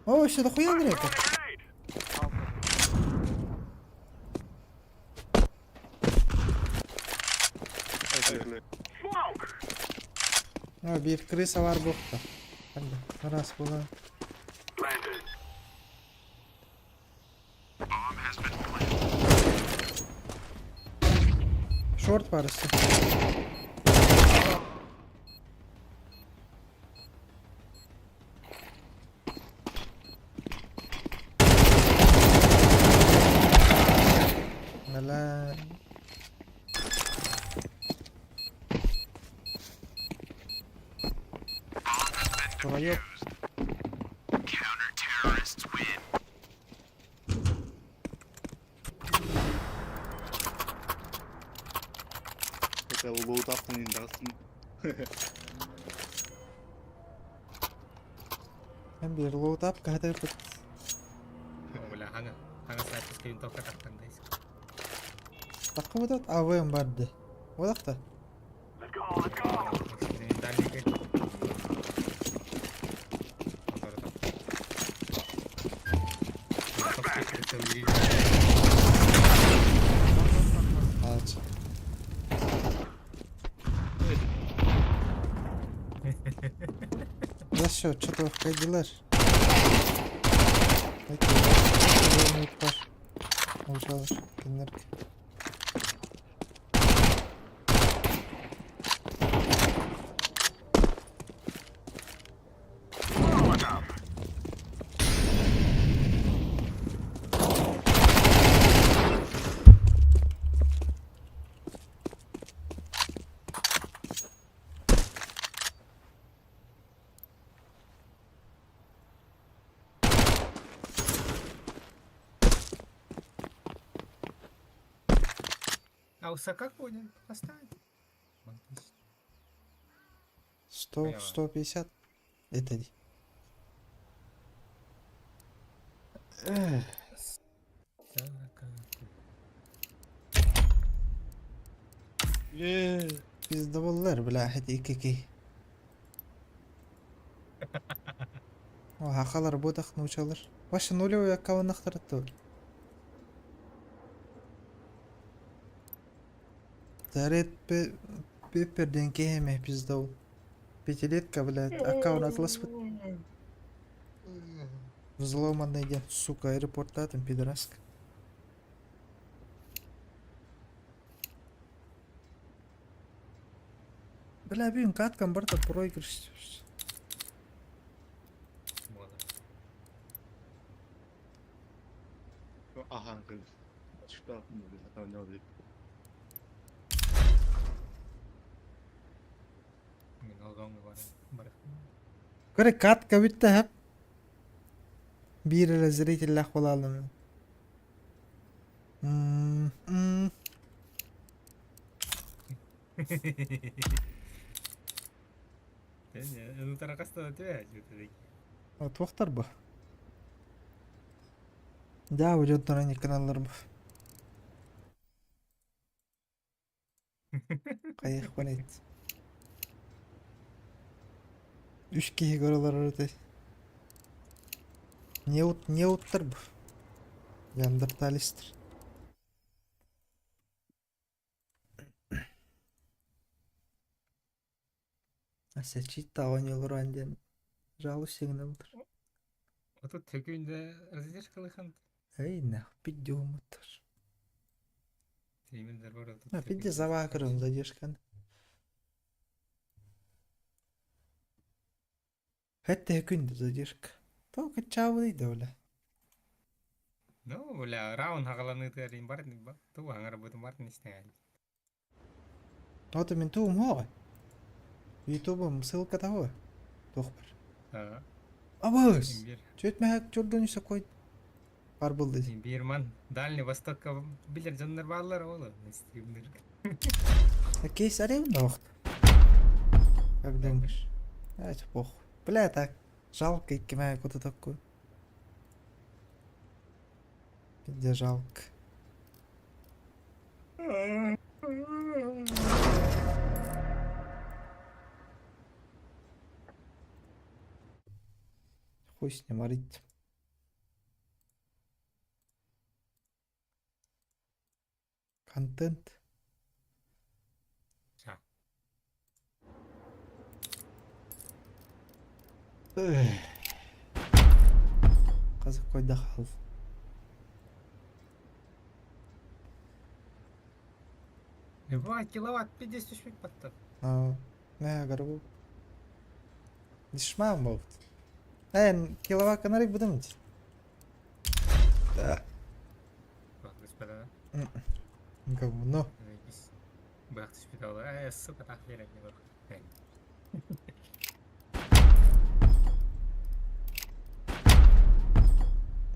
О, өссө да хуя грека. Grenade! Smoke! А, биир крыса бар буохта. Раз була. Planted. Bomb has been planted. Шорт бар өссө. Бля. Твоё Counter terrorists win. Это лоутаптан дасын. Hem bir load up катырбыт. Бля, хана. Хана снайперская винтовка тахтан дайс. Такыбыт АВМ барды. Одакта. Let's go, let's go! Экспериментальный гель. Ач. За что, что-то входилар. Окей, бар. Ужалар, кинерк. Molotov! А у как будет поставить? 100, 150. Это не. Пиздоболлар, бля, хати икки. О, хахалар бодах научалар. Ваша нулевой аккаунт нахтаратту. Зарет пепперден кеме пиздол. Пятилетка, блядь, аккаунт атыласпыт. Взломанный диэн, сука, аэропортаатым, пидораска. Бля, бүгүн каткам барыта проигрыш. Ахан кыз. Çıktı aklımda bir. Мин алган бар. Бар. Көрө катка бүттэ хэп. Биир эрэ зрителлээх буолаалым. М Ну таракаста тебя Туохтар бу? Даа бу дьонтон аньыккыналлар бу. Хайыахпын эт. Үс киһи көрө олорор этэй. Не неуттар бу. Неандерталистер. Ася чит оонньуулар диэн жалуйся сигнал-тар. А тут төкүүндэ разрешкалыхан. Эй, нах, пиддюмуттар. Тимендер бар. А, пидде завакырым задержканы. Хэтте күндү задержка. Только чабылый да бля. Ну, бля, раунд хагаланы тыарин бар, ту аңар бутун бар нистен. Вот мен туум хоҕой. Ютубум ссылка того. Туох бар. Абыс! Чөт мэһэк чордон кой бар булды. Бирман, Дальний Востокка билер дьоннор бааллар ол стримнер. Кейс арем да Как думаешь? Это похуй. Бля, так. Жалко икки куда такой. Где жалко. Хуй с ним, арить. Контент. Казах дахал. 2 киловатт 53 паттан. А, не, горбу. Дешман болт. Эн, киловатт канарик будем. Да. Господа. Говно. Бах түспүт Э, сука, так берем не бар.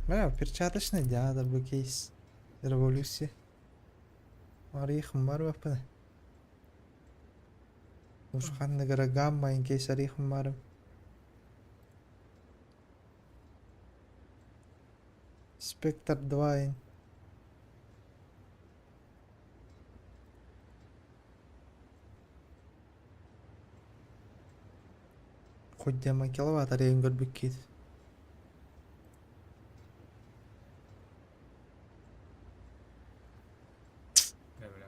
Бля, перчаточный диадр бу кейс. Революция. Арихым бар баппына. Уж ханныгара гамма ин кейс арихым барым. Спектр 2 ин. Хоть дема киловатт арейін көрбік кейт. Да, бля.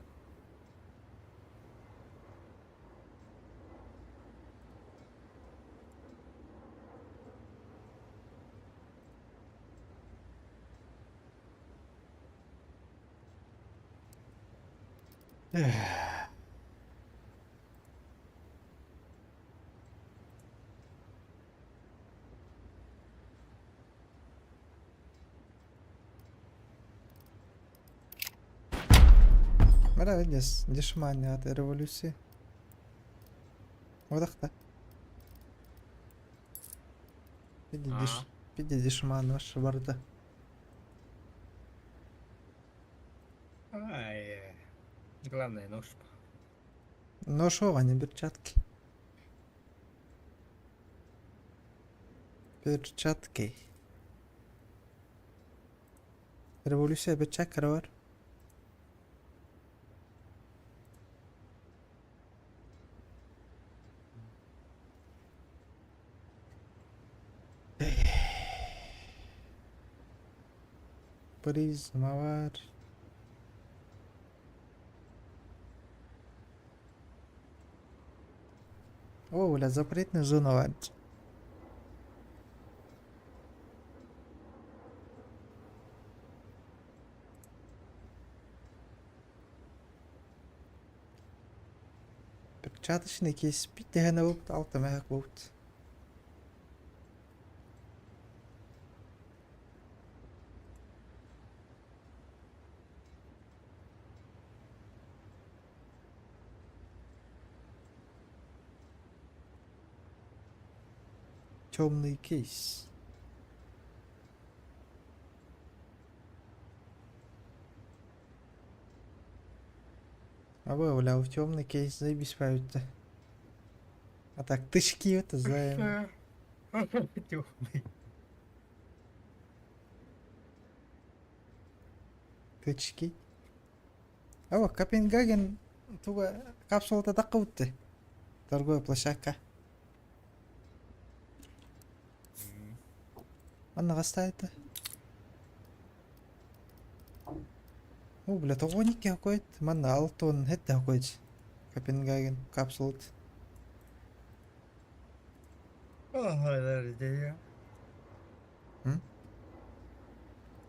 Бара видишь, дешман от революции. Одахта. Пиди пиди дешман ваш барда. Ай, главное нож. Нож а не перчатки. Перчатки. Революция перчатка бар. Призма бар. О, бля, запретная зона бар. Перчаточный кейс питтэһэнэ буолбут, алта мэһэк буолбут. Темный кейс. А вы, бля, в темный кейс заебись память-то. А так, тычки это знаем. Темный. Тычки. А вот Копенгаген туга капсулата таққыбытты. Торговая площадка. Манна хастаайта? О, бля, тоҕо икки хокуйт? Манна алтон хетте хокуйт. Копенгаген капсулат. Ага, М?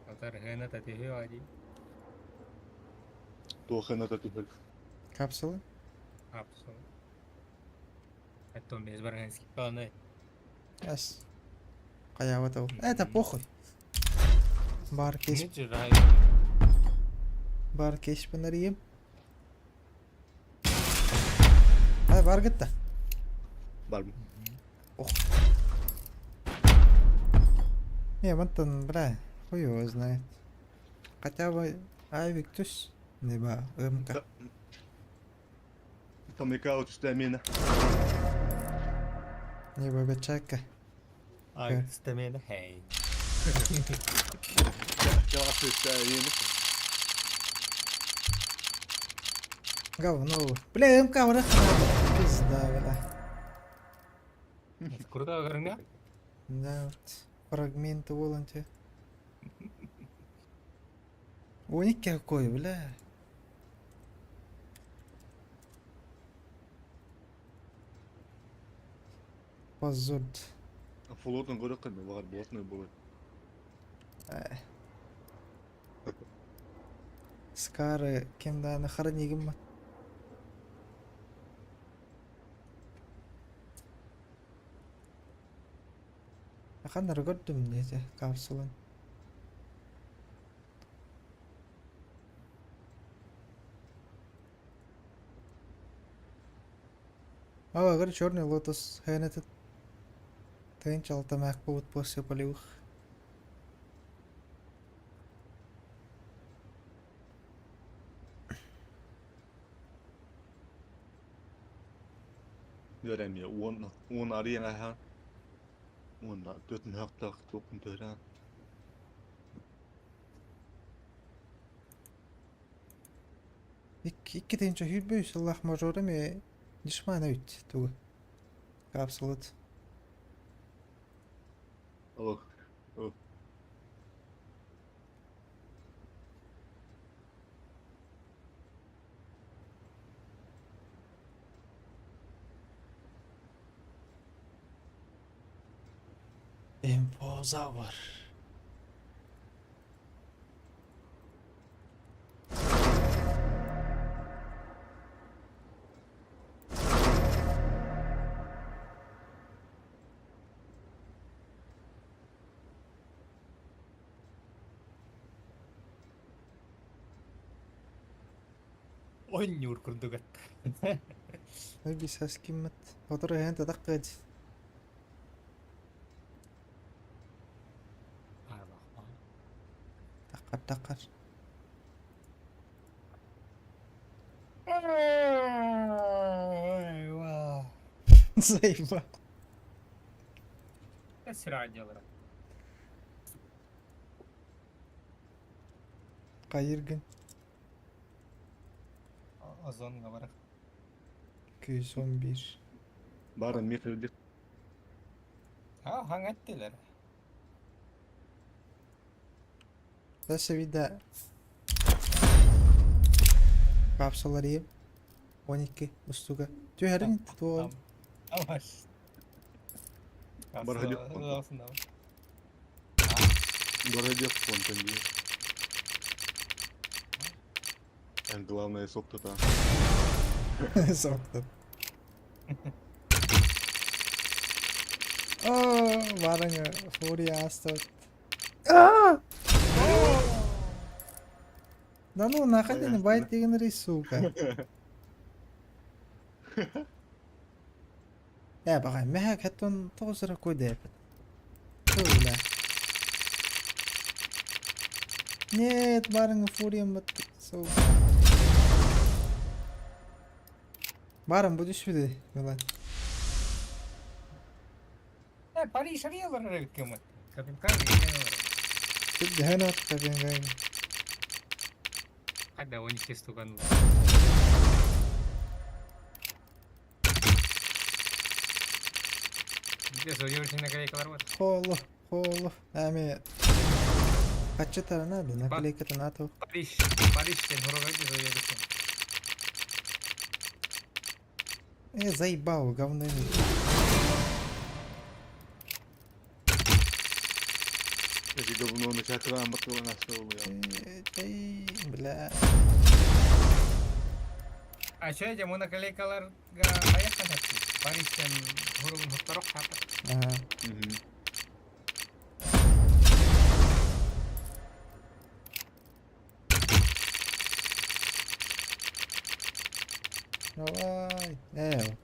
Атаргына татыһы ади. Туохына түһэр. Капсула? Капсула. Это без барганский планы. Yes. Хайаабат ол. Это похуй. Бар кейс, бар кейспин арыйым. Ай, бар гытта. Бар. Ох. Не, мантан, бля, хуй его знает. Хотя бы авик түс, либо МК. Томикаут стамина. Либо бечака. Ай, стамина, хей. Стамина. Говно. Бля, МК, бля. Пизда, бля. Круто, көрүҥэ? Да, вот. Фрагменты волонте. Ой, какой, бля. Позор. Флотын көрө кын бар ботный болот. Скары кем да хранигим. Ханнары көрдүм диэти капсулын. Ава, говорю, черный лотос, хэнэтит. Тэнч алтамаак буут после полевых. Göremiyor. Он он арыйан аха. Уонна төтүн хактак токун төрөн. Икки тэнчэ хүрбүй сыллах мажора ме дишмана үт тугу. Капсулат. Ох. Ох. Импозавр. Онньуур курдугат. Бисас киммат. Отор хэн тадаккыт. Таккар таккар. Заебал. Сыра делара. Кайыргын. Озонга барах. 211. Барын михрди. Ha, хаңаттылар. Дальше вида капсуларыйым. 12 устуга. Түһәрин туол. Амаш. Бар хадьык онтон. Бар хадьык онтон дии. Эн главное соктата. Соктат. О, барыңы фурия астат. А! Да ну нахуй ты не байт деген сука. Ээ баҕай мэһэ хэттон тоҕус эрэ куйдайаппыт. Бля. Нет, барыҥы фуриям бат сука. Барым бу түспүтэ Милан. Э, Париж арыялар эбит кеммит. Капинкар деген олорор. Тут дэһэн от капинкар. Хайда он икки стукан. Где судья наклейкалар вот? Холо, холо. Эми хаччытара надо, наклейката НАТО. Париж, Париж сен хорога где судья Заебал, говно. Эти говно на чакрам батыл на стол я. Эй, бля. А что я му наклейкалар га хатты. Париж сен хорогун хоттарок хата. Ага. Давай.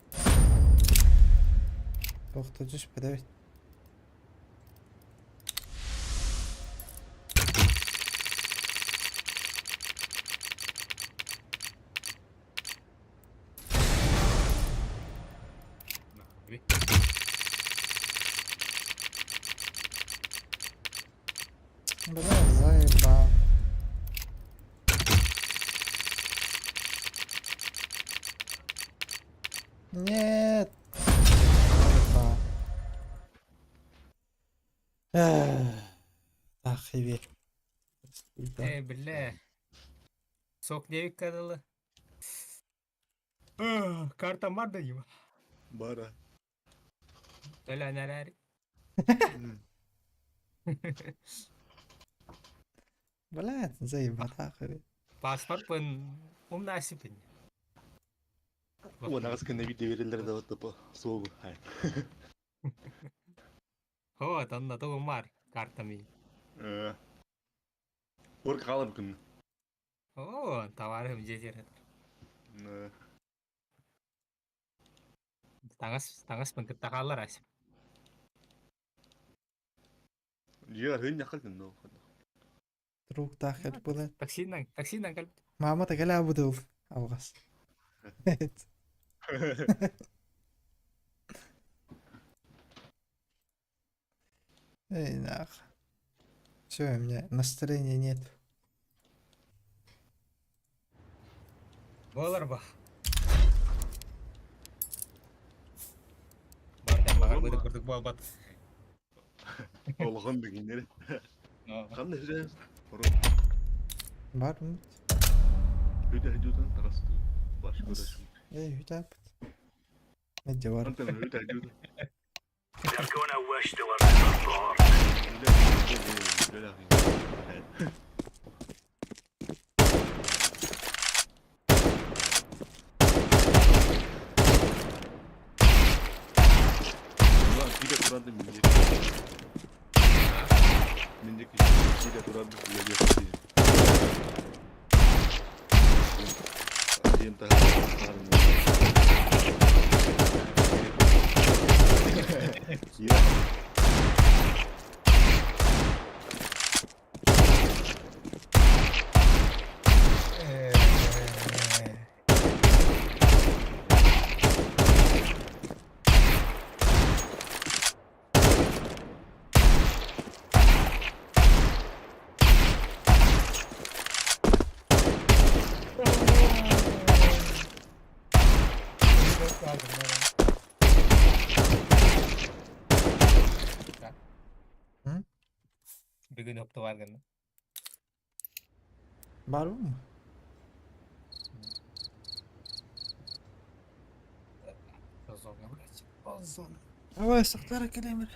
Тохтожуш подавить. Бля, заебал. Нет. Заебал. Ах, и Бля. Сок девик кадалы. Карта бар да его. Бара. Толя нарари. Бля, заебал, ах, и Паспорт пын умна сипин. О, нагас кенне видео верилер да топо. Соогу. Хай. О, танна то мар карта ми. Ор калып күн. О, товарым жетер. Таңас, таңас пын кытта асип. Я хын якал но. Друг тахер было. Таксинан, таксинан калп. Мама такала будул. Алгас. Эй, нах. Все, у меня настроения нет. Болар ба. Бардан багар быдык курдук болбат. Олгон дегеннер. Кандай сүрәс? Бар mı? Үйдө жүдөн тарасты. Баш көрөшүм. Эй, хүтәп. Ne var? Антон үйдө жүдөн. They're gonna wish they were never born. Үйдө Кире турады минде. Минде кире турады биле. Диэн та. Я. Бүгүн өптө бар гын. Бар mı? Созоңа блядь. Давай, сахтара кэлэмир.